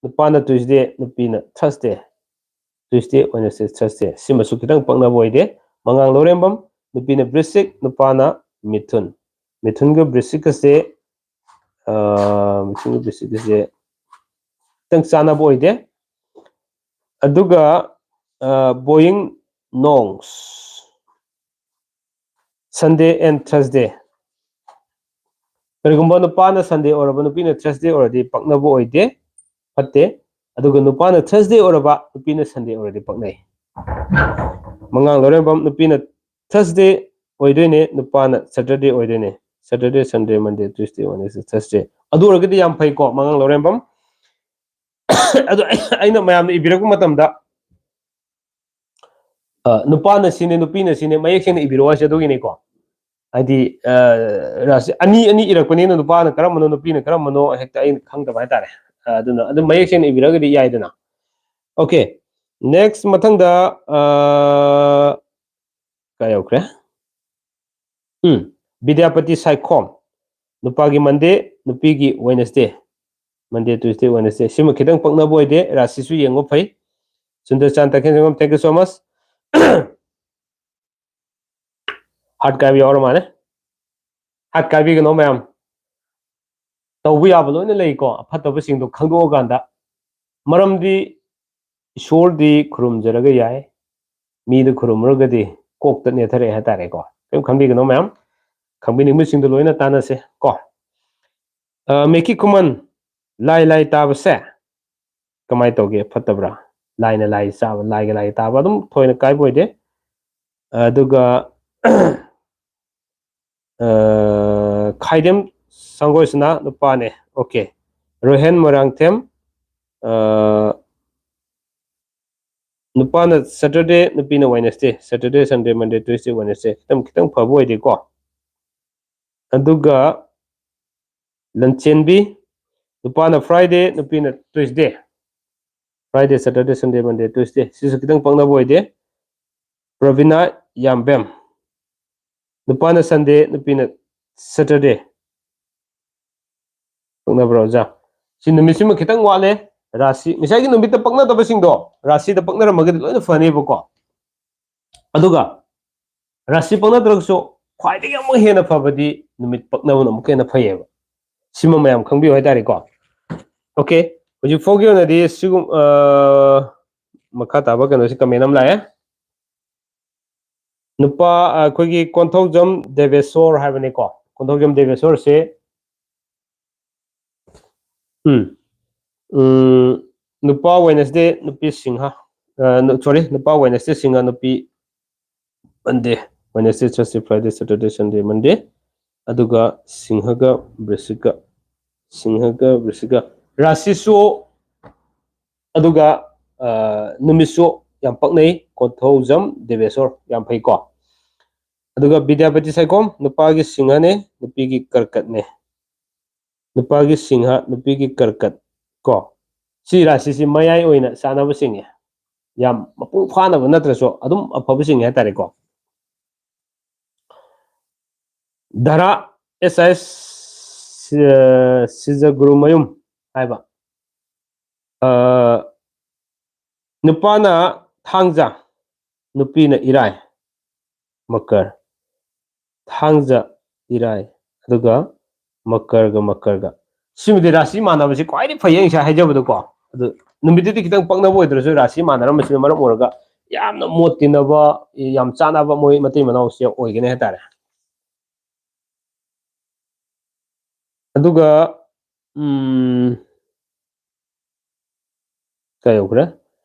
ꯅꯨꯄꯥꯅ Tuesday, ꯅꯨꯄꯤꯅ Thursday꯫ Tuesday, Wednesday, Thursday꯫ ꯁꯤꯃꯁꯨ ꯈꯤꯇꯪ ꯄꯛꯅꯕ ꯑꯣꯏꯗꯦ꯫ ꯃꯉꯥꯡ ꯂꯧꯔꯦꯝꯕꯝ, ꯅꯨꯄꯤꯅ ꯕ꯭ꯔꯤꯁꯤꯛ, ꯅꯨꯄꯥꯅ ꯃꯤꯊꯨꯟ꯫ ꯃꯤꯊꯨꯟꯒ ꯕ꯭ꯔꯤꯁꯤꯛꯀꯁꯦ, ꯑ, ꯃꯤꯊꯨꯟꯒ ꯕ꯭ꯔꯤꯁꯤꯛꯀꯁꯦ ꯈꯤꯇꯪ ꯆꯥꯟꯅꯕ ꯑꯣꯏꯗꯦ꯫ ꯑꯗꯨꯒ, ꯑ, ꯕꯣꯌꯤꯡ ꯅꯣꯡꯁ, Sunday and Thursday꯫ ꯀꯔꯤꯒꯨꯝꯕ ꯅꯨꯄꯥꯅ Sunday ꯑꯣꯏꯔꯕ, ꯅꯨꯄꯤꯅ Thursday ꯑꯣꯏꯔꯗꯤ ꯄꯛꯅꯕ ꯑꯣꯏꯗꯦ, ꯐꯠꯇꯦ꯫ ꯑꯗꯨꯒ ꯅꯨꯄꯥꯅ Thursday ꯑꯣꯏꯔꯕ, ꯅꯨꯄꯤꯅ Sunday ꯑꯣꯏꯔꯗꯤ ꯄꯛꯅꯩ꯫ ꯃꯉꯥꯡ ꯂꯧꯔꯦꯝꯕꯝ, ꯅꯨꯄꯤꯅ Thursday ꯑꯣꯏꯗꯣꯏꯅꯦ, ꯅꯨꯄꯥꯅ Saturday ꯑꯣꯏꯗꯣꯏꯅꯦ꯫ Saturday, Sunday, Monday, Tuesday, Wednesday, Thursday꯫ ꯑꯗꯨ ꯑꯣꯏꯔꯒꯗꯤ ꯌꯥꯝ ꯐꯩꯀꯣ, ꯃꯉꯥꯡ ꯂꯧꯔꯦꯝꯕꯝ꯫ ꯑꯗꯣ ꯑꯩ-, ꯑꯩꯅ ꯃꯌꯥꯝꯅ ꯏꯕꯤꯔꯛꯄ ꯃꯇꯝꯗ, ꯑ, ꯅꯨꯄꯥꯅ ꯁꯤꯅꯦ, ꯅꯨꯄꯤꯅ ꯁꯤꯅꯦ, ꯃꯌꯦꯛ ꯁꯦꯡꯅ ꯏꯕꯤꯔꯛꯑꯣ ꯍꯥꯏꯁꯦ ꯑꯗꯨꯒꯤꯅꯤꯀꯣ꯫ ꯍꯥꯏꯗꯤ, ꯑ, ꯔꯥꯁꯤ ꯑꯅꯤ, ꯑꯅꯤ ꯏꯔꯛꯄꯅꯤꯅ ꯅꯨꯄꯥꯅ ꯀꯔꯝꯕꯅꯣ, ꯅꯨꯄꯤꯅ ꯀꯔꯝꯕꯅꯣ ꯍꯦꯛꯇ ꯑꯩꯅ ꯈꯪꯗꯕ ꯍꯥꯏꯇꯥꯔꯦ꯫ ꯑ, ꯑꯗꯨꯅ ꯑꯗꯨꯝ ꯃꯌꯦꯛ ꯁꯦꯡꯅ ꯏꯕꯤꯔꯒꯗꯤ ꯌꯥꯏꯗꯅ꯫ Okay, next, ꯃꯊꯪꯗ, ꯑ, ꯀꯥꯏ ꯌꯧꯈ꯭ꯔꯦ? ꯎꯝ, ꯕꯤꯗ꯭ꯌꯥꯄꯇꯤ ꯁꯥꯏꯈꯣꯝ, ꯅꯨꯄꯥꯒꯤ Monday, ꯅꯨꯄꯤꯒꯤ Wednesday꯫ Monday, Tuesday, Wednesday꯫ ꯁꯤꯃ ꯈꯤꯇꯪ ꯄꯛꯅꯕ ꯑꯣꯏꯗꯦ, ꯔꯥꯁꯤꯁꯨ ꯌꯦꯡꯕ ꯐꯩ꯫ ꯁꯨꯟꯗꯔꯆꯥꯟ ꯇꯈꯦꯜꯖꯝ, thank you so much꯫ Heart ꯀꯥꯏꯕ ꯌꯥꯎꯔ ꯃꯥꯜꯂꯦ꯫ Heart ꯀꯥꯏꯕꯤꯒꯅꯣ ꯃꯌꯥꯝ꯫ ꯇꯧꯕ ꯌꯥꯕ ꯂꯣꯏꯅ ꯂꯩꯀꯣ, ꯑꯐꯠꯇꯕꯁꯤꯡꯗꯣ ꯈꯪꯗꯣꯛꯑꯀꯥꯟꯗ꯫ ꯃꯔꯝꯗꯤ ꯏꯁꯣꯔꯗꯤ ꯈꯨꯔꯨꯝꯖꯔꯒ ꯌꯥꯏ, ꯃꯤꯗ ꯈꯨꯔꯨꯝꯃꯨꯔꯒꯗꯤ ꯀꯣꯛꯇ ꯅꯦꯠꯊꯔꯛꯑꯦ ꯍꯥꯏꯇꯥꯔꯦꯀꯣ꯫ ꯀꯩꯝ ꯈꯟꯕꯤꯒꯅꯣ ꯃꯌꯥꯝ, ꯈꯪꯕꯤꯅꯤꯡꯕꯁꯤꯡꯗꯣ ꯂꯣꯏꯅ ꯇꯥꯟꯅꯁꯦ ꯀꯣ꯫ ꯑ, ꯃꯦꯀꯤ ꯈꯨꯃꯟ, ꯂꯥꯏ ꯂꯥꯏ ꯇꯥꯕꯁꯦ ꯀꯃꯥꯏꯅ ꯇꯧꯒꯦ? ꯐꯠꯇꯕ꯭ꯔꯥ? ꯂꯥꯏꯅ ꯂꯥꯏ ꯆꯥꯕ, ꯂꯥꯏꯒ ꯂꯥꯏ ꯇꯥꯕ ꯑꯗꯨꯝ ꯊꯣꯏꯅ ꯀꯥꯏꯕ ꯑꯣꯏꯗꯦ꯫ ꯑꯗꯨꯒ, ꯑ, ꯈꯥꯏꯗꯦꯝ ꯁꯪꯒꯣꯏꯁꯅꯥ ꯅꯨꯄꯥꯅꯦ꯫ Okay꯫ ꯔꯣꯍꯦꯟ ꯃꯣꯏꯔꯥꯡꯊꯦꯝ, ꯑ, ꯅꯨꯄꯥꯅ Saturday, ꯅꯨꯄꯤꯅ Wednesday꯫ Saturday, Sunday, Monday, Tuesday, Wednesday꯫ ꯈꯤꯇꯪ, ꯈꯤꯇꯪ ꯐꯕ ꯑꯣꯏꯗꯦꯀꯣ꯫ ꯑꯗꯨꯒ ꯂꯟꯆꯦꯟꯕꯤ, ꯅꯨꯄꯥꯅ Friday, ꯅꯨꯄꯤꯅ Tuesday꯫ Friday, Saturday, Sunday, Monday, Tuesday꯫ ꯁꯤꯁꯨ ꯈꯤꯇꯪ ꯄꯛꯅꯕ ꯑꯣꯏꯗꯦ꯫ ꯄ꯭ꯔꯕꯤꯅꯥ ꯌꯥꯝꯕꯦꯝ, ꯅꯨꯄꯥꯅ Sunday, ꯅꯨꯄꯤꯅ Saturday꯫ ꯄꯛꯅꯕ꯭ꯔꯥ, ꯑꯣꯖꯥ? ꯁꯤ ꯅꯨꯃꯤꯠꯁꯤꯃ ꯈꯤꯇꯪ ꯋꯥꯠꯂꯦ꯫ ꯔꯥꯁꯤ, ꯉꯁꯥꯏꯒꯤ ꯅꯨꯃꯤꯠꯇ ꯄꯛꯅꯗꯕꯁꯤꯡꯗꯣ ꯔꯥꯁꯤꯗ ꯄꯛꯅꯔꯝꯃꯒꯗꯤ ꯂꯣꯏꯅ ꯐꯅꯦꯕꯀꯣ꯫ ꯑꯗꯨꯒ ꯔꯥꯁꯤ ꯄꯛꯅꯗ꯭ꯔꯒꯁꯨ ꯈ꯭ꯋꯥꯏꯗꯒꯤ ꯑꯃꯨꯛ ꯍꯦꯟꯅ ꯐꯕꯗꯤ ꯅꯨꯃꯤꯠ ꯄꯛꯅꯕꯅ ꯑꯃꯨꯛ ꯍꯦꯟꯅ ꯐꯩꯌꯦꯕ꯫ ꯁꯤꯃ ꯃꯌꯥꯝ ꯈꯪꯕꯤꯌꯨ ꯍꯥꯏꯇꯥꯔꯦꯀꯣ꯫ ꯑꯣꯀꯦ, ꯍꯧꯖꯤꯛ ꯐꯥꯎꯒꯤ ꯑꯣꯏꯅꯗꯤ ꯁꯤꯒꯨꯝ ꯃꯈꯥ ꯇꯥꯕ ꯀꯩꯅꯣꯁꯤ ꯀꯃꯦꯟ ꯑꯃ ꯂꯥꯛꯑꯦ꯫ ꯅꯨꯄꯥ ꯑꯩꯈꯣꯏꯒꯤ ꯀꯣꯟꯊꯧꯖꯝ ꯗꯦꯕꯦꯁꯣꯔ ꯍꯥꯏꯕꯅꯤꯀꯣ꯫ ꯀꯣꯟꯊꯧꯖꯝ ꯗꯦꯕꯦꯁꯣꯔꯁꯦ ꯎꯝ ꯎꯝ ꯅꯨꯄꯥ ꯋꯦꯅꯁꯗꯦ, ꯅꯨꯄꯤ ꯁꯤꯡꯍ, ꯁꯣꯔꯤ, ꯅꯨꯄꯥ ꯋꯦꯅꯁꯗꯦ, ꯁꯤꯡꯍ, ꯅꯨꯄꯤ ꯃꯟꯗꯦ꯫ ꯋꯦꯅꯁꯗꯦ, ꯊꯔꯁꯗꯦ, ꯐ꯭ꯔꯥꯏꯗꯦ, ꯁꯦꯇꯔꯗꯦ, ꯁꯟꯗꯦ, ꯃꯟꯗꯦ꯫ ꯑꯗꯨꯒ ꯁꯤꯡꯍꯒ ꯕ꯭ꯔꯤꯁꯤꯀ, ꯁꯤꯡꯍꯒ ꯕ꯭ꯔꯤꯁꯤꯀ, ꯔꯥꯁꯤꯁꯨ, ꯑꯗꯨꯒ ꯅꯨꯃꯤꯠꯁꯨ ꯌꯥꯝ ꯄꯛꯅꯩ꯫ ꯀꯣꯟꯊꯧꯖꯝ ꯗꯦꯕꯦꯁꯣꯔ, ꯌꯥꯝ ꯐꯩꯀꯣ꯫ ꯑꯗꯨꯒ ꯕꯤꯗ꯭ꯌꯥꯄꯇꯤ ꯁꯥꯏꯈꯣꯝ, ꯅꯨꯄꯥꯒꯤ ꯁꯤꯡꯍꯅꯦ, ꯅꯨꯄꯤꯒꯤ ꯀꯔꯀꯠꯅꯦ꯫ ꯅꯨꯄꯥꯒꯤ ꯁꯤꯡꯍ, ꯅꯨꯄꯤꯒꯤ ꯀꯔꯀꯠ ꯀꯣ꯫ ꯁꯤ ꯔꯥꯁꯤꯁꯤ ꯃꯌꯥꯏ ꯑꯣꯏꯅ ꯆꯥꯅꯕ ꯆꯤꯡꯉꯦ꯫ ꯌꯥꯝ ꯃꯄꯨꯡ ꯐꯥꯅꯕ ꯅꯠꯇ꯭ꯔꯁꯨ ꯑꯗꯨꯝ ꯑꯐꯕ ꯆꯤꯡꯉꯦ ꯍꯥꯏꯇꯥꯔꯦꯀꯣ꯫ ꯙꯔꯥ ꯑꯦꯁ ꯑꯥꯏ ꯁꯤꯖꯒꯨꯔꯨꯃꯌꯨꯝ ꯍꯥꯏꯕ꯫ ꯅꯨꯄꯥꯅ ꯊꯥꯡꯖ, ꯅꯨꯄꯤꯅ ꯏꯔꯥꯏ, ꯃꯀꯔ꯫ ꯊꯥꯡꯖ, ꯏꯔꯥꯏ, ꯑꯗꯨꯒ ꯃꯀꯔꯒ ꯃꯀꯔꯒ꯫ ꯁꯤꯃꯗꯤ ꯔꯥꯁꯤ ꯃꯥꯟꯅꯕꯁꯤ ꯈ꯭ꯋꯥꯏꯗꯒꯤ ꯐꯩꯌꯦ ꯉꯁꯥꯏ ꯍꯥꯏꯖꯕꯗꯣꯀꯣ꯫ ꯑꯗꯨ ꯅꯨꯃꯤꯠꯇꯨꯗꯤ ꯈꯤꯇꯪ ꯄꯛꯅꯕ ꯑꯣꯏꯗ꯭ꯔꯁꯨ ꯔꯥꯁꯤ ꯃꯥꯟꯅꯔꯝꯕꯁꯤꯅ ꯃꯔꯝ ꯑꯣꯏꯔꯒ ꯌꯥꯝꯅ ꯃꯣꯠ ꯇꯤꯟꯅꯕ, ꯌꯥꯝ ꯆꯥꯟꯅꯕ ꯃꯣꯏ ꯃꯇꯩ ꯃꯅꯥꯎꯁꯦ ꯑꯣꯏꯒꯅꯤ ꯍꯥꯏꯇꯥꯔꯦ꯫ ꯑꯗꯨꯒ ꯎꯝ, ꯀꯩ ꯌꯧꯈ꯭ꯔꯦ?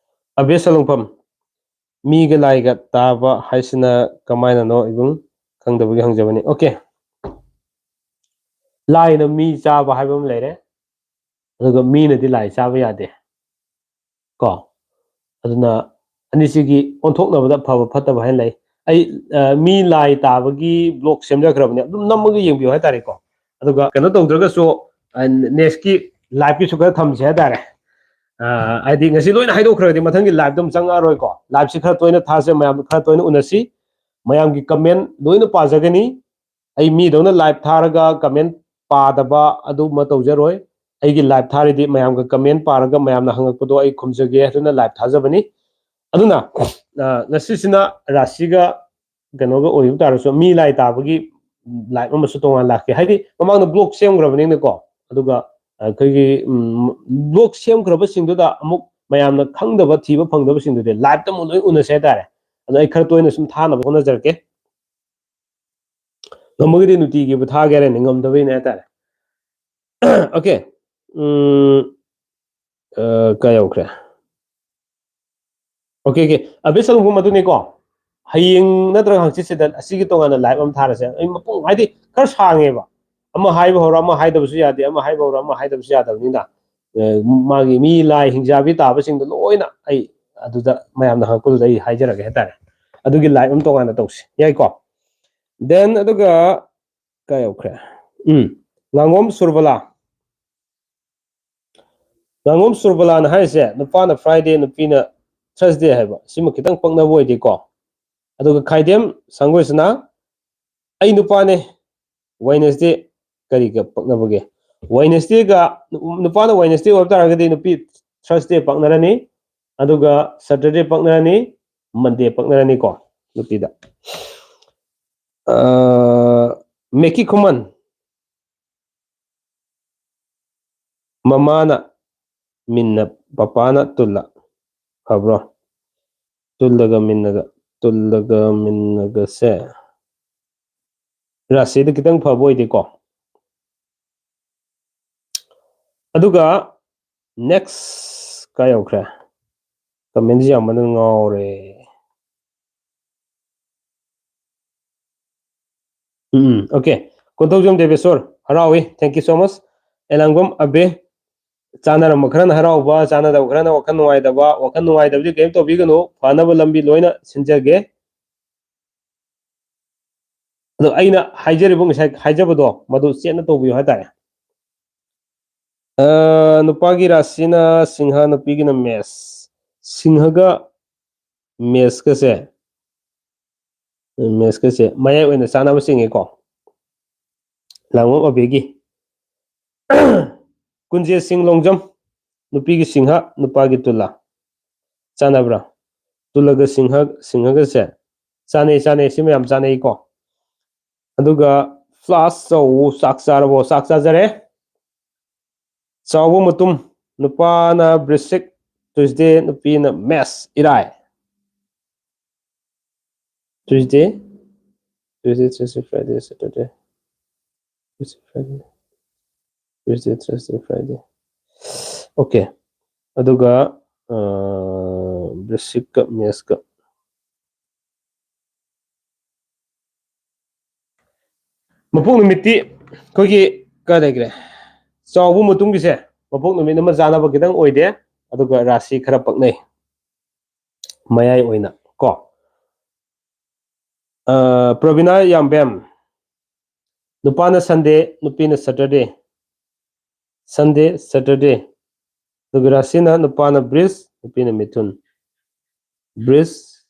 ꯑꯕꯦ ꯁꯂꯨꯡꯐꯝ, ꯃꯤꯒ ꯂꯥꯏꯒ ꯇꯥꯕ ꯍꯥꯏꯁꯤꯅ ꯀꯃꯥꯏꯅꯅꯣ ꯏꯕꯨꯡ? ꯈꯪꯗꯕꯒꯤ ꯍꯪꯖꯕꯅꯤ꯫ ꯑꯣꯀꯦ, ꯂꯥꯏꯅ ꯃꯤ ꯆꯥꯕ ꯍꯥꯏꯕ ꯑꯃ ꯂꯩꯔꯦ, ꯑꯗꯨꯒ ꯃꯤꯅꯗꯤ ꯂꯥꯏ ꯆꯥꯕ ꯌꯥꯗꯦ ꯀꯣ꯫ ꯑꯗꯨꯅ ꯑꯅꯤꯁꯤꯒꯤ ꯑꯣꯟꯊꯣꯛꯅꯕꯗ ꯐꯕ ꯐꯠꯇꯕ ꯍꯥꯏꯅ ꯂꯩ꯫ ꯑꯩ ꯃꯤ ꯂꯥꯏ ꯇꯥꯕꯒꯤ ꯕ꯭ꯂꯣꯛ ꯁꯦꯝꯖꯈ꯭ꯔꯕꯅꯦ, ꯑꯗꯨꯝ ꯅꯝꯃꯒ ꯌꯦꯡꯕꯤꯌꯨ ꯍꯥꯏꯇꯥꯔꯦꯀꯣ꯫ ꯑꯗꯨꯒ ꯀꯩꯅꯣ ꯇꯧꯗ꯭ꯔꯒꯁꯨ ꯅꯦꯛꯁꯀꯤ ꯂꯥꯏꯐꯀꯤꯁꯨ ꯈꯔ ꯊꯝꯁꯦ ꯍꯥꯏꯇꯥꯔꯦ꯫ ꯍꯥꯏꯗꯤ ꯉꯁꯤ ꯂꯣꯏꯅ ꯍꯥꯏꯗꯣꯛꯈ꯭ꯔꯒꯗꯤ ꯃꯊꯪꯒꯤ ꯂꯥꯏꯐꯇ ꯑꯃꯨꯛ ꯆꯪꯉꯛꯑꯔꯣꯏꯀꯣ꯫ ꯂꯥꯏꯐꯁꯤ ꯈꯔ ꯇꯣꯏꯅ ꯊꯥꯁꯦ, ꯃꯌꯥꯝ ꯈꯔ ꯇꯣꯏꯅ ꯎꯅꯁꯤ꯫ ꯃꯌꯥꯝꯒꯤ ꯀꯃꯦꯟ ꯂꯣꯏꯅ ꯄꯥꯖꯒꯅꯤ꯫ ꯑꯩ ꯃꯤꯗꯧꯅ ꯂꯥꯏꯐ ꯊꯥꯔꯒ ꯀꯃꯦꯟ ꯄꯥꯗꯕ ꯑꯗꯨꯒꯨꯝꯕ ꯇꯧꯖꯔꯣꯏ꯫ ꯑꯩꯒꯤ ꯂꯥꯏꯐ ꯊꯥꯔꯤꯗꯤ ꯃꯌꯥꯝꯒ ꯀꯃꯦꯟ ꯄꯥꯔꯒ ꯃꯌꯥꯝꯅ ꯍꯪꯉꯛꯄꯗꯣ ꯑꯩ ꯈꯨꯝꯖꯒꯦ ꯍꯥꯏꯗꯨꯅ ꯂꯥꯏꯐ ꯊꯥꯖꯕꯅꯤ꯫ ꯑꯗꯨꯅ ꯉꯁꯤꯁꯤꯅ ꯔꯥꯁꯤꯒ ꯀꯩꯅꯣꯒ ꯑꯣꯏꯕ ꯇꯥꯔꯁꯨ, ꯃꯤ ꯂꯥꯏ ꯇꯥꯕꯒꯤ ꯂꯥꯏꯞ ꯑꯃꯁꯨ ꯇꯣꯉꯥꯟ ꯂꯥꯛꯀꯦ꯫ ꯍꯥꯏꯗꯤ ꯃꯃꯥꯡꯗ ꯕ꯭ꯂꯣꯛ ꯁꯦꯝꯈ꯭ꯔꯕꯅꯤꯅꯀꯣ, ꯑꯗꯨꯒ ꯑꯩꯈꯣꯏꯒꯤ ꯕ꯭ꯂꯣꯛ ꯁꯦꯝꯈ꯭ꯔꯕꯁꯤꯡꯗꯨꯗ ꯑꯃꯨꯛ ꯃꯌꯥꯝꯅ ꯈꯪꯗꯕ, ꯊꯤꯕ ꯐꯪꯗꯕꯁꯤꯡꯗꯨꯗꯤ ꯂꯥꯏꯞꯇ ꯑꯃꯨꯛ ꯂꯣꯏ ꯎꯅꯁꯦ ꯍꯥꯏꯇꯥꯔꯦ꯫ ꯑꯗꯣ ꯑꯩ ꯈꯔ ꯇꯣꯏꯅ ꯁꯨꯝ ꯊꯥꯅꯕ ꯍꯣꯠꯅꯖꯔꯛꯀꯦ꯫ ꯉꯝꯃꯒꯗꯤ ꯅꯨꯡꯇꯤꯒꯤꯕꯨ ꯊꯥꯒꯦ ꯍꯥꯏꯔꯅꯤ, ꯉꯝꯗꯕꯩꯅꯦ ꯍꯥꯏꯇꯥꯔꯦ꯫ ꯑꯣꯀꯦ꯫ ꯎꯝ, ꯑ, ꯀꯥꯏ ꯌꯧꯈ꯭ꯔꯦ? Okay, okay. ꯑꯕꯦ ꯁꯂꯨꯡꯕꯝ ꯑꯗꯨꯅꯤꯀꯣ꯫ ꯍꯌꯦꯡ ꯅꯠꯇ꯭ꯔꯒ ꯍꯪꯆꯤꯠꯁꯤꯗ ꯑꯁꯤꯒꯤ ꯇꯣꯉꯥꯟꯅ ꯂꯥꯏꯞ ꯑꯃ ꯊꯥꯔꯁꯦ꯫ ꯑꯩ ꯃꯄꯨꯡ, ꯍꯥꯏꯗꯤ ꯈꯔ ꯁꯥꯡꯉꯦꯕ꯫ ꯑꯃ ꯍꯥꯏꯕ ꯍꯧꯔ ꯑꯃ ꯍꯥꯏꯗꯕꯁꯨ ꯌꯥꯗꯦ, ꯑꯃ ꯍꯥꯏꯕ ꯍꯧꯔ ꯑꯃ ꯍꯥꯏꯗꯕꯁꯨ ꯌꯥꯗꯕꯅꯤꯅ, ꯑ, ꯃꯥꯒꯤ ꯃꯤ ꯂꯥꯏ ꯍꯤꯡꯖꯥꯕꯤ ꯇꯥꯕꯁꯤꯡꯗꯣ ꯂꯣꯏꯅ ꯑꯩ ꯑꯗꯨꯗ ꯃꯌꯥꯝꯅ ꯍꯪꯉꯛꯄꯗꯨꯗ ꯑꯩ ꯍꯥꯏꯖꯔꯒꯦ ꯍꯥꯏꯇꯥꯔꯦ꯫ ꯑꯗꯨꯒꯤ ꯂꯥꯏꯞ ꯑꯃ ꯇꯣꯉꯥꯟꯅ ꯇꯧꯁꯤ꯫ ꯌꯥꯏꯀꯣ? Then ꯑꯗꯨꯒ ꯀꯥꯏ ꯌꯧꯈ꯭ꯔꯦ? ꯎꯝ, ꯉꯥꯉꯣꯝ ꯁꯨꯔꯕꯂꯥ꯫ ꯉꯥꯉꯣꯝ ꯁꯨꯔꯕꯂꯥꯅ ꯍꯥꯏꯔꯤꯁꯦ, ꯅꯨꯄꯥꯅ Friday, ꯅꯨꯄꯤꯅ Thursday ꯍꯥꯏꯕ꯫ ꯁꯤꯃ ꯈꯤꯇꯪ ꯄꯛꯅꯕ ꯑꯣꯏꯗꯦꯀꯣ꯫ ꯑꯗꯨꯒ ꯈꯥꯏꯗꯦꯝ ꯁꯪꯒꯣꯏꯁꯅ, "ꯑꯩ ꯅꯨꯄꯥꯅꯦ, Wednesday ꯀꯔꯤꯒ ꯄꯛꯅꯕꯒꯦ?" Wednesdayꯒ, ꯅꯨꯄꯥꯅ Wednesday ꯑꯣꯏꯕ ꯇꯥꯔꯒꯗꯤ ꯅꯨꯄꯤ Thursday ꯄꯛꯅꯔꯅꯤ, ꯑꯗꯨꯒ Saturday ꯄꯛꯅꯔꯅꯤ, Monday ꯄꯛꯅꯔꯅꯤꯀꯣ ꯅꯨꯄꯤꯗ꯫ ꯑ, ꯃꯦꯀꯤ ꯈꯨꯃꯟ, ꯃꯃꯥꯅ ꯃꯤꯟꯅ, ꯄꯄꯥꯅ ꯇꯨꯜꯂ꯫ ꯐꯕ꯭ꯔꯣ? ꯇꯨꯜꯂꯒ ꯃꯤꯟꯅꯒ, ꯇꯨꯜꯂꯒ ꯃꯤꯟꯅꯒꯁꯦ꯫ ꯔꯥꯁꯤꯗ ꯈꯤꯇꯪ ꯐꯕ ꯑꯣꯏꯗꯦꯀꯣ꯫ ꯑꯗꯨꯒ next ꯀꯥꯏ ꯌꯧꯈ꯭ꯔꯦ? Commentꯁꯤ ꯌꯥꯝꯃꯟꯗꯅ ꯉꯥꯎꯔꯦ꯫ ꯎꯝ, okay꯫ ꯀꯣꯟꯊꯧꯖꯝ ꯗꯦꯕꯦꯁꯣꯔ, ꯍꯔꯥꯎꯏ꯫ Thank you so much꯫ ꯑꯦꯂꯥꯡꯕꯝ ꯑꯕꯦ, ꯆꯥꯟꯅꯔꯝꯕ ꯈꯔꯅ ꯍꯔꯥꯎꯕ, ꯆꯥꯟꯅꯗꯕ ꯈꯔꯅ ꯋꯥꯈꯜ ꯅꯨꯡꯉꯥꯏꯇꯕ꯫ ꯋꯥꯈꯜ ꯅꯨꯡꯉꯥꯏꯇꯕꯗꯤ ꯀꯔꯤꯝ ꯇꯧꯕꯤꯒꯅꯨ, ꯐꯅꯕ ꯂꯝꯕꯤ ꯂꯣꯏꯅ ꯁꯤꯟꯖꯒꯦ꯫ ꯑꯗꯣ ꯑꯩꯅ ꯍꯥꯏꯖꯔꯤꯕ, ꯉꯁꯥꯏ ꯍꯥꯏꯖꯕꯗꯣ, ꯃꯗꯨ ꯆꯦꯠꯅ ꯇꯧꯕꯤꯌꯨ ꯍꯥꯏꯇꯥꯔꯦ꯫ ꯑ, ꯅꯨꯄꯥꯒꯤ ꯔꯥꯁꯤꯅ ꯁꯤꯡꯍ, ꯅꯨꯄꯤꯒꯤꯅ ꯃꯦꯁ꯫ ꯁꯤꯡꯍꯒ ꯃꯦꯁꯀꯁꯦ, ꯃꯦꯁꯀꯁꯦ ꯃꯌꯥꯏ ꯑꯣꯏꯅ ꯆꯥꯟꯅꯕ ꯆꯤꯡꯉꯦꯀꯣ꯫ ꯂꯥꯡꯕꯝ ꯑꯕꯦꯒꯤ꯫ ꯀꯨꯟꯖꯦ ꯁꯤꯡ ꯂꯣꯡꯖꯝ, ꯅꯨꯄꯤꯒꯤ ꯁꯤꯡꯍ, ꯅꯨꯄꯥꯒꯤ ꯇꯨꯂꯥ꯫ ꯆꯥꯟꯅꯕ꯭ꯔꯥ? ꯇꯨꯂꯒ ꯁꯤꯡꯍ, ꯁꯤꯡꯍꯒꯁꯦ ꯆꯥꯅꯩ, ꯆꯥꯅꯩ꯫ ꯁꯤ ꯃꯌꯥꯝ ꯆꯥꯅꯩꯀꯣ꯫ ꯑꯗꯨꯒ ꯐ꯭ꯂꯥꯁ ꯆꯧ, ꯆꯥꯛ ꯆꯥꯔꯕꯣ? ꯆꯥꯛ ꯆꯥꯖꯔꯦ꯫ ꯆꯥꯎꯕ ꯃꯇꯨꯝ, ꯅꯨꯄꯥꯅ ꯕ꯭ꯔꯤꯁꯤꯛ, ꯇ꯭ꯌꯨꯁꯗꯦ, ꯅꯨꯄꯤꯅ ꯃꯦꯁ, ꯏꯔꯥꯏ꯫ Tuesday, Tuesday, Thursday, Friday, Saturday, Tuesday, Friday, Tuesday, Thursday, Friday. Okay. ꯑꯗꯨꯒ, ꯑ, ꯕ꯭ꯔꯤꯁꯤꯛꯀ ꯃꯦꯁꯀ꯫ ꯃꯄꯣꯛ ꯅꯨꯃꯤꯠꯇꯤ ꯑꯩꯈꯣꯏꯒꯤ ꯀꯥꯏ ꯂꯩꯈ꯭ꯔꯦ? ꯆꯥꯎꯕ ꯃꯇꯨꯡꯒꯤꯁꯦ ꯃꯄꯣꯛ ꯅꯨꯃꯤꯠ ꯑꯃ ꯆꯥꯅꯕ ꯈꯤꯇꯪ ꯑꯣꯏꯗꯦ, ꯑꯗꯨꯒ ꯔꯥꯁꯤ ꯈꯔ ꯄꯛꯅꯩ ꯃꯌꯥꯏ ꯑꯣꯏꯅ ꯀꯣ꯫ ꯑ, ꯄ꯭ꯔꯕꯤꯅꯥ ꯌꯥꯝꯕꯦꯝ, ꯅꯨꯄꯥꯅ ꯁꯟꯗꯦ, ꯅꯨꯄꯤꯅ ꯁꯦꯇꯔꯗꯦ꯫ ꯁꯟꯗꯦ, ꯁꯦꯇꯔꯗꯦ꯫ ꯑꯗꯨꯒ ꯔꯥꯁꯤꯅ ꯅꯨꯄꯥꯅ ꯕ꯭ꯔꯤꯁ, ꯅꯨꯄꯤꯅ ꯃꯤꯊꯨꯟ꯫ ꯕ꯭ꯔꯤꯁ,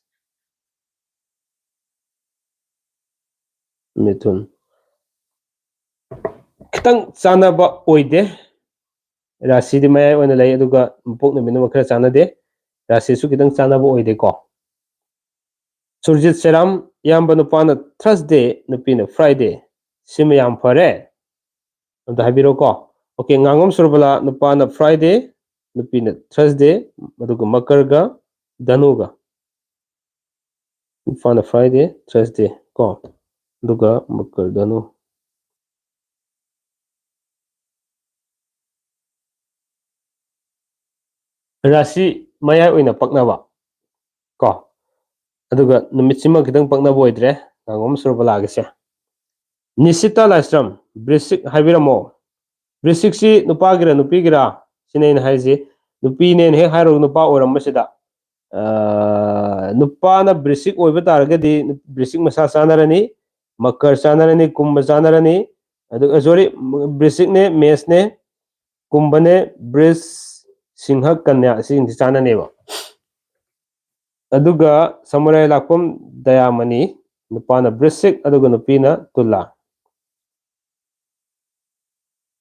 ꯃꯤꯊꯨꯟ꯫ ꯈꯤꯇꯪ ꯆꯥꯟꯅꯕ ꯑꯣꯏꯗꯦ꯫ ꯔꯥꯁꯤꯗꯤ ꯃꯌꯥꯏ ꯑꯣꯏꯅ ꯂꯩ, ꯑꯗꯨꯒ ꯃꯄꯣꯛ ꯅꯨꯃꯤꯠꯅ ꯑꯃꯨꯛ ꯈꯔ ꯆꯥꯟꯅꯗꯦ꯫ ꯔꯥꯁꯤꯁꯨ ꯈꯤꯇꯪ ꯆꯥꯟꯅꯕ ꯑꯣꯏꯗꯦꯀꯣ꯫ ꯁꯨꯔꯖꯤꯠ ꯁꯦꯔꯥꯝ, ꯏꯌꯥꯝꯕ ꯅꯨꯄꯥꯅ ꯊ꯭ꯔꯁꯗꯦ, ꯅꯨꯄꯤꯅ ꯐ꯭ꯔꯥꯏꯗꯦ꯫ ꯁꯤꯃ ꯌꯥꯝ ꯐꯔꯦ꯫ ꯑꯝꯇ ꯍꯥꯏꯕꯤꯔꯛꯎꯀꯣ꯫ ꯑꯣꯀꯦ, ꯉꯥꯉꯣꯝ ꯁꯨꯔꯕꯂꯥ, ꯅꯨꯄꯥꯅ ꯐ꯭ꯔꯥꯏꯗꯦ, ꯅꯨꯄꯤꯅ ꯊ꯭ꯔꯁꯗꯦ, ꯑꯗꯨꯒ ꯃꯀꯔꯒ ꯙꯅꯨꯒ꯫ ꯅꯨꯄꯥꯅ ꯐ꯭ꯔꯥꯏꯗꯦ, ꯊ꯭ꯔꯁꯗꯦ ꯀꯣ, ꯑꯗꯨꯒ ꯃꯀꯔ ꯙꯅꯨ꯫ ꯔꯥꯁꯤ ꯃꯌꯥꯏ ꯑꯣꯏꯅ ꯄꯛꯅꯕ ꯀꯣ, ꯑꯗꯨꯒ ꯅꯨꯃꯤꯠꯁꯤꯃ ꯈꯤꯇꯪ ꯄꯛꯅꯕ ꯑꯣꯏꯗ꯭ꯔꯦ, ꯉꯥꯉꯣꯝ ꯁꯨꯔꯕꯂꯥꯒꯤꯁꯦ꯫ ꯅꯤꯁꯤꯇꯥ ꯂꯥꯏꯁ꯭ꯔꯝ, ꯕ꯭ꯔꯤꯁꯤꯛ ꯍꯥꯏꯕꯤꯔꯝꯃꯣ꯫ ꯕ꯭ꯔꯤꯁꯤꯛꯁꯤ ꯅꯨꯄꯥꯒꯤꯔ ꯅꯨꯄꯤꯒꯤꯔ? ꯁꯤꯅꯦ ꯑꯩꯅ ꯍꯥꯏꯁꯤ꯫ ꯅꯨꯄꯤꯅꯦꯅ ꯍꯦꯛ ꯍꯥꯏꯔꯨꯔꯒ ꯅꯨꯄꯥ ꯑꯣꯏꯔꯝꯕꯁꯤꯗ, ꯑ, ꯅꯨꯄꯥꯅ ꯕ꯭ꯔꯤꯁꯤꯛ ꯑꯣꯏꯕ ꯇꯥꯔꯒꯗꯤ ꯕ꯭ꯔꯤꯁꯤꯛ ꯃꯁꯥ ꯆꯥꯅꯔꯅꯤ, ꯃꯀꯔ ꯆꯥꯅꯔꯅꯤ, ꯀꯨꯝꯚ ꯆꯥꯅꯔꯅꯤ, ꯑꯗꯨꯒ, ꯁꯣꯔꯤ, ꯕ꯭ꯔꯤꯁꯤꯛꯅꯦ, ꯃꯦꯁꯅꯦ, ꯀꯨꯝꯚꯅꯦ, ꯕ꯭ꯔꯤꯖ, ꯁꯤꯡꯍ, ꯀꯟꯌꯥ, ꯑꯁꯤꯁꯤꯡꯁꯤ ꯆꯥꯅꯅꯦꯕ꯫ ꯑꯗꯨꯒ ꯁꯃꯨꯔꯥꯏ ꯂꯥꯛꯄꯝ ꯗꯌꯥꯃꯅꯤ, ꯅꯨꯄꯥꯅ ꯕ꯭ꯔꯤꯁꯤꯛ ꯑꯗꯨꯒ ꯅꯨꯄꯤꯅ ꯇꯨꯂꯥ꯫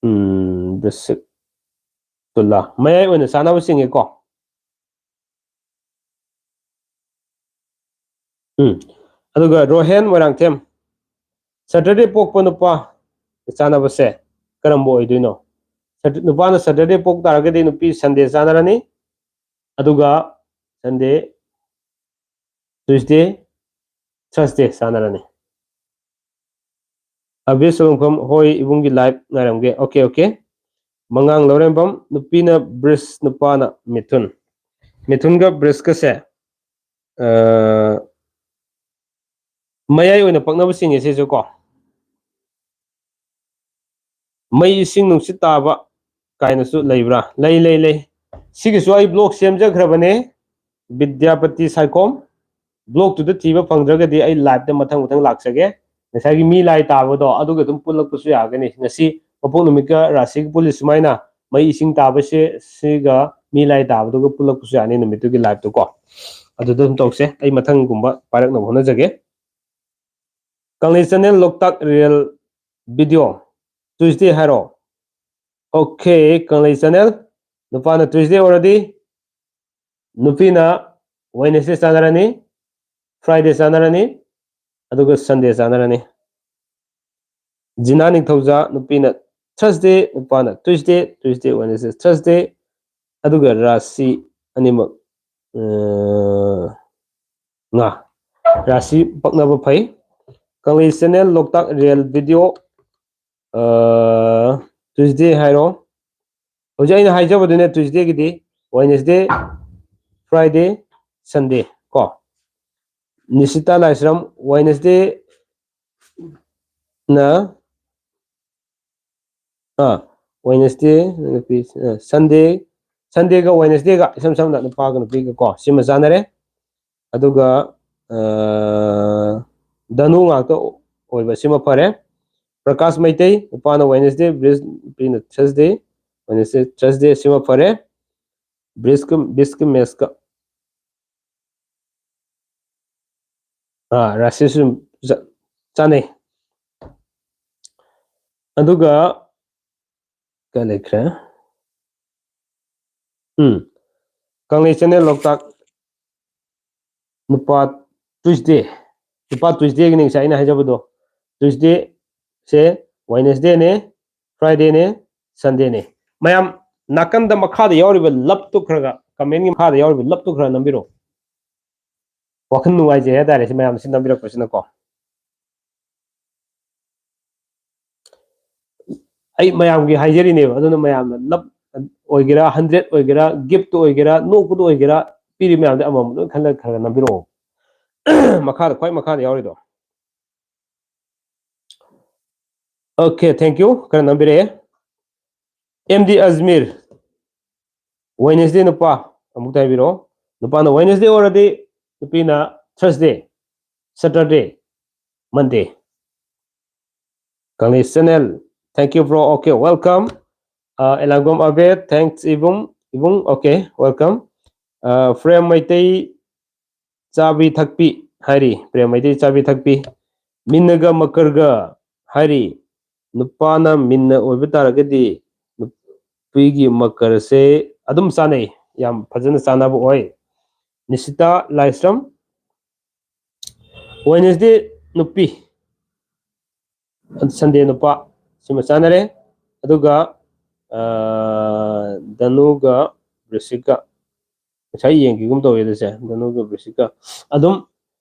ꯎꯝ, ꯕ꯭ꯔꯤꯁꯤꯛ, ꯇꯨꯂꯥ꯫ ꯃꯌꯥꯏ ꯑꯣꯏꯅ ꯆꯥꯅꯕ ꯆꯤꯡꯉꯦꯀꯣ꯫ ꯎꯝ꯫ ꯑꯗꯨꯒ ꯔꯣꯍꯦꯟ ꯃꯣꯏꯔꯥꯡꯊꯦꯝ, ꯁꯦꯇꯔꯗꯦ ꯄꯣꯛꯄ ꯅꯨꯄꯥ ꯆꯥꯟꯅꯕꯁꯦ ꯀꯔꯝꯕ ꯑꯣꯏꯗꯣꯏꯅꯣ? ꯁꯦꯇ-, ꯅꯨꯄꯥꯅ ꯁꯦꯇꯔꯗꯦ ꯄꯣꯛ ꯇꯥꯔꯒꯗꯤ ꯅꯨꯄꯤ ꯁꯟꯗꯦ ꯆꯥꯟꯅꯔꯅꯤ, ꯑꯗꯨꯒ ꯁꯟꯗꯦ, ꯇ꯭ꯌꯨꯁꯗꯦ, ꯊꯔꯁꯗꯦ ꯆꯥꯟꯅꯔꯅꯤ꯫ ꯑꯕꯦ ꯁꯣꯂꯣꯡꯐꯝ, ꯍꯣꯏ ꯏꯕꯨꯡꯒꯤ ꯂꯥꯏꯚ ꯉꯥꯏꯔꯝꯒꯦ꯫ Okay, okay. ꯃꯉꯥꯡ ꯂꯧꯔꯦꯝꯕꯝ, ꯅꯨꯄꯤꯅ ꯕ꯭ꯔꯤꯁ, ꯅꯨꯄꯥꯅ ꯃꯤꯊꯨꯟ꯫ ꯃꯤꯊꯨꯟꯒ ꯕ꯭ꯔꯤꯁꯀꯁꯦ, ꯑ, ꯃꯌꯥꯏ ꯑꯣꯏꯅ ꯄꯛꯅꯕꯁꯤꯡꯅꯤ ꯁꯤꯁꯨ ꯀꯣ꯫ ꯃꯩ ꯏꯁꯤꯡ ꯅꯨꯡꯁꯤꯠ ꯇꯥꯕ ꯀꯥꯏꯅꯁꯨ ꯂꯩꯕ꯭ꯔꯥ? ꯂꯩ, ꯂꯩ, ꯂꯩ꯫ ꯁꯤꯒꯤꯁꯨ ꯑꯩ ꯕ꯭ꯂꯣꯛ ꯁꯦꯝꯖꯈ꯭ꯔꯕꯅꯦ, ꯕꯤꯗ꯭ꯌꯥꯄꯇꯤ ꯁꯥꯏꯈꯣꯝ꯫ ꯕ꯭ꯂꯣꯛꯇꯨꯗ ꯊꯤꯕ ꯐꯪꯗ꯭ꯔꯒꯗꯤ ꯑꯩ ꯂꯥꯏꯚꯇ ꯃꯊꯪ ꯃꯊꯪ ꯂꯥꯛꯆꯒꯦ꯫ ꯉꯁꯥꯏꯒꯤ ꯃꯤ ꯂꯥꯏ ꯇꯥꯕꯗꯣ ꯑꯗꯨꯒ ꯑꯗꯨꯝ ꯄꯨꯜꯂꯛꯄꯁꯨ ꯌꯥꯒꯅꯤ꯫ ꯉꯁꯤ ꯃꯄꯣꯛ ꯅꯨꯃꯤꯠꯀ ꯔꯥꯁꯤꯒ ꯄꯨꯜꯂꯤ ꯁꯨꯃꯥꯏꯅ ꯃꯩ ꯏꯁꯤꯡ ꯇꯥꯕꯁꯦ ꯁꯤꯒ ꯃꯤ ꯂꯥꯏ ꯇꯥꯕꯗꯨꯒ ꯄꯨꯜꯂꯛꯄꯁꯨ ꯌꯥꯅꯤ ꯅꯨꯃꯤꯠꯇꯨꯒꯤ ꯂꯥꯏꯚꯇꯨ ꯀꯣ꯫ ꯑꯗꯨꯗ ꯑꯗꯨꯝ ꯇꯧꯁꯦ꯫ ꯑꯩ ꯃꯊꯪꯒꯨꯝꯕ ꯄꯥꯏꯔꯛꯅꯕ ꯍꯣꯠꯅꯖꯒꯦ꯫ ꯀꯪꯂꯩ ꯆꯦꯅꯦꯜ ꯂꯣꯛꯇꯥꯛ ꯔꯤꯌꯦꯜ ꯚꯤꯗꯤꯑꯣ ꯇ꯭ꯌꯨꯁꯗꯦ ꯍꯥꯏꯔꯣ꯫ ꯑꯣꯀꯦ, ꯀꯪꯂꯩ ꯆꯦꯅꯦꯜ, ꯅꯨꯄꯥꯅ ꯇ꯭ꯌꯨꯁꯗꯦ ꯑꯣꯏꯔꯗꯤ ꯅꯨꯄꯤꯅ ꯋꯦꯅꯦꯁꯗꯦ ꯆꯥꯟꯅꯔꯅꯤ, ꯐ꯭ꯔꯥꯏꯗꯦ ꯆꯥꯟꯅꯔꯅꯤ, ꯑꯗꯨꯒ ꯁꯟꯗꯦ ꯆꯥꯟꯅꯔꯅꯤ꯫ ꯖꯤꯅꯥ ꯅꯤꯡꯊꯧꯖꯥ, ꯅꯨꯄꯤꯅ ꯊꯔꯁꯗꯦ, ꯅꯨꯄꯥꯅ ꯇ꯭ꯌꯨꯁꯗꯦ, ꯇ꯭ꯌꯨꯁꯗꯦ, ꯋꯦꯅꯦꯁꯗꯦ, ꯊꯔꯁꯗꯦ, ꯑꯗꯨꯒ ꯔꯥꯁꯤ ꯑꯅꯤꯃꯛ, ꯑ, ꯉꯥ꯫ ꯔꯥꯁꯤ ꯄꯛꯅꯕ ꯐꯩ꯫ ꯀꯪꯂꯩ ꯆꯦꯅꯦꯜ ꯂꯣꯛꯇꯥꯛ ꯔꯤꯌꯦꯜ ꯚꯤꯗꯤꯑꯣ, ꯑ, ꯇ꯭ꯌꯨꯁꯗꯦ ꯍꯥꯏꯔꯣ꯫ ꯍꯧꯖꯤꯛ ꯑꯩꯅ ꯍꯥꯏꯖꯕꯗꯨꯅꯦ ꯇ꯭ꯌꯨꯁꯗꯦꯒꯤꯗꯤ, ꯋꯦꯅꯦꯁꯗꯦ, ꯐ꯭ꯔꯥꯏꯗꯦ, ꯁꯟꯗꯦ ꯀꯣ꯫ ꯅꯤꯁꯤꯇꯥ ꯂꯥꯏꯁ꯭ꯔꯝ, ꯋꯦꯅꯦꯁꯗꯦ ꯅ, ꯑꯥ, ꯋꯦꯅꯦꯁꯗꯦ, ꯅꯨꯄꯤ, ꯑ, ꯁꯟꯗꯦ, ꯁꯟꯗꯦꯒ ꯋꯦꯅꯦꯁꯗꯦꯒ ꯏꯁꯝ ꯁꯝꯅ ꯅꯨꯄꯥꯒ ꯅꯨꯄꯤꯒ ꯀꯣ, ꯁꯤꯃ ꯆꯥꯟꯅꯔꯦ꯫ ꯑꯗꯨꯒ, ꯑ, ꯙꯅꯨ ꯉꯥꯛꯇ ꯑꯣꯏꯕ ꯁꯤꯃ ꯐꯔꯦ꯫ ꯄ꯭ꯔꯀꯥꯁ ꯃꯩꯇꯩ, ꯅꯨꯄꯥꯅ ꯋꯦꯅꯦꯁꯗꯦ, ꯕ꯭ꯔꯤꯁ, ꯅꯨꯄꯤꯅ ꯊꯔꯁꯗꯦ, ꯋꯦꯅꯦꯁꯗꯦ, ꯊꯔꯁꯗꯦ ꯁꯤꯃ ꯐꯔꯦ꯫ ꯕ꯭ꯔꯤꯁꯀ, ꯕ꯭ꯔꯤꯁꯀ ꯃꯦꯁꯀ꯫ ꯑꯥ, ꯔꯥꯁꯤꯁꯨ ꯆ-, ꯆꯥꯅꯩ꯫ ꯑꯗꯨꯒ ꯀꯥꯏ ꯂꯩꯈ꯭ꯔꯦ? ꯎꯝ꯫ ꯀꯪꯂꯩ ꯆꯦꯅꯦꯜ ꯂꯣꯛꯇꯥꯛ ꯅꯨꯄꯥ ꯇ꯭ꯌꯨꯁꯗꯦ꯫ ꯅꯨꯄꯥ Tuesdayꯒꯤꯅꯤ ꯉꯁꯥꯏ ꯑꯩꯅ ꯍꯥꯏꯖꯕꯗꯣ꯫ Tuesdayꯁꯦ, Wednesdayꯅꯦ, Fridayꯅꯦ, Sundayꯅꯦ꯫ ꯃꯌꯥꯝ ꯅꯥꯀꯟꯗ ꯃꯈꯥꯗ ꯌꯥꯎꯔꯤꯕ ꯂꯞꯇꯨ ꯈꯔ ꯈꯔ, commentꯒꯤ ꯃꯈꯥꯗ ꯌꯥꯎꯔꯤꯕ ꯂꯞꯇꯨ ꯈꯔ ꯅꯝꯕꯤꯔꯛꯑꯣ꯫ ꯋꯥꯈꯜ ꯅꯨꯡꯉꯥꯏꯖꯩ ꯍꯥꯏꯇꯥꯔꯦ ꯁꯤ ꯃꯌꯥꯝ ꯁꯤ ꯅꯝꯕꯤꯔꯛꯄꯁꯤꯅꯀꯣ꯫ ꯑꯩ ꯃꯌꯥꯝꯒꯤ ꯍꯥꯏꯖꯔꯤꯅꯦꯕ, ꯑꯗꯨꯅ ꯃꯌꯥꯝꯅ ꯂꯞ ꯑꯣꯏꯒꯦꯔꯥ, ꯍꯟꯗ꯭ꯔꯦꯠ ꯑꯣꯏꯒꯦꯔꯥ, ꯒꯤꯐꯇ ꯑꯣꯏꯒꯦꯔꯥ, ꯅꯣꯛꯄꯗ ꯑꯣꯏꯒꯦꯔꯥ, ꯄꯤꯔꯤ ꯃꯌꯥꯝꯗꯣ ꯑꯃꯃꯝ ꯂꯣꯏ ꯈꯜꯂꯒ ꯈꯔ ꯈꯔ ꯅꯝꯕꯤꯔꯛꯑꯣ꯫ ꯃꯈꯥꯗ, ꯈ꯭ꯋꯥꯏ ꯃꯈꯥꯗ ꯌꯥꯎꯔꯤꯗꯣ꯫ Okay, thank you. ꯈꯔ ꯅꯝꯕꯤꯔꯛꯑꯦ꯫ ꯑꯦꯝ ꯗꯤ ꯑꯖꯃꯤꯔ, Wednesday ꯅꯨꯄꯥ, ꯑꯃꯨꯛꯇ ꯍꯥꯏꯕꯤꯔꯛꯑꯣ꯫ ꯅꯨꯄꯥꯅ Wednesday ꯑꯣꯏꯔꯗꯤ, ꯅꯨꯄꯤꯅ Thursday, Saturday, Monday꯫ ꯀꯪꯂꯩ channel, thank you bro, okay, welcome. ꯑꯦꯂꯥꯡꯒꯣꯝ Abey, thanks ꯏꯕꯨꯡ, ꯏꯕꯨꯡ, okay, welcome. ꯄ꯭ꯔꯦꯝ ꯃꯩꯇꯩ, ꯆꯥꯕꯤ ꯊꯛꯄꯤ ꯍꯥꯏꯔꯤ, ꯄ꯭ꯔꯦꯝ ꯃꯩꯇꯩ ꯆꯥꯕꯤ ꯊꯛꯄꯤ꯫ ꯃꯤꯟꯅꯒ ꯃꯀꯔꯒ ꯍꯥꯏꯔꯤ, ꯅꯨꯄꯥꯅ ꯃꯤꯟꯅ ꯑꯣꯏꯕ ꯇꯥꯔꯒꯗꯤ ꯅꯨꯄꯤꯒꯤ ꯃꯀꯔꯁꯦ ꯑꯗꯨꯝ ꯆꯥꯅꯩ, ꯌꯥꯝ ꯐꯖꯅ ꯆꯥꯅꯕ ꯑꯣꯏ꯫ ꯅꯤꯁꯤꯇꯥ ꯂꯥꯏꯁ꯭ꯔꯝ, Wednesday ꯅꯨꯄꯤ, Sunday ꯅꯨꯄꯥ, ꯁꯤꯃ ꯆꯥꯅꯔꯦ꯫ ꯑꯗꯨꯒ, ꯑ, ꯙꯅꯨꯒ ꯕ꯭ꯔꯤꯁꯤꯛꯀ, ꯉꯁꯥꯏ ꯌꯦꯡꯈꯤꯒꯨꯝ ꯇꯧꯋꯦ ꯑꯗꯨꯁꯦ, ꯙꯅꯨꯒ ꯕ꯭ꯔꯤꯁꯤꯛꯀ꯫ ꯑꯗꯨꯝ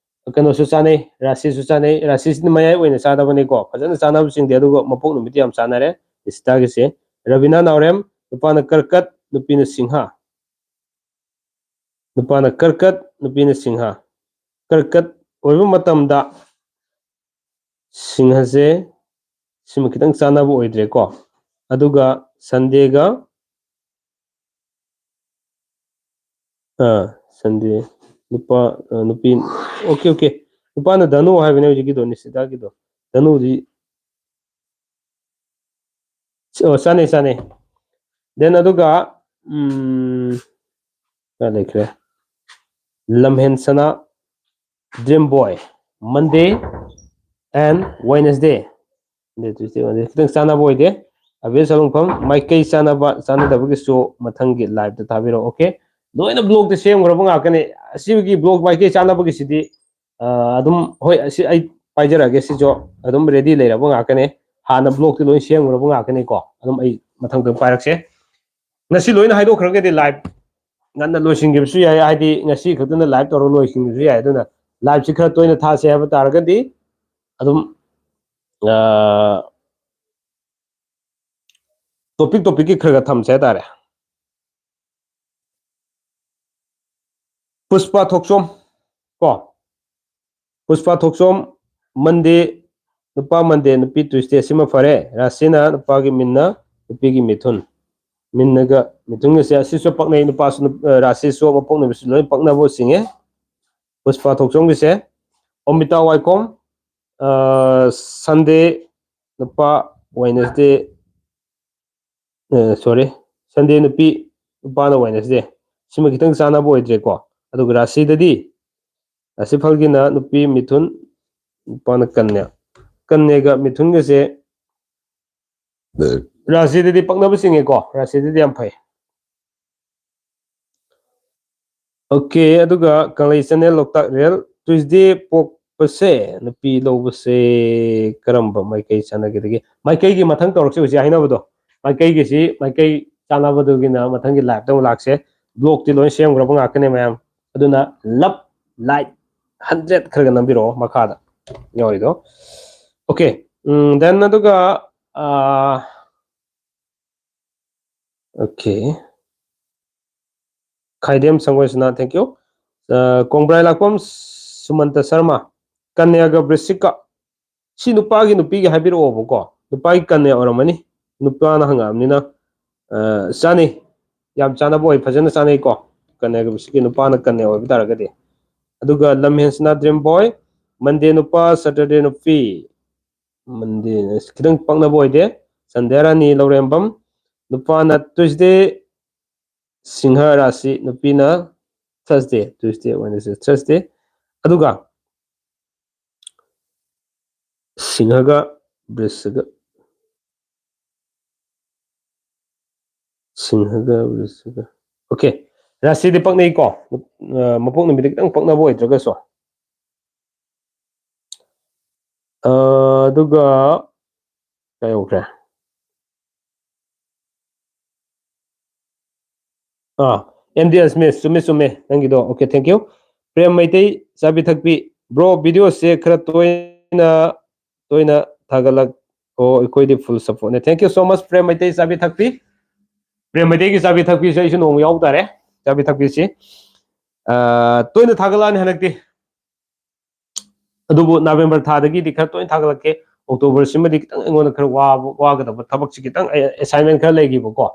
ꯀꯩꯅꯣꯁꯨ ꯆꯥꯅꯩ, ꯔꯥꯁꯤꯁꯨ ꯆꯥꯅꯩ꯫ ꯔꯥꯁꯤꯁꯤꯅ ꯃꯌꯥꯏ ꯑꯣꯏꯅ ꯆꯥꯅꯕꯅꯤꯀꯣ, ꯐꯖꯅ ꯆꯥꯅꯕ ꯆꯤꯡꯗꯦ, ꯑꯗꯨꯒ ꯃꯄꯣꯛ ꯅꯨꯃꯤꯠꯇꯤ ꯌꯥꯝ ꯆꯥꯅꯔꯦ꯫ ꯅꯤꯁꯤꯇꯥꯒꯤꯁꯦ, ꯔꯕꯤꯅꯥ ꯅꯥꯎꯔꯦꯝ, ꯅꯨꯄꯥꯅ ꯀꯔꯀꯠ, ꯅꯨꯄꯤꯅ ꯁꯤꯡꯍ꯫ ꯅꯨꯄꯥꯅ ꯀꯔꯀꯠ, ꯅꯨꯄꯤꯅ ꯁꯤꯡꯍ꯫ ꯀꯔꯀꯠ ꯑꯣꯏꯕ ꯃꯇꯝꯗ ꯁꯤꯡꯍꯁꯦ ꯁꯤꯃ ꯈꯤꯇꯪ ꯆꯥꯟꯅꯕ ꯑꯣꯏꯗ꯭ꯔꯦꯀꯣ꯫ ꯑꯗꯨꯒ Sundayꯒ, ꯑꯥ, Sunday, ꯅꯨꯄꯥ, ꯑ, ꯅꯨꯄꯤ, okay, okay. ꯅꯨꯄꯥꯅ ꯙꯅꯨ ꯍꯥꯏꯕꯅꯦ ꯍꯧꯖꯤꯛꯀꯤꯗꯣ, ꯅꯤꯁꯤꯇꯥꯒꯤꯗꯣ꯫ ꯙꯅꯨꯗꯤ, ꯑꯣ, ꯆꯥꯅꯩ, ꯆꯥꯅꯩ꯫ Then ꯑꯗꯨꯒ, ꯎꯝ, ꯀꯥꯏ ꯂꯩꯈ꯭ꯔꯦ? ꯂꯝꯍꯦꯟ ꯁꯅꯥ, Dream Boy, Monday and Wednesday꯫ Monday, Tuesday, Wednesday꯫ ꯈꯤꯇꯪ ꯆꯥꯟꯅꯕ ꯑꯣꯏꯗꯦ꯫ ꯑꯕꯦ ꯁꯂꯨꯡꯐꯝ, ꯃꯥꯏꯀꯩ ꯆꯥꯟꯅꯕ, ꯆꯥꯟꯅꯗꯕꯒꯤꯁꯨ ꯃꯊꯪꯒꯤ liveꯇ ꯊꯥꯕꯤꯔꯛꯑꯣ, okay? ꯂꯣꯏꯅ blogꯇ ꯁꯦꯝꯈ꯭ꯔꯕ ꯉꯥꯛꯇꯅꯤ꯫ ꯑꯁꯤꯒꯤ blog ꯃꯥꯏꯀꯩ ꯆꯥꯟꯅꯕꯒꯤꯁꯤꯗꯤ ꯑꯗꯨꯝ ꯍꯣꯏ, ꯑꯁꯤ ꯑꯩ ꯄꯥꯏꯖꯔꯛꯑꯒꯦ꯫ ꯁꯤꯁꯨ ꯑꯗꯨꯝ ꯔꯦꯗꯤ ꯂꯩꯔꯕ ꯉꯥꯛꯇꯅꯦ꯫ ꯍꯥꯟꯅ ꯕ꯭ꯂꯣꯛꯇꯤ ꯂꯣꯏ ꯁꯦꯝꯈ꯭ꯔꯕ ꯉꯥꯛꯇꯅꯤꯀꯣ꯫ ꯑꯗꯨꯝ ꯑꯩ ꯃꯊꯪꯗ ꯄꯥꯏꯔꯛꯁꯦ꯫ ꯉꯁꯤ ꯂꯣꯏꯅ ꯍꯥꯏꯗꯣꯛꯈ꯭ꯔꯒꯗꯤ ꯂꯥꯏꯚ ꯉꯟꯅ ꯂꯣꯏꯁꯤꯟꯈꯤꯕꯁꯨ ꯌꯥꯏ, ꯍꯥꯏꯗꯤ ꯉꯁꯤ ꯈꯛꯇꯅ ꯂꯥꯏꯚ ꯇꯧꯔꯒ ꯂꯣꯏꯁꯤꯟꯈꯤꯕꯁꯨ ꯌꯥꯏ꯫ ꯑꯗꯨꯅ ꯂꯥꯏꯚꯁꯤ ꯈꯔ ꯇꯣꯏꯅ ꯊꯥꯁꯦ ꯍꯥꯏꯕ ꯇꯥꯔꯒꯗꯤ ꯑꯗꯨꯝ ꯇꯣꯄꯤꯛ ꯇꯣꯄꯤꯛꯀꯤ ꯈꯔ ꯈꯔ ꯊꯝꯁꯦ ꯍꯥꯏꯇꯥꯔꯦ꯫ ꯄꯨꯁꯄꯥ ꯊꯣꯛꯆꯣꯝ ꯀꯣ, ꯄꯨꯁꯄꯥ ꯊꯣꯛꯆꯣꯝ, ꯃꯟꯗꯦ ꯅꯨꯄꯥ ꯃꯟꯗꯦ, ꯅꯨꯄꯤ ꯇ꯭ꯌꯨꯁꯗꯦ, ꯁꯤꯃ ꯐꯔꯦ꯫ ꯔꯥꯁꯤꯅ ꯅꯨꯄꯥꯒꯤ ꯃꯤꯟꯅ, ꯅꯨꯄꯤꯒꯤ ꯃꯤꯊꯨꯟ꯫ ꯃꯤꯟꯅꯒ ꯃꯤꯊꯨꯟꯒꯁꯦ ꯑꯁꯤꯁꯨ ꯄꯛꯅꯩ, ꯅꯨꯄꯥꯁꯨ ꯅꯨꯞ-, ꯑ, ꯔꯥꯁꯤꯁꯨ ꯃꯄꯣꯛ ꯅꯨꯃꯤꯠꯁꯨ ꯂꯣꯏ ꯄꯛꯅꯕ ꯆꯤꯡꯉꯦ꯫ ꯄꯨꯁꯄꯥ ꯊꯣꯛꯆꯣꯝꯒꯤꯁꯦ꯫ ꯑꯣꯃꯤꯇꯥ ꯋꯥꯏꯈꯣꯝ, ꯑ, ꯁꯟꯗꯦ ꯅꯨꯄꯥ ꯋꯦꯅꯁꯗꯦ, ꯑ, ꯁꯣꯔꯤ, ꯁꯟꯗꯦ ꯅꯨꯄꯤ ꯅꯨꯄꯥꯅ ꯋꯦꯅꯁꯗꯦ꯫ ꯁꯤꯃ ꯈꯤꯇꯪ ꯆꯥꯟꯅꯕ ꯑꯣꯏꯗ꯭ꯔꯦꯀꯣ꯫ ꯑꯗꯨꯒ ꯔꯥꯁꯤꯗꯗꯤ ꯔꯥꯁꯤꯐꯜꯒꯤꯅ ꯅꯨꯄꯤ ꯃꯤꯊꯨꯟ, ꯅꯨꯄꯥꯅ ꯀꯟꯌꯥ꯫ ꯀꯟꯌꯥꯒ ꯃꯤꯊꯨꯟꯒꯁꯦ ꯔꯥꯁꯤꯗꯗꯤ ꯄꯛꯅꯕ ꯆꯤꯡꯉꯦꯀꯣ, ꯔꯥꯁꯤꯗꯗꯤ ꯌꯥꯝ ꯐꯩ꯫ ꯑꯣꯀꯦ, ꯑꯗꯨꯒ ꯀꯪꯂꯩ ꯆꯦꯅꯦꯜ ꯂꯣꯛꯇꯥꯛ ꯔꯤꯌꯦꯜ ꯇ꯭ꯌꯨꯁꯗꯦ ꯄꯣꯛꯄꯁꯦ ꯅꯨꯄꯤ ꯂꯧꯕꯁꯦ ꯀꯔꯝꯕ ꯃꯥꯏꯀꯩ ꯆꯥꯟꯅꯒꯗꯒꯦ? ꯃꯥꯏꯀꯩꯒꯤ ꯃꯊꯪ ꯇꯧꯔꯛꯁꯦ, ꯍꯧꯖꯤꯛ ꯍꯥꯏꯅꯕꯗꯣ꯫ ꯃꯥꯏꯀꯩꯒꯤꯁꯤ, ꯃꯥꯏꯀꯩ ꯆꯥꯟꯅꯕꯗꯨꯒꯤꯅ ꯃꯊꯪꯒꯤ ꯂꯥꯏꯐꯇ ꯑꯃꯨꯛ ꯂꯥꯛꯁꯦ꯫ ꯕ꯭ꯂꯣꯛꯇꯤ ꯂꯣꯏ ꯁꯦꯝꯈ꯭ꯔꯕ ꯉꯥꯛꯇꯅꯦ ꯃꯌꯥꯝ꯫ ꯑꯗꯨꯅ ꯂꯞ ꯂꯥꯏꯛ ꯍꯟꯗ꯭ꯔꯦꯠ ꯈꯔꯒ ꯅꯝꯕꯤꯔꯛꯑꯣ ꯃꯈꯥꯗ ꯌꯥꯎꯔꯤꯗꯣ꯫ ꯑꯣꯀꯦ, ꯎꯝ, then ꯑꯗꯨꯒ, ꯑꯥ, ꯑꯣꯀꯦ꯫ Khaidem ꯁꯪꯒꯣꯏꯁꯅꯥ, thank you꯫ ꯑ, ꯀꯣꯡꯕ꯭ꯔꯥꯏ ꯂꯥꯛꯄꯝ ꯁꯨꯃꯟꯇ ꯁꯔꯃ, ꯀꯟꯌꯥꯒ ꯕ꯭ꯔꯤꯁꯤꯀ꯫ ꯁꯤ ꯅꯨꯄꯥꯒꯤ, ꯅꯨꯄꯤꯒꯤ ꯍꯥꯏꯕꯤꯔꯛꯑꯣꯕꯀꯣ꯫ ꯅꯨꯄꯥꯒꯤ ꯀꯟꯌꯥ ꯑꯣꯏꯔꯝꯃꯅꯤ꯫ ꯅꯨꯄꯥꯅ ꯍꯪꯉꯛꯑꯕꯅꯤꯅ, ꯑ, ꯆꯥꯅꯩ꯫ ꯌꯥꯝ ꯆꯥꯅꯕ ꯑꯣꯏ, ꯐꯖꯅ ꯆꯥꯅꯩꯀꯣ꯫ ꯀꯟꯌꯥꯒ ꯕ꯭ꯔꯤꯁꯤꯀ ꯅꯨꯄꯥꯅ ꯀꯟꯌꯥ ꯑꯣꯏꯕ ꯇꯥꯔꯒꯗꯤ꯫ ꯑꯗꯨꯒ ꯂꯝꯍꯦꯟꯁꯅꯥ ꯗ꯭ꯔꯤꯝ ꯕꯣꯏ, ꯃꯟꯗꯦ ꯅꯨꯄꯥ, ꯁꯇꯔꯗꯦ ꯅꯨꯄꯤ꯫ ꯃꯟꯗꯦ, ꯑꯁ, ꯈꯤꯇꯪ ꯄꯛꯅꯕ ꯑꯣꯏꯗꯦ꯫ ꯁꯟꯙ꯭ꯌꯥ ꯔꯥꯅꯤ ꯂꯧꯔꯦꯝꯕꯝ, ꯅꯨꯄꯥꯅ ꯇ꯭ꯌꯨꯁꯗꯦ, ꯁꯤꯡꯍ ꯔꯥꯁꯤ, ꯅꯨꯄꯤꯅ ꯊꯔꯁꯗꯦ, ꯇ꯭ꯌꯨꯁꯗꯦ, ꯋꯦꯅꯁꯗꯦ, ꯊꯔꯁꯗꯦ꯫ ꯑꯗꯨꯒ ꯁꯤꯡꯍꯒ ꯕ꯭ꯔꯤꯁꯒ, ꯁꯤꯡꯍꯒ ꯕ꯭ꯔꯤꯁꯒ꯫ ꯑꯣꯀꯦ, ꯔꯥꯁꯤꯗꯤ ꯄꯛꯅꯩꯀꯣ꯫ ꯑ, ꯃꯄꯣꯛ ꯅꯨꯃꯤꯠꯇ ꯈꯤꯇꯪ ꯄꯛꯅꯕ ꯑꯣꯏꯗ꯭ꯔꯒꯁꯨ꯫ ꯑ, ꯑꯗꯨꯒ ꯀꯩ ꯌꯧꯈ꯭ꯔꯦ? ꯑꯥ, ꯑꯦꯝ ꯗꯤ ꯑꯦꯁ ꯃꯤꯁ, ꯆꯨꯝꯃꯦ, ꯆꯨꯝꯃꯦ ꯅꯪꯒꯤꯗꯣ꯫ Okay, thank you. Prem Meitei, ꯆꯥꯕꯤ ꯊꯛꯄꯤ꯫ Bro, video ꯁꯦ ꯈꯔ ꯇꯣꯏꯅ, ꯇꯣꯏꯅ ꯊꯥꯒꯠꯂꯛ-, ꯑꯣ, ꯑꯩꯈꯣꯏꯗꯤ full support ꯅꯦ꯫ Thank you so much, Prem Meitei, ꯆꯥꯕꯤ ꯊꯛꯄꯤ꯫ ꯄ꯭ꯔꯦꯝ ꯃꯩꯇꯩꯒꯤ ꯆꯥꯕꯤ ꯊꯛꯄꯤꯁꯦ ꯑꯩꯁꯨ ꯅꯣꯡꯃ ꯌꯥꯎ ꯇꯥꯔꯦ, ꯆꯥꯕꯤ ꯊꯛꯄꯤꯁꯤ꯫ ꯑꯥ, ꯇꯣꯏꯅ ꯊꯥꯒꯠꯂꯛꯑꯅꯤ ꯍꯟꯗꯛꯇꯤ꯫ ꯑꯗꯨꯕꯨ ꯅꯕꯦꯝꯕꯔ ꯊꯥꯗꯒꯤꯗꯤ ꯈꯔ ꯇꯣꯏꯅ ꯊꯥꯒꯠꯂꯛꯀꯦ꯫ ꯑꯣꯛꯇꯣꯕꯔꯁꯤꯃꯗꯤ ꯈꯤꯇꯪ ꯑꯩꯉꯣꯟꯗ ꯈꯔ ꯋꯥꯕ, ꯋꯥꯒꯗꯕ ꯊꯕꯛꯁꯤ ꯈꯤꯇꯪ ꯑꯩ assignment ꯈꯔ ꯂꯩꯈꯤꯕꯀꯣ꯫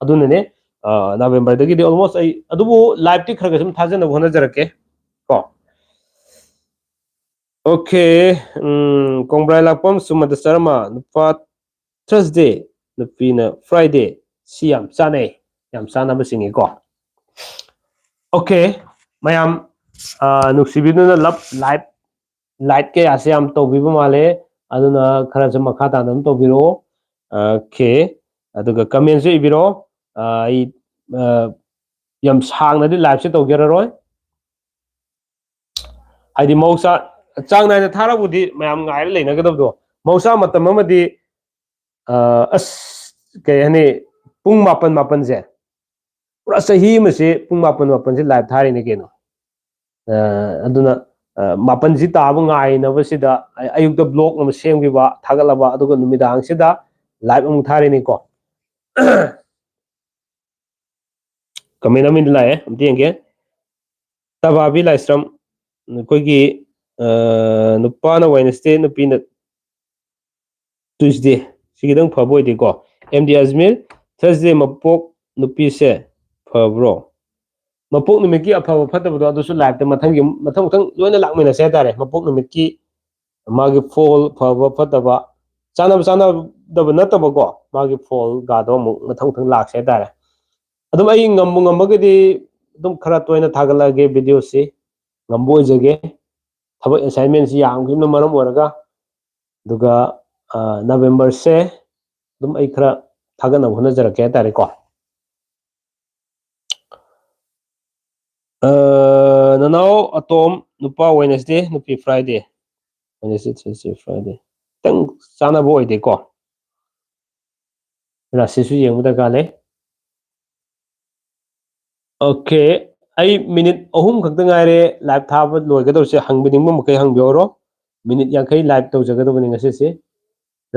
ꯑꯗꯨꯅꯅꯦ, ꯑ, ꯅꯕꯦꯝꯕꯔꯗꯒꯤꯗꯤ almost ꯑꯩ, ꯑꯗꯨꯕꯨ live ꯇꯤ ꯈꯔ ꯈꯔ ꯁꯨꯝ ꯊꯥꯖꯅꯕ ꯍꯣꯠꯅꯖꯔꯛꯀꯦ ꯀꯣ꯫ Okay, ꯎꯝ, ꯀꯣꯡꯕ꯭ꯔꯥꯏ ꯂꯥꯛꯄꯝ ꯁꯨꯃꯟꯇ ꯁꯔꯃ, ꯅꯨꯄꯥ Thursday, ꯅꯨꯄꯤꯅ Friday꯫ ꯁꯤ ꯌꯥꯝ ꯆꯥꯅꯩ, ꯌꯥꯝ ꯆꯥꯅꯕ ꯆꯤꯡꯉꯤꯀꯣ꯫ Okay, ꯃꯌꯥꯝ, ꯑ, ꯅꯨꯡꯁꯤꯕꯤꯗꯨꯅ love, like, like ꯀꯌꯥꯁꯦ ꯌꯥꯝ ꯇꯧꯕꯤꯕ ꯃꯥꯜꯂꯦ, ꯑꯗꯨꯅ ꯈꯔꯁꯨ ꯃꯈꯥ ꯇꯥꯅ ꯑꯗꯨꯝ ꯇꯧꯕꯤꯔꯛꯑꯣ꯫ Okay, ꯑꯗꯨꯒ comment ꯁꯨ ꯏꯕꯤꯔꯛꯑꯣ꯫ ꯑ, ꯑꯩ, ꯑ, ꯌꯥꯝ ꯁꯥꯡꯅꯗꯤ live ꯁꯦ ꯇꯧꯖꯔꯔꯣꯏ꯫ ꯍꯥꯏꯗꯤ ꯃꯍꯧꯁꯥ ꯆꯥꯡ ꯅꯥꯏꯅ ꯊꯥꯔꯕꯨꯗꯤ ꯃꯌꯥꯝ ꯉꯥꯏꯔ ꯂꯩꯅꯒꯗꯕꯗꯣ, ꯃꯍꯧꯁꯥ ꯃꯇꯝ ꯑꯃꯗꯤ, ꯑ, ꯑꯁ, ꯀꯩ ꯍꯥꯏꯅꯤ, ꯄꯨꯡ ꯃꯥꯄꯟ, ꯃꯥꯄꯟꯁꯦ, ꯄꯨꯔꯥ ꯆꯍꯤ ꯑꯃꯁꯦ ꯄꯨꯡ ꯃꯥꯄꯟ, ꯃꯥꯄꯟꯁꯦ live ꯊꯥꯔꯤꯅꯦ ꯀꯩꯅꯣ꯫ ꯑ, ꯑꯗꯨꯅ, ꯑ, ꯃꯥꯄꯟꯁꯤ ꯇꯥꯕ ꯉꯥꯏꯅꯕꯁꯤꯗ ꯑ-, ꯑꯌꯨꯛꯇ vlog ꯑꯃ ꯁꯦꯝꯈꯤꯕ, ꯊꯥꯒꯠꯂꯕ, ꯑꯗꯨꯒ ꯅꯨꯃꯤꯗꯥꯡꯁꯤꯗ live ꯑꯃꯨꯛ ꯊꯥꯔꯤꯅꯤꯀꯣ꯫ Comment ꯑꯃꯗꯤ ꯂꯥꯛꯑꯦ, ꯑꯝꯇ ꯌꯦꯡꯒꯦ꯫ ꯇꯕꯥꯕꯤ ꯂꯥꯏꯁ꯭ꯔꯝ, ꯑꯩꯈꯣꯏꯒꯤ, ꯑ, ꯅꯨꯄꯥꯅ Wednesday, ꯅꯨꯄꯤꯅ Tuesday, ꯁꯤ ꯈꯤꯇꯪ ꯐꯕ ꯑꯣꯏꯗꯦꯀꯣ꯫ ꯑꯦꯝ ꯗꯤ ꯑꯖꯃꯤꯔ, Thursday ꯃꯄꯣꯛ ꯅꯨꯄꯤꯁꯦ ꯐꯕ꯭ꯔꯣ? ꯃꯄꯣꯛ ꯅꯨꯃꯤꯠꯀꯤ ꯑꯐꯕ ꯐꯠꯇꯕꯗꯣ ꯑꯗꯨꯁꯨ live ꯇ ꯃꯊꯪꯒꯤ, ꯃꯊꯪ ꯃꯊꯪ ꯂꯣꯏꯅ ꯂꯥꯛꯃꯤꯟꯅꯁꯦ ꯍꯥꯏꯇꯥꯔꯦ꯫ ꯃꯄꯣꯛ ꯅꯨꯃꯤꯠꯀꯤ ꯃꯥꯒꯤ ꯐꯣꯜ ꯐꯕ ꯐꯠꯇꯕ, ꯆꯥꯟꯅꯕ ꯆꯥꯟꯅꯗꯕ ꯅꯠꯇꯕꯀꯣ, ꯃꯥꯒꯤ ꯐꯣꯜ ꯒꯥꯗꯣ ꯑꯃꯨꯛ ꯃꯊꯪ ꯃꯊꯪ ꯂꯥꯛꯁꯦ ꯍꯥꯏꯇꯥꯔꯦ꯫ ꯑꯗꯨꯝ ꯑꯩ ꯉꯝꯕꯨ ꯉꯝꯃꯒꯗꯤ ꯑꯗꯨꯝ ꯈꯔ ꯇꯣꯏꯅ ꯊꯥꯒꯠꯂꯛꯑꯒꯦ video ꯁꯤ, ꯉꯝꯕ ꯑꯣꯏꯖꯒꯦ꯫ ꯊꯕꯛ assignment ꯁꯤ ꯌꯥꯝꯈꯤꯕꯅ ꯃꯔꯝ ꯑꯣꯏꯔꯒ, ꯑꯗꯨꯒ, ꯑ, ꯅꯕꯦꯝꯕꯔꯁꯦ ꯑꯗꯨꯝ ꯑꯩ ꯈꯔ ꯊꯥꯒꯠꯅꯕ ꯍꯣꯠꯅꯖꯔꯛꯀꯦ ꯍꯥꯏꯇꯥꯔꯦꯀꯣ꯫ ꯑ, ꯅꯅꯥꯎ ꯑꯇꯣꯝ, ꯅꯨꯄꯥ Wednesday, ꯅꯨꯄꯤ Friday꯫ Wednesday, Thursday, Friday. ꯈꯤꯇꯪ ꯆꯥꯟꯅꯕ ꯑꯣꯏꯗꯦꯀꯣ꯫ ꯔꯥꯁꯤꯁꯨ ꯌꯦꯡꯕ ꯗꯔꯀꯥꯔ ꯂꯩ꯫ ꯑꯣꯀꯦ, ꯑꯩ ꯃꯤꯅꯤꯠ ꯑꯍꯨꯝ ꯈꯛꯇ ꯉꯥꯏꯔꯦ ꯂꯥꯏꯚ ꯊꯥꯕ ꯂꯣꯏꯒꯗꯧꯁꯦ꯫ ꯍꯪꯕꯤꯅꯤꯡꯕ ꯃꯈꯩ ꯍꯪꯕꯤꯍꯧꯔꯣ꯫ ꯃꯤꯅꯤꯠ ꯌꯥꯡꯈꯩ ꯂꯥꯏꯚ ꯇꯧꯖꯒꯗꯕꯅꯤ ꯉꯁꯤꯁꯦ꯫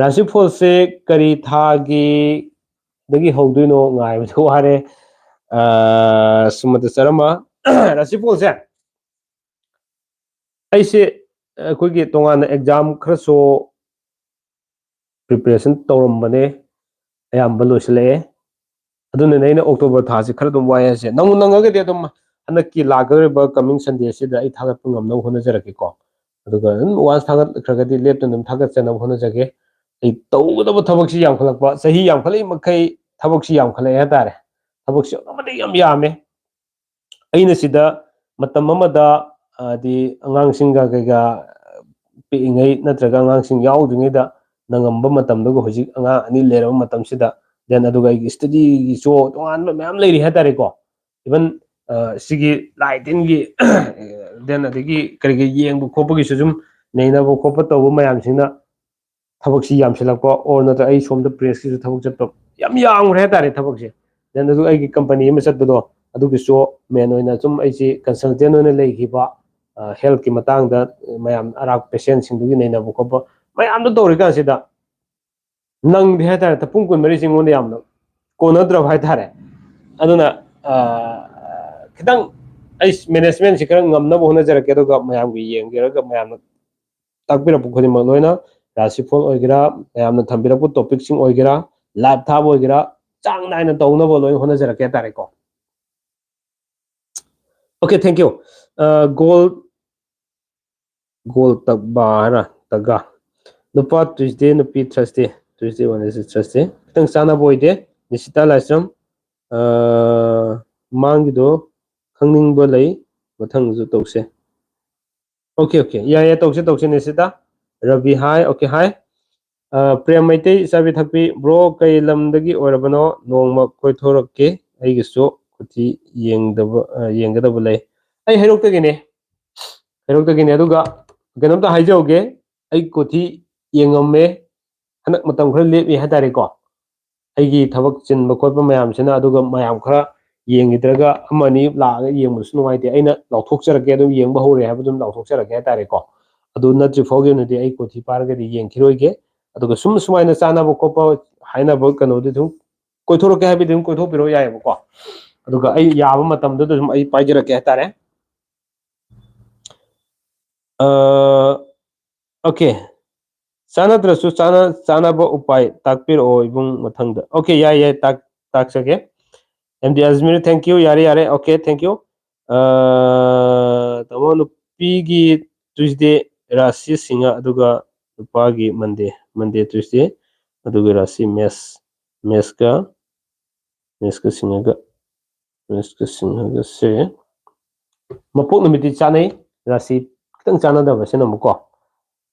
ꯔꯥꯁꯤꯐꯣꯜꯁꯦ ꯀꯔꯤ ꯊꯥꯒꯤꯗꯒꯤ ꯍꯧꯗꯣꯏꯅꯣ ꯉꯥꯏꯕꯗ ꯋꯥꯔꯦ꯫ ꯑꯥ, ꯁꯨꯃꯇ ꯆꯔꯃ꯫ ꯔꯥꯁꯤꯐꯣꯜꯁꯦ ꯑꯩꯁꯦ ꯑꯩꯈꯣꯏꯒꯤ ꯇꯣꯉꯥꯟꯅ ꯑꯦꯛꯖꯥꯝ ꯈꯔꯁꯨ ꯄ꯭ꯔꯤꯄꯦꯔꯦꯁꯟ ꯇꯧꯔꯝꯕꯅꯦ, ꯑꯌꯥꯝꯕ ꯂꯣꯏꯁꯤꯜꯂꯛꯑꯦ꯫ ꯑꯗꯨꯅꯅꯦ ꯑꯩꯅ ꯑꯣꯛꯇꯣꯕꯔ ꯊꯥꯁꯦ ꯈꯔ ꯑꯗꯨꯝ ꯋꯥꯏ ꯍꯥꯏꯁꯦ꯫ ꯅꯪꯕꯨ ꯅꯪꯉꯒꯗꯤ ꯑꯗꯨꯝ ꯍꯟꯗꯛꯀꯤ ꯂꯥꯛꯀꯗꯧꯔꯤꯕ coming Sunday ꯁꯤꯗ ꯑꯩ ꯊꯥꯒꯠꯄ ꯉꯝꯅꯕ ꯍꯣꯠꯅꯖꯔꯛꯀꯦꯀꯣ꯫ ꯑꯗꯨꯒ ꯑꯗꯨꯝ once ꯊꯥꯒꯠꯈ꯭ꯔꯒꯗꯤ ꯂꯦꯞꯇꯅ ꯑꯗꯨꯝ ꯊꯥꯒꯠꯆꯅꯕ ꯍꯣꯠꯅꯖꯒꯦ꯫ ꯑꯩ ꯇꯧꯒꯗꯕ ꯊꯕꯛꯁꯤ ꯌꯥꯝꯈꯠꯂꯛꯄ, ꯆꯍꯤ ꯌꯥꯝꯈꯠꯂꯛꯏ ꯃꯈꯩ ꯊꯕꯛꯁꯤ ꯌꯥꯝꯈꯠꯂꯛꯑꯦ ꯍꯥꯏꯇꯥꯔꯦ꯫ ꯊꯕꯛꯁꯤ ꯑꯗꯨꯛꯀꯤ ꯃꯇꯤꯛ ꯌꯥꯝ ꯌꯥꯝꯃꯦ꯫ ꯑꯩꯅ ꯁꯤꯗ ꯃꯇꯝ ꯑꯃꯗ, ꯍꯥꯏꯗꯤ, ꯑꯉꯥꯡꯁꯤꯡꯒ ꯀꯩꯒ ꯄꯤꯛꯏꯉꯩ ꯅꯠꯇ꯭ꯔꯒ ꯑꯉꯥꯡꯁꯤꯡ ꯌꯥꯎꯗ꯭ꯔꯤꯉꯩꯗ ꯅꯪꯉꯝꯕ ꯃꯇꯝꯗꯨꯒ ꯍꯧꯖꯤꯛ ꯑꯉꯥꯡ ꯑꯅꯤ ꯂꯩꯔꯕ ꯃꯇꯝꯁꯤꯗ, then ꯑꯗꯨꯒ ꯑꯩꯒꯤ studyꯒꯤꯁꯨ ꯇꯣꯉꯥꯟꯕ ꯃꯌꯥꯝ ꯂꯩꯔꯤ ꯍꯥꯏꯇꯥꯔꯦꯀꯣ꯫ Even, ꯑ, ꯁꯤꯒꯤ ꯂꯥꯏ ꯇꯤꯟꯒꯤ, then ꯑꯗꯒꯤ ꯀꯔꯤꯒꯤ ꯌꯦꯡꯕ ꯈꯣꯠꯄꯒꯤꯁꯨ ꯁꯨꯝ ꯅꯩꯅꯕ ꯈꯣꯠꯄ ꯇꯧꯕ ꯃꯌꯥꯝꯁꯤꯅ ꯊꯕꯛꯁꯤ ꯌꯥꯝꯁꯤꯜꯂꯛꯄ, or ꯅꯠꯇ꯭ꯔꯒ ꯑꯩ ꯁꯣꯝꯗ pressꯀꯤꯁꯨ ꯊꯕꯛ ꯆꯠꯄ ꯌꯥꯝ ꯌꯥꯝꯈ꯭ꯔꯦ ꯍꯥꯏꯇꯥꯔꯦ ꯊꯕꯛꯁꯦ꯫ Then ꯑꯗꯨ ꯑꯩꯒꯤ company ꯑꯃ ꯆꯠꯄꯗꯣ, ꯑꯗꯨꯒꯤꯁꯨ main ꯑꯣꯏꯅ ꯁꯨꯝ ꯑꯩꯁꯤ consultant ꯑꯣꯏꯅ ꯂꯩꯈꯤꯕ, ꯑ, healthꯀꯤ ꯃꯇꯥꯡꯗ ꯃꯌꯥꯝ ꯑꯔꯥꯞ patientꯁꯤꯡꯗꯨꯒꯤ ꯅꯩꯅꯕ ꯈꯣꯠꯄ ꯃꯌꯥꯝꯗꯣ ꯇꯧꯔꯤꯀꯥꯟꯁꯤꯗ ꯅꯪꯗꯦ ꯍꯥꯏꯇꯥꯔꯦ꯫ ꯄꯨꯡ ꯀꯨꯟꯃꯔꯤꯁꯦ ꯑꯩꯉꯣꯟꯗ ꯌꯥꯝꯅ ꯀꯣꯟꯅꯗ꯭ꯔꯕ ꯍꯥꯏꯇꯥꯔꯦ꯫ ꯑꯗꯨꯅ, ꯑ, ꯈꯤꯇꯪ ꯑꯩ managementꯁꯤ ꯈꯔ ꯉꯝꯅꯕ ꯍꯣꯠꯅꯖꯔꯛꯀꯦ, ꯑꯗꯨꯒ ꯃꯌꯥꯝꯒꯤ ꯌꯦꯡꯕꯤꯔꯒ ꯃꯌꯥꯝꯅ ꯇꯥꯛꯄꯤꯔꯛꯄ ꯈꯨꯗꯤꯡꯃꯛ ꯂꯣꯏꯅ, ꯔꯥꯁꯤꯐꯣꯜ ꯑꯣꯏꯒꯦꯔꯥ, ꯃꯌꯥꯝꯅ ꯊꯝꯕꯤꯔꯛꯄ topicꯁꯤꯡ ꯑꯣꯏꯒꯦꯔꯥ, live ꯊꯥꯕ ꯑꯣꯏꯒꯦꯔꯥ, ꯆꯥꯡ ꯅꯥꯏꯅ ꯇꯧꯅꯕ ꯂꯣꯏꯅ ꯍꯣꯠꯅꯖꯔꯛꯀꯦ ꯍꯥꯏꯇꯥꯔꯦꯀꯣ꯫ Okay, thank you. ꯑ, goal, goal ꯇꯛꯕ ꯍꯥꯏꯔ ꯇꯛꯒ꯫ ꯅꯨꯄꯥ Tuesday, ꯅꯨꯄꯤ Thursday, Tuesday, Wednesday, Thursday꯫ ꯈꯤꯇꯪ ꯆꯥꯟꯅꯕ ꯑꯣꯏꯗꯦ꯫ ꯅꯤꯁꯤꯇꯥ ꯂꯥꯏꯁ꯭ꯔꯝ, ꯑ, ꯃꯥꯡꯒꯤꯗꯣ ꯈꯪꯅꯤꯡꯕ ꯂꯩ, ꯃꯊꯪꯁꯨ ꯇꯧꯁꯦ꯫ Okay, okay, ꯌꯥꯏ, ꯌꯥꯏ, ꯇꯧꯁꯦ, ꯇꯧꯁꯦ, Nishita. Ravi, hi, okay, hi꯫ ꯑ, ꯄ꯭ꯔꯦꯝ ꯃꯩꯇꯩ, ꯆꯥꯕꯤ ꯊꯛꯄꯤ, bro, ꯀꯩ ꯂꯝꯗꯒꯤ ꯑꯣꯏꯔꯕꯅꯣ? ꯅꯣꯡꯃ ꯀꯣꯏꯊꯣꯔꯛꯀꯦ, ꯑꯩꯒꯤꯁꯨ ꯈꯨꯇꯤ ꯌꯦꯡꯗꯕ, ꯑ, ꯌꯦꯡꯒꯗꯕ ꯂꯩ꯫ ꯑꯩ ꯍꯩꯔꯣꯛꯇꯒꯤꯅꯦ, ꯍꯩꯔꯣꯛꯇꯒꯤꯅꯦ꯫ ꯑꯗꯨꯒ ꯀꯩꯅꯣꯝꯇ ꯍꯥꯏꯖꯍꯧꯒꯦ, ꯑꯩ ꯀꯣꯊꯤ ꯌꯦꯡꯉꯝꯃꯦ, ꯍꯟꯗꯛ ꯃꯇꯝ ꯈꯔ ꯂꯦꯞꯄꯤ ꯍꯥꯏꯇꯥꯔꯦꯀꯣ꯫ ꯑꯩꯒꯤ ꯊꯕꯛ ꯆꯤꯟꯕ ꯈꯣꯠꯄ ꯃꯌꯥꯝꯁꯤꯅ, ꯑꯗꯨꯒ ꯃꯌꯥꯝ ꯈꯔ ꯌꯦꯡꯈꯤꯗ꯭ꯔꯒ ꯑꯃ ꯑꯅꯤ ꯂꯥꯛꯑꯒ ꯌꯦꯡꯕꯁꯨ ꯅꯨꯡꯉꯥꯏꯇꯦ꯫ ꯑꯩꯅ ꯂꯥꯎꯊꯣꯛꯆꯔꯛꯀꯦ, ꯑꯗꯨꯝ ꯌꯦꯡꯕ ꯍꯧꯔꯦ ꯍꯥꯏꯕ ꯑꯗꯨꯝ ꯂꯥꯎꯊꯣꯛꯆꯔꯛꯀꯦ ꯍꯥꯏꯇꯥꯔꯦꯀꯣ꯫ ꯑꯗꯨ ꯅꯠꯇ꯭ꯔꯤ ꯐꯥꯎꯒꯤ ꯑꯣꯏꯅꯗꯤ ꯑꯩ ꯀꯣꯊꯤ ꯄꯥꯔꯒꯗꯤ ꯌꯦꯡꯈꯤꯔꯣꯏꯒꯦ꯫ ꯑꯗꯨꯒ ꯁꯨꯝ ꯁꯨꯃꯥꯏꯅ ꯆꯥꯅꯕ ꯈꯣꯠꯄ ꯍꯥꯏꯅꯕ ꯀꯩꯅꯣꯗꯤ ꯑꯗꯨꯝ ꯀꯣꯏꯊꯣꯔꯛꯀꯦ ꯍꯥꯏꯕꯗꯤ ꯑꯗꯨꯝ ꯀꯣꯏꯊꯣꯛꯄꯤꯔꯛꯑꯣ ꯌꯥꯏꯑꯕꯀꯣ꯫ ꯑꯗꯨꯒ ꯑꯩ ꯌꯥꯕ ꯃꯇꯝꯗꯨꯗ ꯑꯗꯨꯝ ꯑꯩ ꯄꯥꯏꯖꯔꯛꯀꯦ ꯍꯥꯏꯇꯥꯔꯦ꯫ ꯑꯣꯀꯦ, ꯆꯥꯟꯅꯗ꯭ꯔꯁꯨ ꯆꯥꯟꯅ ꯆꯥꯟꯅꯕ ꯎꯄꯥꯏ ꯇꯥꯛꯄꯤꯔꯛꯑꯣ ꯏꯕꯨꯡ ꯃꯊꯪꯗ꯫ ꯑꯣꯀꯦ, ꯌꯥꯏ ꯌꯥꯏ, ꯇꯥꯛ ꯇꯥꯛꯆꯒꯦ꯫ M D Ajmir, thank you, ꯌꯥꯔꯦ ꯌꯥꯔꯦ, ꯑꯣꯀꯦ, thank you꯫ ꯇꯥꯃꯣ, ꯅꯨꯄꯤꯒꯤ ꯇ꯭ꯌꯨꯁꯗꯦ ꯔꯥꯁꯤ ꯁꯤꯡꯍ, ꯑꯗꯨꯒ ꯅꯨꯄꯥꯒꯤ ꯃꯟꯗꯦ, ꯃꯟꯗꯦ ꯇ꯭ꯌꯨꯁꯗꯦ, ꯑꯗꯨꯒ ꯔꯥꯁꯤ ꯃꯦꯁ, ꯃꯦꯁꯀ ꯃꯦꯁꯀ ꯁꯤꯡꯍꯒ, ꯃꯦꯁꯀ ꯁꯤꯡꯍꯒꯁꯦ ꯃꯄꯣꯛ ꯅꯨꯃꯤꯠꯇꯤ ꯆꯥꯅꯩ, ꯔꯥꯁꯤ ꯈꯤꯇꯪ ꯆꯥꯟꯅꯗꯕꯁꯤꯅ ꯑꯃꯨꯛꯀꯣ꯫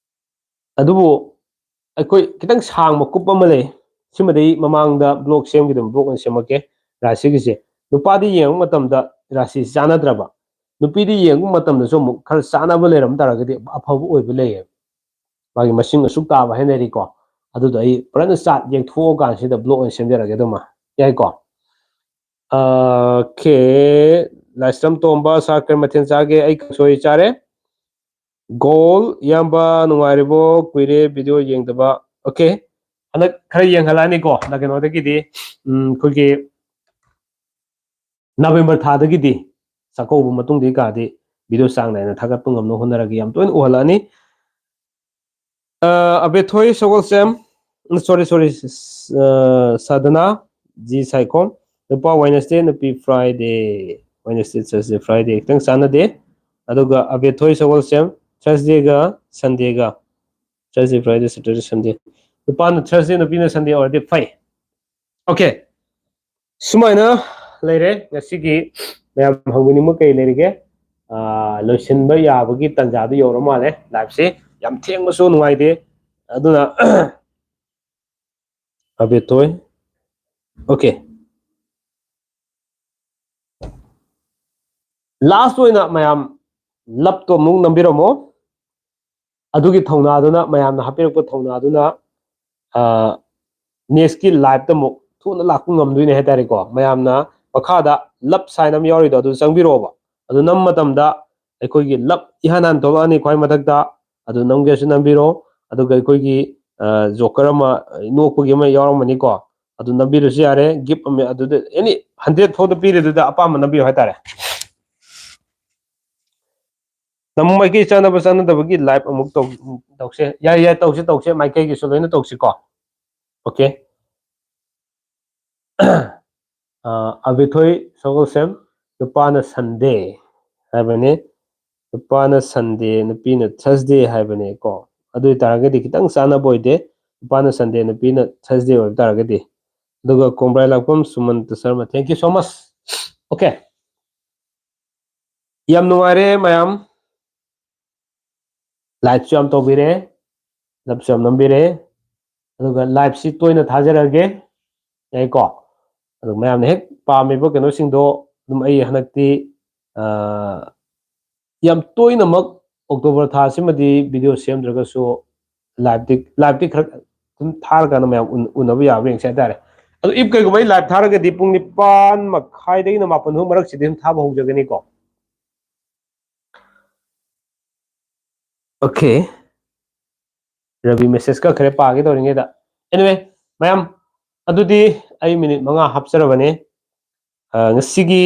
ꯑꯗꯨꯕꯨ ꯑꯩꯈꯣꯏ ꯈꯤꯇꯪ ꯁꯥꯡꯕ ꯀꯨꯞ ꯑꯃ ꯂꯩ, ꯁꯤꯃꯗꯤ ꯃꯃꯥꯡꯗ ꯕ꯭ꯂꯣꯛ ꯁꯦꯝꯈꯤꯗꯕ ꯕ꯭ꯂꯣꯛ ꯑꯣꯏꯅ ꯁꯦꯝꯃꯛꯀꯦ꯫ ꯔꯥꯁꯤꯒꯤꯁꯦ ꯅꯨꯄꯥꯗꯤ ꯌꯦꯡꯕ ꯃꯇꯝꯗ ꯔꯥꯁꯤ ꯆꯥꯟꯅꯗ꯭ꯔꯕ, ꯅꯨꯄꯤꯗꯤ ꯌꯦꯡꯕ ꯃꯇꯝꯗꯁꯨ ꯑꯃꯨꯛ ꯈꯔ ꯆꯥꯟꯅꯕ ꯂꯩꯔꯝ ꯇꯥꯔꯒꯗꯤ ꯑꯐꯕ ꯑꯣꯏꯕ ꯂꯩꯌꯦꯕ꯫ ꯃꯥꯒꯤ ꯃꯁꯤꯡ ꯑꯁꯨꯛ ꯇꯥꯕ ꯍꯥꯏꯅꯔꯤꯀꯣ꯫ ꯑꯗꯨꯗꯣ ꯑꯩ ꯐꯖꯅ ꯆꯥꯠ ꯌꯦꯛꯊꯣꯛꯑꯀꯥꯟꯁꯤꯗ ꯕ꯭ꯂꯣꯛ ꯑꯣꯏꯅ ꯁꯦꯝꯖꯔꯒꯦ ꯑꯗꯨꯃ, ꯌꯥꯏꯀꯣ? ꯑꯣꯀꯦ, ꯂꯥꯏꯁ꯭ꯔꯝ ꯇꯣꯝꯕ, ꯁꯥꯔ ꯀꯔꯤ ꯃꯊꯦꯜ ꯆꯥꯒꯦ? ꯑꯩ ꯀꯥꯡꯁꯣꯏ ꯆꯥꯔꯦ꯫ ꯒꯣꯜ, ꯏꯌꯥꯝꯕ ꯅꯨꯡꯉꯥꯏꯔꯤꯕꯣ? ꯀꯨꯏꯔꯦ ꯚꯤꯗꯤꯑꯣ ꯌꯦꯡꯗꯕ꯫ ꯑꯣꯀꯦ, ꯍꯟꯗꯛ ꯈꯔ ꯌꯦꯡꯍꯜꯂꯛꯑꯅꯤꯀꯣ꯫ ꯀꯩꯅꯣꯗꯒꯤꯗꯤ, ꯎꯝ, ꯑꯩꯈꯣꯏꯒꯤ ꯅꯕꯦꯝꯕꯔ ꯊꯥꯗꯒꯤꯗꯤ, ꯆꯥꯛꯀꯧꯕ ꯃꯇꯨꯡꯗꯒꯤ ꯀꯥꯗꯤ ꯚꯤꯗꯤꯑꯣ ꯆꯥꯡ ꯅꯥꯏꯅ ꯊꯥꯒꯠꯄ ꯉꯝꯅꯕ ꯍꯣꯠꯅꯔꯒꯦ꯫ ꯌꯥꯝ ꯇꯣꯏꯅ ꯎꯍꯜꯂꯛꯑꯅꯤ꯫ ꯑ, ꯑꯕꯦꯊꯣꯏ ꯁꯒꯣꯜꯁꯦꯝ, sorry, sorry, ꯑ, ꯁꯗꯅꯥ ꯖꯤ ꯁꯥꯏꯈꯣꯝ, ꯅꯨꯄꯥ Wednesday, ꯅꯨꯄꯤ Friday, Wednesday, Thursday, Friday ꯈꯤꯇꯪ ꯆꯥꯟꯅꯗꯦ꯫ ꯑꯗꯨꯒ ꯑꯕꯦꯊꯣꯏ ꯁꯒꯣꯜꯁꯦꯝ, Thursdayꯒ Sundayꯒ, Thursday, Friday, Saturday, Sunday, ꯅꯨꯄꯥꯅ Thursday, ꯅꯨꯄꯤꯅ Sunday ꯑꯣꯏꯔꯗꯤ ꯐꯩ꯫ ꯑꯣꯀꯦ, ꯁꯨꯃꯥꯏꯅ ꯂꯩꯔꯦ ꯉꯁꯤꯒꯤ꯫ ꯃꯌꯥꯝ ꯍꯪꯕꯤꯅꯤꯡꯕ ꯀꯩ ꯂꯩꯔꯤꯒꯦ? ꯑ, ꯂꯣꯏꯁꯤꯟꯕ ꯌꯥꯕꯒꯤ ꯇꯥꯟꯖꯥꯗꯨ ꯌꯧꯔ ꯃꯥꯜꯂꯦ꯫ Liveꯁꯦ ꯌꯥꯝ ꯊꯦꯡꯕꯁꯨ ꯅꯨꯡꯉꯥꯏꯇꯦ, ꯑꯗꯨꯅ ꯑꯕꯦꯊꯣꯏ, ꯑꯣꯀꯦ, last ꯑꯣꯏꯅ ꯃꯌꯥꯝ loveꯇꯣ ꯑꯃꯨꯛ ꯅꯝꯕꯤꯔꯝꯃꯣ꯫ ꯑꯗꯨꯒꯤ ꯊꯧꯅꯥꯗꯨꯅ, ꯃꯌꯥꯝꯅ ꯍꯥꯞꯄꯤꯔꯛꯄ ꯊꯧꯅꯥꯗꯨꯅ ꯅꯦꯛꯁꯀꯤ ꯂꯥꯏꯐꯇ ꯑꯃꯨꯛ ꯊꯨꯅ ꯂꯥꯛꯄ ꯉꯝꯗꯣꯏꯅꯦ ꯍꯥꯏꯇꯥꯔꯦꯀꯣ꯫ ꯃꯌꯥꯝꯅ ꯃꯈꯥꯗ ꯂꯞ ꯁꯥꯏꯟ ꯑꯃ ꯌꯥꯎꯔꯤꯗꯣ ꯑꯗꯨ ꯆꯪꯕꯤꯔꯛꯑꯣꯕ꯫ ꯑꯗꯨ ꯅꯝꯕ ꯃꯇꯝꯗ ꯑꯩꯈꯣꯏꯒꯤ ꯂꯞ ꯏꯍꯥꯟ ꯍꯥꯟ ꯊꯣꯛꯂꯛꯑꯅꯤ ꯈ꯭ꯋꯥꯏ ꯃꯊꯛꯇ, ꯑꯗꯨ ꯅꯝꯒꯦꯁꯨ ꯅꯝꯕꯤꯔꯣ꯫ ꯑꯗꯨꯒ ꯑꯩꯈꯣꯏꯒꯤ ꯖꯣꯀꯔ ꯑꯃ, ꯅꯣꯛꯄꯒꯤ ꯑꯃ ꯌꯥꯎꯔꯝꯃꯅꯤꯀꯣ, ꯑꯗꯨ ꯅꯝꯕꯤꯔꯁꯨ ꯌꯥꯔꯦ꯫ ꯒꯤꯐ ꯑꯃ ꯑꯗꯨꯗ ꯑꯦꯅꯤ ꯍꯟꯗ꯭ꯔꯦꯠ ꯐꯥꯎꯗ ꯄꯤꯔꯦ, ꯑꯗꯨꯗ ꯑꯄꯥꯝꯕ ꯅꯝꯕꯤꯌꯨ ꯍꯥꯏꯇꯥꯔꯦ꯫ ꯅꯝ ꯃꯥꯏꯀꯩ ꯆꯥꯟꯅꯕ ꯆꯥꯟꯅꯗꯕꯒꯤ ꯂꯥꯏꯐ ꯑꯃꯨꯛ ꯇꯧꯁꯦ꯫ ꯌꯥꯏ, ꯌꯥꯏ, ꯇꯧꯁꯦ, ꯇꯧꯁꯦ, ꯃꯥꯏꯀꯩꯒꯤꯁꯨ ꯂꯣꯏꯅ ꯇꯧꯁꯤꯀꯣ꯫ ꯑꯣꯀꯦ꯫ ꯑꯕꯤꯊꯣꯏ ꯁꯒꯣꯜꯁꯦꯝ, ꯅꯨꯄꯥꯅ ꯁꯟꯗꯦ ꯍꯥꯏꯕꯅꯤ꯫ ꯅꯨꯄꯥꯅ ꯁꯟꯗꯦ, ꯅꯨꯄꯤꯅ ꯊꯔꯁꯗꯦ ꯍꯥꯏꯕꯅꯤ ꯀꯣ꯫ ꯑꯗꯨ ꯑꯣꯏꯇꯥꯔꯒꯗꯤ ꯈꯤꯇꯪ ꯆꯥꯟꯅꯕ ꯑꯣꯏꯗꯦ, ꯅꯨꯄꯥꯅ ꯁꯟꯗꯦ, ꯅꯨꯄꯤꯅ ꯊꯔꯁꯗꯦ ꯑꯣꯏꯕ ꯇꯥꯔꯒꯗꯤ꯫ ꯑꯗꯨꯒ ꯀꯣꯡꯕ꯭ꯔꯥꯏ ꯂꯥꯛꯄꯝ ꯁꯨꯃꯟꯇ Sharma, thank you so much. Okay, ꯌꯥꯝ ꯅꯨꯡꯉꯥꯏꯔꯦ ꯃꯌꯥꯝ, ꯂꯥꯏꯛꯁꯨ ꯌꯥꯝ ꯇꯧꯕꯤꯔꯦ, ꯂꯞꯁꯨ ꯌꯥꯝ ꯅꯝꯕꯤꯔꯦ꯫ ꯑꯗꯨꯒ ꯂꯥꯏꯐꯁꯤ ꯇꯣꯏꯅ ꯊꯥꯖꯔꯛꯑꯒꯦ, ꯌꯥꯏꯀꯣ? ꯑꯗꯨ ꯃꯌꯥꯝꯅ ꯍꯦꯛ ꯄꯥꯝꯃꯤꯕ ꯀꯩꯅꯣꯁꯤꯡꯗꯣ ꯑꯗꯨꯝ ꯑꯩ ꯍꯟꯗꯛꯇꯤ ꯌꯥꯝ ꯇꯣꯏꯅꯃꯛ ꯑꯣꯛꯇꯣꯕꯔ ꯊꯥꯁꯤꯃꯗꯤ ꯚꯤꯗꯤꯑꯣ ꯁꯦꯝꯗ꯭ꯔꯒꯁꯨ ꯂꯥꯏꯐꯇꯤ, ꯂꯥꯏꯐꯇꯤ ꯈꯔ ꯑꯗꯨꯝ ꯊꯥꯔꯀꯥꯟꯗ ꯃꯌꯥꯝ ꯎꯅꯕ ꯌꯥꯕ꯭ꯔꯥ ꯌꯦꯡꯁꯦ ꯍꯥꯏꯇꯥꯔꯦ꯫ ꯑꯗꯣ ꯏꯐ ꯀꯩꯒꯨꯝꯕ ꯑꯩ ꯂꯥꯏꯐ ꯊꯥꯔꯒꯗꯤ ꯄꯨꯡ ꯅꯤꯄꯥꯟ ꯃꯈꯥꯏꯗꯒꯤꯅ ꯃꯥꯄꯟ ꯐꯥꯎ ꯃꯔꯛꯁꯤꯗꯤ ꯑꯗꯨꯝ ꯊꯥꯕ ꯍꯧꯖꯒꯅꯤꯀꯣ꯫ Okay, ꯔꯕꯤ ꯃꯦꯁꯦꯖ ꯀꯛꯈ꯭ꯔꯦ ꯄꯥꯒꯦ ꯇꯧꯔꯤꯉꯩꯗ꯫ Anyway, ꯃꯌꯥꯝ, ꯑꯗꯨꯗꯤ ꯑꯩ ꯃꯤꯅꯤꯠ ꯃꯉꯥ ꯍꯥꯞꯆꯔꯕꯅꯦ꯫ ꯉꯁꯤꯒꯤ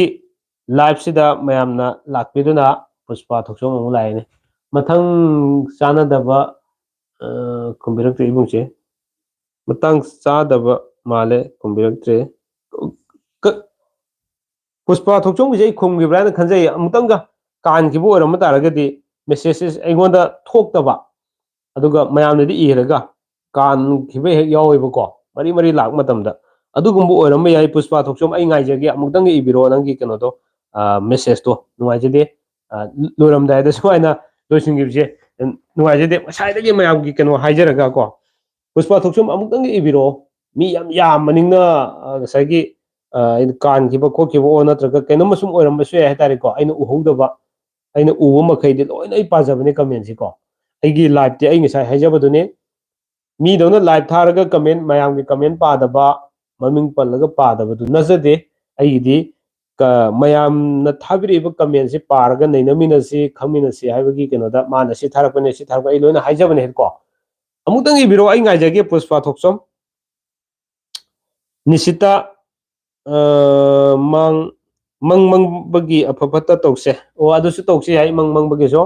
ꯂꯥꯏꯐꯁꯤꯗ ꯃꯌꯥꯝꯅ ꯂꯥꯛꯄꯤꯗꯨꯅ ꯄꯨꯁꯄꯥ ꯊꯣꯛꯆꯣꯝ ꯑꯃꯨꯛ ꯂꯥꯛꯑꯦꯅꯦ꯫ ꯃꯊꯪ ꯆꯥꯟꯅꯗꯕ, ꯈꯨꯝꯕꯤꯔꯛꯇ꯭ꯔꯦ ꯏꯕꯨꯡꯁꯦ꯫ ꯃꯇꯥꯡ ꯆꯥꯗꯕ ꯃꯥꯜꯂꯦ, ꯈꯨꯝꯕꯤꯔꯛꯇ꯭ꯔꯦ꯫ ꯄꯨꯁꯄꯥ ꯊꯣꯛꯆꯣꯝꯒꯤꯁꯦ ꯑꯩ ꯈꯨꯝꯈꯤꯕ꯭ꯔꯥ ꯍꯥꯏꯅ ꯈꯟꯖꯩ꯫ ꯑꯃꯨꯛꯇꯪꯒ ꯀꯥꯟꯈꯤꯕ ꯑꯣꯏꯔꯝꯕ ꯇꯥꯔꯒꯗꯤ, ꯃꯦꯁꯦꯖꯁꯦ ꯑꯩꯉꯣꯟꯗ ꯊꯣꯛꯇꯕ, ꯑꯗꯨꯒ ꯃꯌꯥꯝꯅꯗꯤ ꯏꯔꯒ ꯀꯥꯟꯈꯤꯕ ꯍꯦꯛ ꯌꯥꯎꯋꯦꯕꯀꯣ, ꯃꯔꯤ ꯃꯔꯤ ꯂꯥꯛꯄ ꯃꯇꯝꯗ꯫ ꯑꯗꯨꯒꯨꯝꯕ ꯑꯣꯏꯔꯝꯕ ꯌꯥꯏ꯫ ꯄꯨꯁꯄꯥ ꯊꯣꯛꯆꯣꯝ, ꯑꯩ ꯉꯥꯏꯖꯒꯦ, ꯑꯃꯨꯛꯇꯪꯒ ꯏꯕꯤꯔꯛꯑꯣ ꯅꯪꯒꯤ ꯀꯩꯅꯣꯗꯣ, ꯃꯦꯁꯦꯖꯇꯣ꯫ ꯅꯨꯡꯉꯥꯏꯖꯗꯦ꯫ ꯂꯣꯏꯔꯝꯗꯥꯏꯗ ꯁꯨꯃꯥꯏꯅ ꯂꯣꯏꯁꯤꯟꯈꯤꯕꯁꯦ ꯅꯨꯡꯉꯥꯏꯖꯗꯦ꯫ ꯉꯁꯥꯏꯗꯒꯤ ꯃꯌꯥꯝꯒꯤ ꯀꯩꯅꯣ ꯍꯥꯏꯖꯔꯒ ꯀꯣ, ꯄꯨꯁꯄꯥ ꯊꯣꯛꯆꯣꯝ ꯑꯃꯨꯛꯇꯪꯒ ꯏꯕꯤꯔꯛꯑꯣ꯫ ꯃꯤ ꯌꯥꯝ ꯌꯥꯝꯕꯅꯤꯅ, ꯉꯁꯥꯏꯒꯤ ꯀꯥꯟꯈꯤꯕ ꯈꯣꯠꯈꯤꯕ ꯑꯣ ꯅꯠꯇ꯭ꯔꯒ ꯀꯩꯅꯣꯝꯃ ꯁꯨꯝ ꯑꯣꯏꯔꯝꯕꯁꯨ ꯌꯥꯏ ꯍꯥꯏꯇꯥꯔꯦꯀꯣ꯫ ꯑꯩꯅ ꯎꯍꯧꯗꯕ, ꯑꯩꯅ ꯎꯕ ꯃꯈꯩꯗꯤ ꯂꯣꯏꯅ ꯑꯩ ꯄꯥꯖꯕꯅꯦ ꯀꯃꯦꯟꯁꯤꯀꯣ꯫ ꯑꯩꯒꯤ ꯂꯥꯏꯐꯇꯤ ꯑꯩ ꯉꯁꯥꯏ ꯍꯥꯏꯖꯕꯗꯨꯅꯤ꯫ ꯃꯤꯗꯧꯅ ꯂꯥꯏꯐ ꯊꯥꯔꯒ ꯀꯃꯦꯟ, ꯃꯌꯥꯝꯒꯤ ꯀꯃꯦꯟ ꯄꯥꯗꯕ, ꯃꯃꯤꯡ ꯄꯜꯂꯒ ꯄꯥꯗꯕꯗꯨ ꯅꯠꯆꯗꯦ꯫ ꯑꯩꯒꯤꯗꯤ ꯀ-, ꯃꯌꯥꯝꯅ ꯊꯥꯕꯤꯔꯛꯏꯕ ꯀꯃꯦꯟꯁꯤ ꯄꯥꯔꯒ ꯅꯩꯅꯃꯤꯟꯅꯁꯤ, ꯈꯪꯃꯤꯟꯅꯁꯤ ꯍꯥꯏꯕꯒꯤ ꯀꯩꯅꯣꯗ ꯃꯥꯅ ꯁꯤ ꯊꯥꯔꯛꯄꯅꯦ, ꯁꯤ ꯊꯥꯔꯛꯄ, ꯑꯩ ꯂꯣꯏꯅ ꯍꯥꯏꯖꯕꯅꯦꯀꯣ꯫ ꯑꯃꯨꯛꯇꯪ ꯏꯕꯤꯔꯣ, ꯑꯩ ꯉꯥꯏꯖꯒꯦ, ꯄꯨꯁꯄꯥ ꯊꯣꯛꯆꯣꯝ꯫ ꯅꯤꯁꯤꯇ, ꯑ, ꯃꯪ, ꯃꯪ ꯃꯪꯕꯒꯤ ꯑꯐ ꯐꯠꯇ ꯇꯧꯁꯦ꯫ ꯑꯣ, ꯑꯗꯨꯁꯨ ꯇꯧꯁꯤ ꯌꯥꯏ, ꯃꯪ ꯃꯪꯕꯒꯤꯁꯨ꯫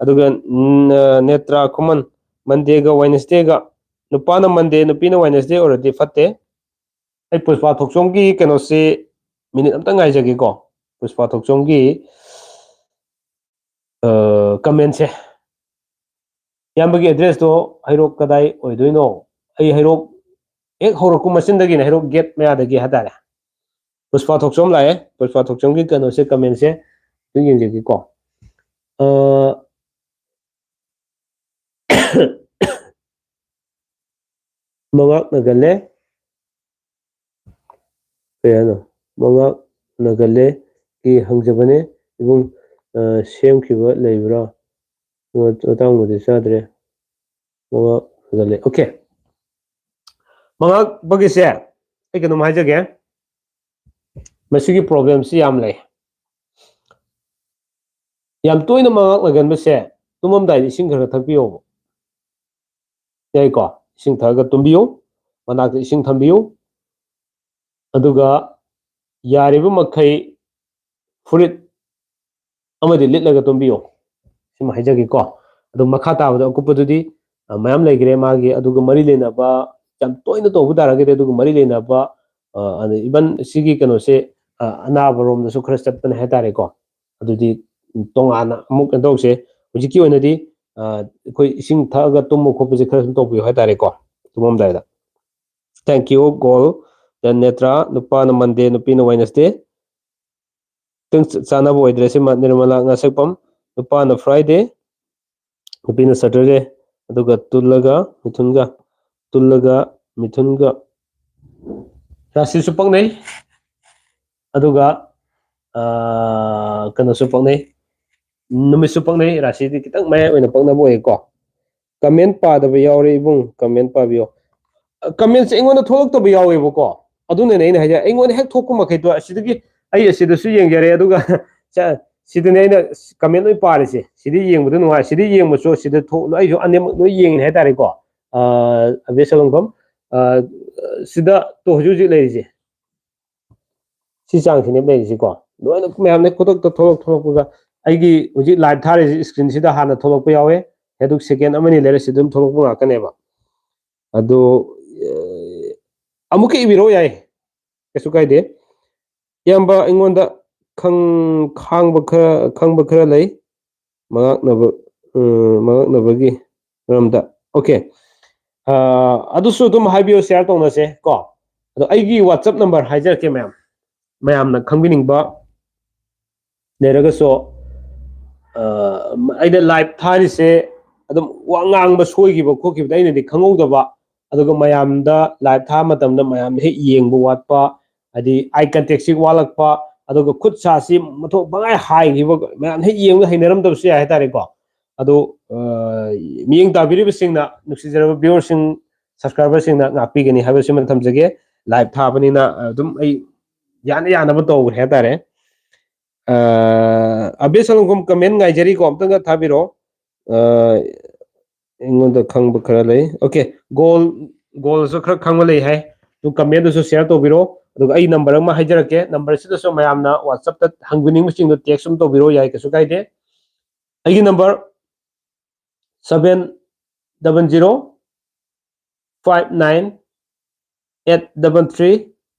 ꯑꯗꯨꯒ, ꯎꯝ, ꯑ, ꯅꯦꯇ꯭ꯔꯥ ꯈꯨꯃꯟ, ꯃꯟꯗꯦꯒ ꯋꯦꯅꯁꯗꯦꯒ, ꯅꯨꯄꯥꯅ ꯃꯟꯗꯦ, ꯅꯨꯄꯤꯅ ꯋꯦꯅꯁꯗꯦ ꯑꯣꯏꯔꯗꯤ ꯐꯠꯇꯦ꯫ ꯑꯩ ꯄꯨꯁꯄꯥ ꯊꯣꯛꯆꯣꯝꯒꯤ ꯀꯩꯅꯣꯁꯤ ꯃꯤꯅꯤꯠ ꯑꯝꯇ ꯉꯥꯏꯖꯒꯦꯀꯣ꯫ ꯄꯨꯁꯄꯥ ꯊꯣꯛꯆꯣꯝꯒꯤ, ꯑ, ꯀꯃꯦꯟꯁꯦ꯫ ꯏꯌꯥꯝꯕꯒꯤ ꯑꯦꯗ꯭ꯔꯦꯁꯇꯣ ꯍꯩꯔꯣꯛ ꯀꯗꯥꯏ ꯑꯣꯏꯗꯣꯏꯅꯣ? ꯑꯩ ꯍꯩꯔꯣꯛ ꯍꯦꯛ ꯍꯧꯔꯛꯄ ꯃꯆꯤꯟꯗꯒꯤꯅꯦ, ꯍꯩꯔꯣꯛ ꯒꯦꯠ ꯃꯌꯥꯗꯒꯤ ꯍꯥꯏꯇꯥꯔꯦ꯫ ꯄꯨꯁꯄꯥ ꯊꯣꯛꯆꯣꯝ ꯂꯥꯛꯑꯦ꯫ ꯄꯨꯁꯄꯥ ꯊꯣꯛꯆꯣꯝꯒꯤ ꯀꯩꯅꯣꯁꯦ, ꯀꯃꯦꯟꯁꯦ ꯑꯗꯨꯝ ꯌꯦꯡꯖꯒꯦꯀꯣ꯫ ꯑ, ꯃꯉꯥꯛ ꯅꯒꯜꯂꯦ꯫ ꯀꯩ ꯍꯥꯏꯅꯣ? ꯃꯉꯥꯛ ꯅꯒꯜꯂꯦ ꯀꯤ ꯍꯪꯖꯕꯅꯦ꯫ ꯏꯕꯨꯡ, ꯑ, ꯁꯦꯝꯈꯤꯕ ꯂꯩꯕ꯭ꯔꯥ? ꯃꯇꯥꯡꯕꯨꯗꯤ ꯆꯥꯗ꯭ꯔꯦ꯫ ꯃꯉꯥꯛ ꯅꯒꯜꯂꯦ꯫ ꯑꯣꯀꯦ꯫ ꯃꯉꯥꯛꯄꯒꯤꯁꯦ ꯑꯩ ꯀꯩꯅꯣꯝ ꯍꯥꯏꯖꯒꯦ꯫ ꯃꯁꯤꯒꯤ ꯄ꯭ꯔꯣꯕ꯭ꯂꯦꯝꯁꯤ ꯌꯥꯝ ꯂꯩ꯫ ꯌꯥꯝ ꯇꯣꯏꯅ ꯃꯉꯥꯛ ꯅꯒꯟꯕꯁꯦ, ꯇꯨꯝꯃꯝꯗꯥꯏꯗ ꯏꯁꯤꯡ ꯈꯔ ꯈꯔ ꯊꯛꯄꯤꯌꯣꯕ꯫ ꯌꯥꯏꯀꯣ? ꯏꯁꯤꯡ ꯊꯛꯑꯒ ꯇꯨꯝꯕꯤꯌꯨ꯫ ꯃꯅꯥꯛꯇ ꯏꯁꯤꯡ ꯊꯝꯕꯤꯌꯨ꯫ ꯑꯗꯨꯒ ꯌꯥꯔꯤꯕ ꯃꯈꯩ ꯐꯨꯔꯤꯠ ꯑꯃꯗꯤ ꯂꯤꯠꯂꯒ ꯇꯨꯝꯕꯤꯌꯨ꯫ ꯁꯤꯃ ꯍꯥꯏꯖꯒꯦꯀꯣ꯫ ꯑꯗꯨ ꯃꯈꯥ ꯇꯥꯕꯗ ꯑꯀꯨꯞꯄꯗꯨꯗꯤ, ꯑ, ꯃꯌꯥꯝ ꯂꯩꯈ꯭ꯔꯦ꯫ ꯃꯥꯒꯤ ꯑꯗꯨꯒ ꯃꯔꯤ ꯂꯩꯅꯕ, ꯌꯥꯝ ꯇꯣꯏꯅ ꯇꯧꯕ ꯇꯥꯔꯒꯗꯤ ꯑꯗꯨꯒ ꯃꯔꯤ ꯂꯩꯅꯕ, ꯑ, ꯑꯗ even ꯁꯤꯒꯤ ꯀꯩꯅꯣꯁꯦ, ꯑ, ꯑꯅꯥꯕꯔꯣꯝꯗꯁꯨ ꯈꯔ ꯆꯠꯄꯅꯦ ꯍꯥꯏꯇꯥꯔꯦꯀꯣ꯫ ꯑꯗꯨꯗꯤ ꯇꯣꯉꯥꯟꯅ ꯑꯃꯨꯛ ꯀꯩꯅꯣ ꯇꯧꯁꯦ꯫ ꯍꯧꯖꯤꯛꯀꯤ ꯑꯣꯏꯅꯗꯤ, ꯑ, ꯑꯩꯈꯣꯏ ꯏꯁꯤꯡ ꯊꯛꯑꯒ ꯇꯨꯝꯕ ꯈꯣꯠꯄꯁꯦ ꯈꯔ ꯁꯨꯝ ꯇꯧꯕꯤꯌꯨ ꯍꯥꯏꯇꯥꯔꯦꯀꯣ, ꯇꯨꯝꯃꯝꯗꯥꯏꯗ꯫ Thank you, Gold꯫ Then ꯅꯦꯇ꯭ꯔꯥ, ꯅꯨꯄꯥꯅ ꯃꯟꯗꯦ, ꯅꯨꯄꯤꯅ ꯋꯦꯅꯁꯗꯦ꯫ ꯈꯤꯇꯪ ꯆ-, ꯆꯥꯟꯅꯕ ꯑꯣꯏꯗ꯭ꯔꯦ ꯁꯤꯃ꯫ ꯅꯤꯔꯃꯂꯥ ꯉꯥꯁꯛꯄꯝ, ꯅꯨꯄꯥꯅ ꯐ꯭ꯔꯥꯏꯗꯦ, ꯅꯨꯄꯤꯅ ꯁꯇꯔꯗꯦ꯫ ꯑꯗꯨꯒ ꯇꯨꯜꯂꯒ ꯃꯤꯊꯨꯟꯒ, ꯇꯨꯜꯂꯒ ꯃꯤꯊꯨꯟꯒ꯫ ꯔꯥꯁꯤꯁꯨ ꯄꯛꯅꯩ꯫ ꯑꯗꯨꯒ, ꯑ, ꯀꯩꯅꯣꯁꯨ ꯄꯛꯅꯩ꯫ ꯅꯨꯃꯤꯠꯁꯨ ꯄꯛꯅꯩ, ꯔꯥꯁꯤꯗꯤ ꯈꯤꯇꯪ ꯃꯌꯥꯏ ꯑꯣꯏꯅ ꯄꯛꯅꯕ ꯑꯣꯏꯌꯦꯀꯣ꯫ ꯀꯃꯦꯟ ꯄꯥꯗꯕ ꯌꯥꯎꯔꯦ ꯏꯕꯨꯡ, ꯀꯃꯦꯟ ꯄꯥꯕꯤꯌꯣ꯫ ꯀꯃꯦꯟꯁꯦ ꯑꯩꯉꯣꯟꯗ ꯊꯣꯛꯂꯛꯇꯕ ꯌꯥꯎꯋꯦꯕꯀꯣ, ꯑꯗꯨꯅꯅꯦ ꯑꯩꯅ ꯍꯥꯏꯁꯦ, ꯑꯩꯉꯣꯟꯗ ꯍꯦꯛ ꯊꯣꯛꯄ ꯃꯈꯩꯗꯣ ꯑꯁꯤꯗꯒꯤ ꯑꯩ ꯑꯁꯤꯗꯁꯨ ꯌꯦꯡꯖꯔꯦ, ꯑꯗꯨꯒ ꯁꯤꯗꯅꯦ ꯑꯩꯅ ꯀꯃꯦꯟ ꯂꯣꯏ ꯄꯥꯔꯤꯁꯦ꯫ ꯁꯤꯗꯤ ꯌꯦꯡꯕꯗ ꯅꯨꯡꯉꯥꯏ, ꯁꯤꯗꯤ ꯌꯦꯡꯕꯁꯨ, ꯁꯤꯗ ꯊꯣꯛ ꯑꯩꯁꯨ ꯑꯅꯤꯃꯛ ꯂꯣꯏ ꯌꯦꯡꯉꯤꯅꯦ ꯍꯥꯏꯇꯥꯔꯦꯀꯣ꯫ ꯑꯕꯦ ꯁꯂꯨꯡꯐꯝ, ꯁꯤꯗ ꯇꯣ ꯍꯧꯖꯤꯛ ꯍꯧꯖꯤꯛ ꯂꯩꯔꯤꯁꯦ, ꯁꯤ ꯆꯥꯡꯁꯤꯅꯦ ꯂꯩꯔꯤꯁꯤꯀꯣ꯫ ꯂꯣꯏꯅ ꯃꯌꯥꯝꯅ ꯈꯨꯗꯛꯇ ꯊꯣꯛꯂꯛ ꯊꯣꯛꯂꯛꯄꯒ ꯑꯩꯒꯤ ꯍꯧꯖꯤꯛ ꯂꯥꯏꯚ ꯊꯥꯔꯤꯁꯤ ꯏꯁꯀ꯭ꯔꯤꯟꯁꯤꯗ ꯍꯥꯟꯅ ꯊꯣꯛꯂꯛꯄ ꯌꯥꯎꯋꯦ꯫ ꯑꯗꯨ ꯁꯦꯀꯦꯟ ꯑꯃꯅꯤ ꯂꯩꯔ ꯁꯤ ꯑꯗꯨꯝ ꯊꯣꯛꯂꯛꯄ ꯉꯥꯛꯇꯅꯦꯕ꯫ ꯑꯗꯨ ꯑꯃꯨꯛꯀ ꯏꯕꯤꯔꯛꯑꯣ ꯌꯥꯏ, ꯀꯩꯁꯨ ꯀꯥꯏꯗꯦ꯫ ꯏꯌꯥꯝꯕ, ꯑꯩꯉꯣꯟꯗ ꯈꯪ ꯈꯥꯡꯕ ꯈꯔ ꯈꯪꯕ ꯈꯔ ꯂꯩ꯫ ꯃꯉꯥꯛꯅꯕ ꯎꯝ, ꯃꯉꯥꯛꯅꯕꯒꯤ ꯃꯔꯝꯗ꯫ ꯑꯣꯀꯦ꯫ ꯑꯗꯨꯁꯨ ꯑꯗꯨꯝ ꯍꯥꯏꯕꯤꯌꯨ, ꯁꯤꯌꯥꯔ ꯇꯧꯅꯁꯦ ꯀꯣ꯫ ꯑꯗꯣ ꯑꯩꯒꯤ ꯋꯥꯆꯞ ꯅꯝꯕꯔ ꯍꯥꯏꯖꯔꯛꯀꯦ ꯃꯌꯥꯝ, ꯃꯌꯥꯝꯅ ꯈꯪꯕꯤꯅꯤꯡꯕ ꯂꯩꯔꯒꯁꯨ, ꯑꯩꯅ ꯂꯥꯏꯚ ꯊꯥꯔꯤꯁꯦ ꯑꯗꯨꯝ ꯋꯥ ꯉꯥꯡꯕ ꯁꯣꯏꯈꯤꯕ ꯈꯣꯠꯈꯤꯕꯗ ꯑꯩꯅꯗꯤ ꯈꯪꯍꯧꯗꯕ, ꯑꯗꯨꯒ ꯃꯌꯥꯝꯗ ꯂꯥꯏꯚ ꯊꯥꯕ ꯃꯇꯝꯗ ꯃꯌꯥꯝꯗ ꯍꯦꯛ ꯌꯦꯡꯕ ꯋꯥꯠꯄ, ꯍꯥꯏꯗꯤ ꯑꯥꯏ ꯀꯟꯇꯦꯛꯁꯤ ꯋꯥꯠꯂꯛꯄ, ꯑꯗꯨꯒ ꯈꯨꯠ ꯁꯥꯁꯤ ꯃꯊꯣꯡ ꯄꯪꯍꯥꯏ ꯍꯥꯏꯈꯤꯕ, ꯃꯌꯥꯝ ꯍꯦꯛ ꯌꯦꯡꯕꯗ ꯍꯩꯅꯔꯝꯗꯕꯁꯨ ꯌꯥꯏ ꯍꯥꯏꯇꯥꯔꯦꯀꯣ꯫ ꯑꯗꯣ ꯃꯤꯠꯌꯦꯡ ꯇꯥꯕꯤꯔꯤꯕꯁꯤꯡꯅ, ꯅꯨꯡꯁꯤꯖꯔꯕ ꯚ꯭ꯌꯨꯋꯔꯁꯤꯡ, ꯁꯕꯁꯀ꯭ꯔꯥꯏꯕꯔꯁꯤꯡꯅ ꯉꯥꯛꯄꯤꯒꯅꯤ ꯍꯥꯏꯕꯁꯤꯃ ꯊꯝꯖꯒꯦ꯫ ꯂꯥꯏꯚ ꯊꯥꯕꯅꯤꯅ ꯑꯗꯨꯝ ꯑꯩ ꯌꯥꯅ ꯌꯥꯅꯕ ꯇꯧꯈ꯭ꯔꯦ ꯍꯥꯏꯇꯥꯔꯦ꯫ ꯑꯕꯦ ꯁꯂꯨꯡꯐꯝ ꯀꯃꯦꯟ ꯉꯥꯏꯖꯔꯤꯀꯣ, ꯑꯝꯇꯪꯒ ꯊꯥꯕꯤꯔꯛꯑꯣ꯫ ꯑꯩꯉꯣꯟꯗ ꯈꯪꯕ ꯈꯔ ꯂꯩ꯫ ꯑꯣꯀꯦ, ꯒꯣꯜ, ꯒꯣꯜꯁꯨ ꯈꯔ ꯈꯪꯕ ꯂꯩ ꯍꯥꯏ꯫ ꯑꯗꯨ ꯀꯃꯦꯟꯗꯨꯁꯨ ꯁꯤꯌꯥꯔ ꯇꯧꯕꯤꯔꯣ꯫ ꯑꯗꯨꯒ ꯑꯩ ꯅꯝꯕꯔ ꯑꯃ ꯍꯥꯏꯖꯔꯛꯀꯦ, ꯅꯝꯕꯔꯁꯤꯗꯁꯨ ꯃꯌꯥꯝꯅ ꯋꯥꯆꯞꯇ ꯍꯪꯕꯤꯅꯤꯡꯕꯁꯤꯡꯗꯣ ꯇꯦꯛꯁ ꯑꯗꯨꯝ ꯇꯧꯕꯤꯔꯣ ꯌꯥꯏ, ꯀꯩꯁꯨ ꯀꯥꯏꯗꯦ꯫ ꯑꯩꯒꯤ number seven double zero five nine eight double three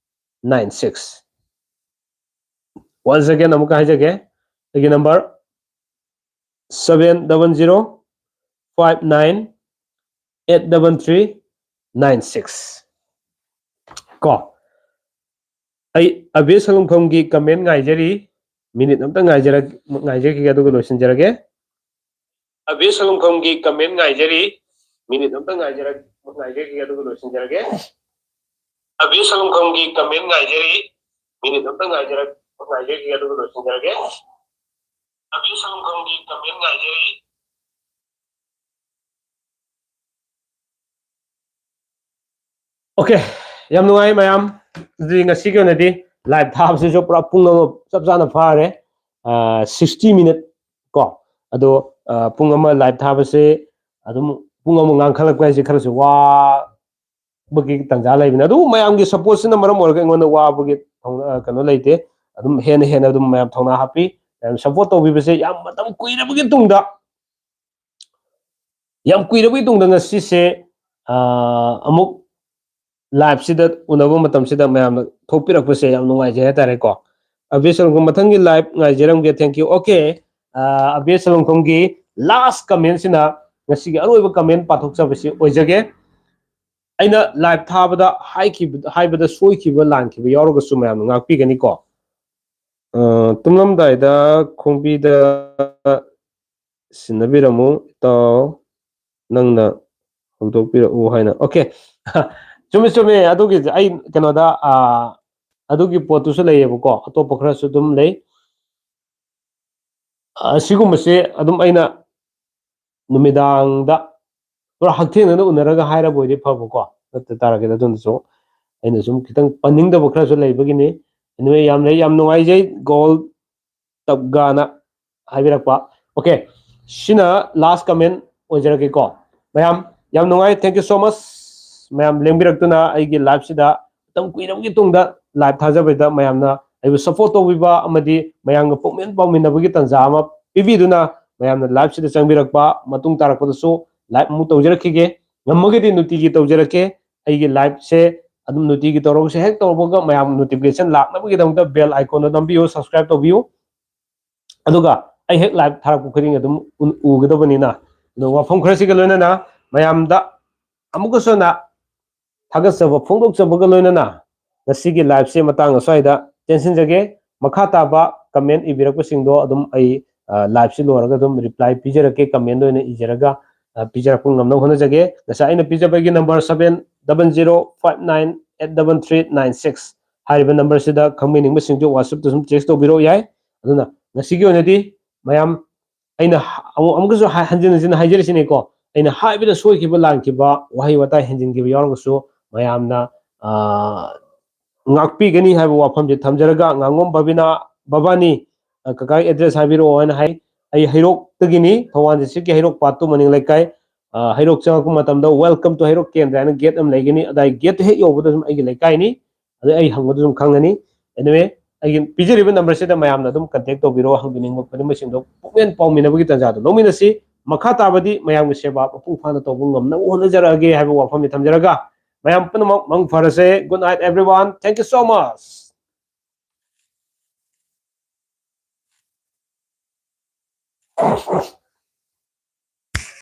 nine six꯫ Once again ꯑꯃꯨꯛꯀ ꯍꯥꯏꯖꯒꯦ, ꯑꯩꯒꯤ number seven double zero five nine eight double three nine six ꯀꯣ꯫ ꯑꯩ ꯑꯕꯦ ꯁꯂꯨꯡꯐꯝꯒꯤ ꯀꯃꯦꯟ ꯉꯥꯏꯖꯔꯤ꯫ ꯃꯤꯅꯤꯠ ꯑꯝꯇ ꯉꯥꯏꯖꯔ-, ꯉꯥꯏꯖꯈꯤꯒꯦ, ꯑꯗꯨꯒ ꯂꯣꯏꯁꯤꯟꯖꯔꯒꯦ꯫ ꯑꯕꯦ ꯁꯂꯨꯡꯐꯝꯒꯤ ꯀꯃꯦꯟ ꯉꯥꯏꯖꯔꯤ꯫ ꯃꯤꯅꯤꯠ ꯑꯝꯇ ꯉꯥꯏꯖꯔ-, ꯉꯥꯏꯖꯈꯤꯒꯦ, ꯑꯗꯨꯒ ꯂꯣꯏꯁꯤꯟꯖꯔꯒꯦ꯫ ꯑꯕꯦ ꯁꯂꯨꯡꯐꯝꯒꯤ ꯀꯃꯦꯟ ꯉꯥꯏꯖꯔꯤ꯫ ꯃꯤꯅꯤꯠ ꯑꯝꯇ ꯉꯥꯏꯖꯔ-, ꯉꯥꯏꯖꯈꯤꯒꯦ, ꯑꯗꯨꯒ ꯂꯣꯏꯁꯤꯟꯖꯔꯒꯦ꯫ ꯑꯕꯤ ꯁꯪꯒꯝꯒꯤ ꯀꯃꯦꯟ ꯉꯥꯏꯖꯔꯤ꯫ ꯑꯣꯀꯦ, ꯌꯥꯝ ꯅꯨꯡꯉꯥꯏ ꯃꯌꯥꯝ꯫ ꯑꯗꯨꯗꯤ ꯉꯁꯤꯒꯤ ꯑꯣꯏꯅꯗꯤ ꯂꯥꯏꯚ ꯊꯥꯕꯁꯤꯁꯨ ꯄꯨꯔꯥ ꯄꯨꯡ ꯑꯃ ꯆꯞ ꯆꯥꯅ ꯐꯥꯔꯦ꯫ ꯁꯤꯛꯁꯇꯤ ꯃꯤꯅꯤꯠ ꯀꯣ꯫ ꯑꯗꯣ ꯄꯨꯡ ꯑꯃ ꯂꯥꯏꯚ ꯊꯥꯕꯁꯦ ꯑꯗꯨꯝ ꯄꯨꯡ ꯑꯃ ꯉꯥꯡꯈꯠꯂꯛꯄ ꯍꯥꯏꯁꯦ ꯈꯔꯁꯨ ꯋꯥꯕꯒꯤ ꯇꯥꯟꯖꯥ ꯂꯩꯕꯅꯦ꯫ ꯑꯗꯨꯕꯨ ꯃꯌꯥꯝꯒꯤ ꯁꯞꯄꯣꯔꯠꯁꯤꯅ ꯃꯔꯝ ꯑꯣꯏꯔꯒ ꯑꯩꯉꯣꯟꯗ ꯋꯥꯕꯒꯤ ꯊꯧꯅ- ꯀꯩꯅꯣ ꯂꯩꯇꯦ꯫ ꯑꯗꯨꯝ ꯍꯦꯟꯅ ꯍꯦꯟꯅ ꯑꯗꯨꯝ ꯃꯌꯥꯝ ꯊꯧꯅꯥ ꯍꯥꯞꯄꯤ꯫ ꯃꯌꯥꯝ ꯁꯞꯄꯣꯔꯠ ꯇꯧꯕꯤꯕꯁꯦ ꯌꯥꯝ ꯃꯇꯝ ꯀꯨꯏꯔꯕꯒꯤ ꯇꯨꯡꯗ, ꯌꯥꯝ ꯀꯨꯏꯔꯕꯒꯤ ꯇꯨꯡꯗ ꯉꯁꯤꯁꯦ ꯑꯃꯨꯛ ꯂꯥꯏꯚꯁꯤꯗ ꯎꯅꯕ ꯃꯇꯝꯁꯤꯗ ꯃꯌꯥꯝꯅ ꯊꯣꯛꯄꯤꯔꯛꯄꯁꯦ ꯌꯥꯝ ꯅꯨꯡꯉꯥꯏꯖꯩ ꯍꯥꯏꯇꯥꯔꯦꯀꯣ꯫ ꯑꯕꯦ ꯁꯂꯨꯡꯈꯣꯡ ꯃꯊꯪꯒꯤ ꯂꯥꯏꯚ ꯉꯥꯏꯖꯔꯝꯒꯦ꯫ Thank you꯫ ꯑꯣꯀꯦ, ꯑꯕꯦ ꯁꯂꯨꯡꯈꯣꯡꯒꯤ ꯂꯥꯁ ꯀꯃꯦꯟꯁꯤꯅ, ꯉꯁꯤꯒꯤ ꯑꯔꯣꯏꯕ ꯀꯃꯦꯟ ꯄꯥꯊꯣꯛꯆꯕꯁꯤ ꯑꯣꯏꯖꯒꯦ꯫ ꯑꯩꯅ ꯂꯥꯏꯚ ꯊꯥꯕꯗ ꯍꯥꯏꯈꯤꯕ ꯍꯥꯏꯕꯗ ꯁꯣꯏꯈꯤꯕ ꯂꯥꯟꯈꯤꯕ ꯌꯥꯎꯔꯒꯁꯨ ꯃꯌꯥꯝꯅ ꯉꯥꯛꯄꯤꯒꯅꯤꯀꯣ꯫ ꯑ, ꯇꯨꯝꯂꯝꯗꯥꯏꯗ ꯈꯣꯡꯕꯤꯗ ꯁꯤꯟꯅꯕꯤꯔꯝꯃꯨ ꯏꯇꯥꯎ, ꯅꯪꯅ ꯍꯧꯗꯣꯛꯄꯤꯔꯛꯎ ꯍꯥꯏꯅ꯫ ꯑꯣꯀꯦ꯫ ꯆꯨꯝꯃꯤ, ꯆꯨꯝꯃꯤ꯫ ꯑꯗꯨꯒꯤ ꯑꯩ ꯀꯩꯅꯣꯗ, ꯑ, ꯑꯗꯨꯒꯤ ꯄꯣꯠꯇꯨꯁꯨ ꯂꯩꯌꯦꯕꯀꯣ꯫ ꯑꯇꯣꯞꯄ ꯈꯔꯁꯨ ꯑꯗꯨꯝ ꯂꯩ꯫ ꯑꯁꯤꯒꯨꯝꯕꯁꯦ ꯑꯗꯨꯝ ꯑꯩꯅ ꯅꯨꯃꯤꯗꯥꯡꯗ ꯄꯨꯔꯥ ꯍꯛꯊꯦꯡꯅꯅ ꯎꯅꯔꯒ ꯍꯥꯏꯔꯕ ꯑꯣꯏꯗꯤ ꯐꯕꯀꯣ꯫ ꯅꯠꯇ ꯇꯥꯔꯒꯗꯤ ꯑꯗꯨꯅꯁꯨ ꯑꯩꯅ ꯁꯨꯝ ꯈꯤꯇꯪ ꯄꯟꯅꯤꯡꯗꯕ ꯈꯔꯁꯨ ꯂꯩꯕꯒꯤꯅꯤ꯫ Anyway, ꯌꯥꯝ ꯂꯩ, ꯌꯥꯝ ꯅꯨꯡꯉꯥꯏꯖꯩ꯫ ꯒꯣꯜ ꯇꯞꯒꯥꯅ ꯍꯥꯏꯕꯤꯔꯛꯄ꯫ ꯑꯣꯀꯦ, ꯁꯤꯅ ꯂꯥꯁ ꯀꯃꯦꯟ ꯑꯣꯏꯖꯔꯒꯦꯀꯣ꯫ ꯃꯌꯥꯝ ꯌꯥꯝ ꯅꯨꯡꯉꯥꯏ, thank you so much꯫ ꯃꯌꯥꯝ ꯂꯦꯡꯕꯤꯔꯛꯇꯨꯅ ꯑꯩꯒꯤ ꯂꯥꯏꯐꯁꯤꯗ ꯃꯇꯝ ꯀꯨꯏꯔꯕꯒꯤ ꯇꯨꯡꯗ ꯂꯥꯏꯐ ꯊꯥꯖꯕꯗ ꯃꯌꯥꯝꯅ ꯑꯩꯕꯨ ꯁꯞꯄꯣꯔꯠ ꯇꯧꯕꯤꯕ ꯑꯃꯗꯤ ꯃꯌꯥꯝꯒ ꯄꯨꯛꯃꯦꯟ ꯄꯥꯎꯃꯤꯟꯅꯕꯒꯤ ꯇꯥꯟꯖꯥ ꯑꯃ ꯄꯤꯕꯤꯗꯨꯅ ꯃꯌꯥꯝꯅ ꯂꯥꯏꯐꯁꯤꯗ ꯆꯪꯕꯤꯔꯛꯄ, ꯃꯇꯨꯡ ꯇꯥꯔꯛꯄꯗꯁꯨ ꯂꯥꯏꯐ ꯑꯃꯨꯛ ꯇꯧꯖꯔꯛꯈꯤꯒꯦ꯫ ꯉꯝꯃꯒꯗꯤ ꯅꯨꯡꯇꯤꯒꯤ ꯇꯧꯖꯔꯛꯀꯦ꯫ ꯑꯩꯒꯤ ꯂꯥꯏꯐꯁꯦ ꯑꯗꯨꯝ ꯅꯨꯡꯇꯤꯒꯤ ꯇꯧꯔꯒꯁꯨ ꯍꯦꯛ ꯇꯧꯔꯛꯄꯒ ꯃꯌꯥꯝ ꯅꯣꯇꯤꯐꯤꯀꯦꯁꯟ ꯂꯥꯛꯅꯕꯒꯤꯗꯃꯛꯇ ꯕꯦꯜ ꯑꯥꯏꯀꯣꯟꯗꯣ ꯅꯝꯕꯤꯌꯨ, ꯁꯕꯁꯀ꯭ꯔꯥꯏꯕ ꯇꯧꯕꯤꯌꯨ꯫ ꯑꯗꯨꯒ ꯑꯩ ꯍꯦꯛ ꯂꯥꯏꯚ ꯊꯥꯔꯛꯄ ꯈꯨꯗꯤꯡ ꯑꯗꯨꯝ ꯎ-, ꯎꯒꯗꯕꯅꯤꯅ꯫ ꯑꯗꯣ ꯋꯥꯐꯝ ꯈꯔꯁꯤꯒ ꯂꯣꯏꯅꯅ ꯃꯌꯥꯝꯗ ꯑꯃꯨꯛꯀꯁꯨ ꯍꯟꯅ ꯊꯥꯒꯠꯆꯕ ꯐꯣꯡꯗꯣꯛꯆꯕꯒ ꯂꯣꯏꯅꯅ ꯉꯁꯤꯒꯤ ꯂꯥꯏꯚꯁꯦ ꯃꯇꯥꯡ ꯑꯁ꯭ꯋꯥꯏꯗ ꯇꯦꯟꯁꯤꯟꯖꯒꯦ꯫ ꯃꯈꯥ ꯇꯥꯕ ꯀꯃꯦꯟ ꯏꯕꯤꯔꯛꯄꯁꯤꯡꯗꯣ ꯑꯗꯨꯝ ꯑꯩ, ꯑ, ꯂꯥꯏꯚꯁꯤ ꯂꯣꯏꯔꯒ ꯑꯗꯨꯝ ꯔꯤꯄ꯭ꯂꯥꯏ ꯄꯤꯖꯔꯛꯀꯦ, ꯀꯃꯦꯟꯗ ꯑꯣꯏꯅ ꯏꯖꯔꯒ, ꯑ, ꯄꯤꯖꯔꯛꯄ ꯉꯝꯅꯕ ꯍꯣꯠꯅꯖꯒꯦ꯫ ꯉꯁꯥꯏ ꯑꯩꯅ ꯄꯤꯖꯕꯒꯤ number seven double zero five nine eight double three nine six ꯍꯥꯏꯔꯤꯕ ꯅꯝꯕꯔꯁꯤꯗ ꯈꯪꯕꯤꯅꯤꯡꯕꯁꯤꯡꯁꯨ WhatsApp-ꯇ ꯁꯨꯝ ꯇꯦꯛꯁ ꯇꯧꯕꯤꯔꯛꯎ ꯌꯥꯏ꯫ ꯑꯗꯨꯅ ꯉꯁꯤꯒꯤ ꯑꯣꯏꯅꯗꯤ ꯃꯌꯥꯝ, ꯑꯩꯅ ꯑꯃꯨꯛ, ꯑꯃꯨꯛꯀꯁꯨ ꯍꯟꯖꯤꯟ ꯍꯟꯖꯤꯟ ꯍꯥꯏꯖꯔꯤꯁꯤꯅꯤꯀꯣ, ꯑꯩꯅ ꯍꯥꯏꯕꯗ ꯁꯣꯏꯈꯤꯕ ꯂꯥꯟꯈꯤꯕ, ꯋꯥꯍꯩ ꯋꯥꯇꯥ ꯍꯦꯟꯖꯤꯟꯈꯤꯕ ꯌꯥꯎꯔꯒꯁꯨ ꯃꯌꯥꯝꯅ ꯉꯥꯛꯄꯤꯒꯅꯤ ꯍꯥꯏꯕ ꯋꯥꯐꯝꯁꯦ ꯊꯝꯖꯔꯒ, ꯉꯥꯉꯣꯝ ꯕꯕꯤꯅꯥ ꯕꯕꯥꯅꯤ, ꯀꯀꯥꯒꯤ ꯑꯦꯗ꯭ꯔꯦꯁ ꯍꯥꯏꯕꯤꯔꯛꯑꯣ ꯍꯥꯏꯅ ꯍꯥꯏ꯫ ꯑꯩ ꯍꯩꯔꯣꯛꯇꯒꯤꯅꯤ, ꯊꯧꯕꯥꯜ ꯗꯤꯁꯇ꯭ꯔꯤꯛꯀꯤ ꯍꯩꯔꯣꯛ ꯄꯥꯠꯇꯨ ꯃꯅꯤꯡ ꯂꯩꯀꯥꯏ꯫ ꯍꯩꯔꯣꯛ ꯆꯪꯉꯛꯄ ꯃꯇꯝꯗ "Welcome to ꯍꯩꯔꯣꯛ ꯀꯦꯟꯗ꯭ꯔ" ꯍꯥꯏꯅ ꯒꯦꯠ ꯑꯃ ꯂꯩꯒꯅꯤ, ꯑꯗꯥꯏ ꯒꯦꯠꯇꯨ ꯍꯦꯛ ꯌꯧꯕꯗ ꯑꯗꯨꯝ ꯑꯩꯒꯤ ꯂꯩꯀꯥꯏꯅꯤ꯫ ꯑꯗꯩ ꯑꯩ ꯍꯪꯕꯗ ꯑꯗꯨꯝ ꯈꯪꯒꯅꯤ꯫ Anyway, ꯑꯩꯒꯤ ꯄꯤꯖꯔꯤꯕ ꯅꯝꯕꯔꯁꯤꯗ ꯃꯌꯥꯝꯅ ꯑꯗꯨꯝ ꯀꯟꯇꯦꯛ ꯇꯧꯕꯤꯔꯣ, ꯍꯪꯕꯤꯅꯤꯡꯕ ꯈꯨꯗꯤꯡꯃꯛꯁꯤꯡꯗꯣ ꯄꯨꯛꯃꯦꯟ ꯄꯥꯎꯃꯤꯟꯅꯕꯒꯤ ꯇꯥꯟꯖꯥꯗꯣ ꯂꯧꯃꯤꯟꯅꯁꯤ꯫ ꯃꯈꯥ ꯇꯥꯕꯗꯤ ꯃꯌꯥꯝꯒꯤ ꯁꯦꯕꯥ ꯃꯄꯨꯡ ꯐꯥꯅ ꯇꯧꯕ ꯉꯝꯅꯕ ꯍꯣꯠꯅꯖꯔꯛꯑꯒꯦ ꯍꯥꯏꯕ ꯋꯥꯐꯝꯁꯤ ꯊꯝꯖꯔꯒ, ꯃꯌꯥꯝ ꯄꯨꯝꯅꯃꯛ ꯃꯪ ꯐꯔꯁꯦ꯫ Good night, everyone. Thank you so much.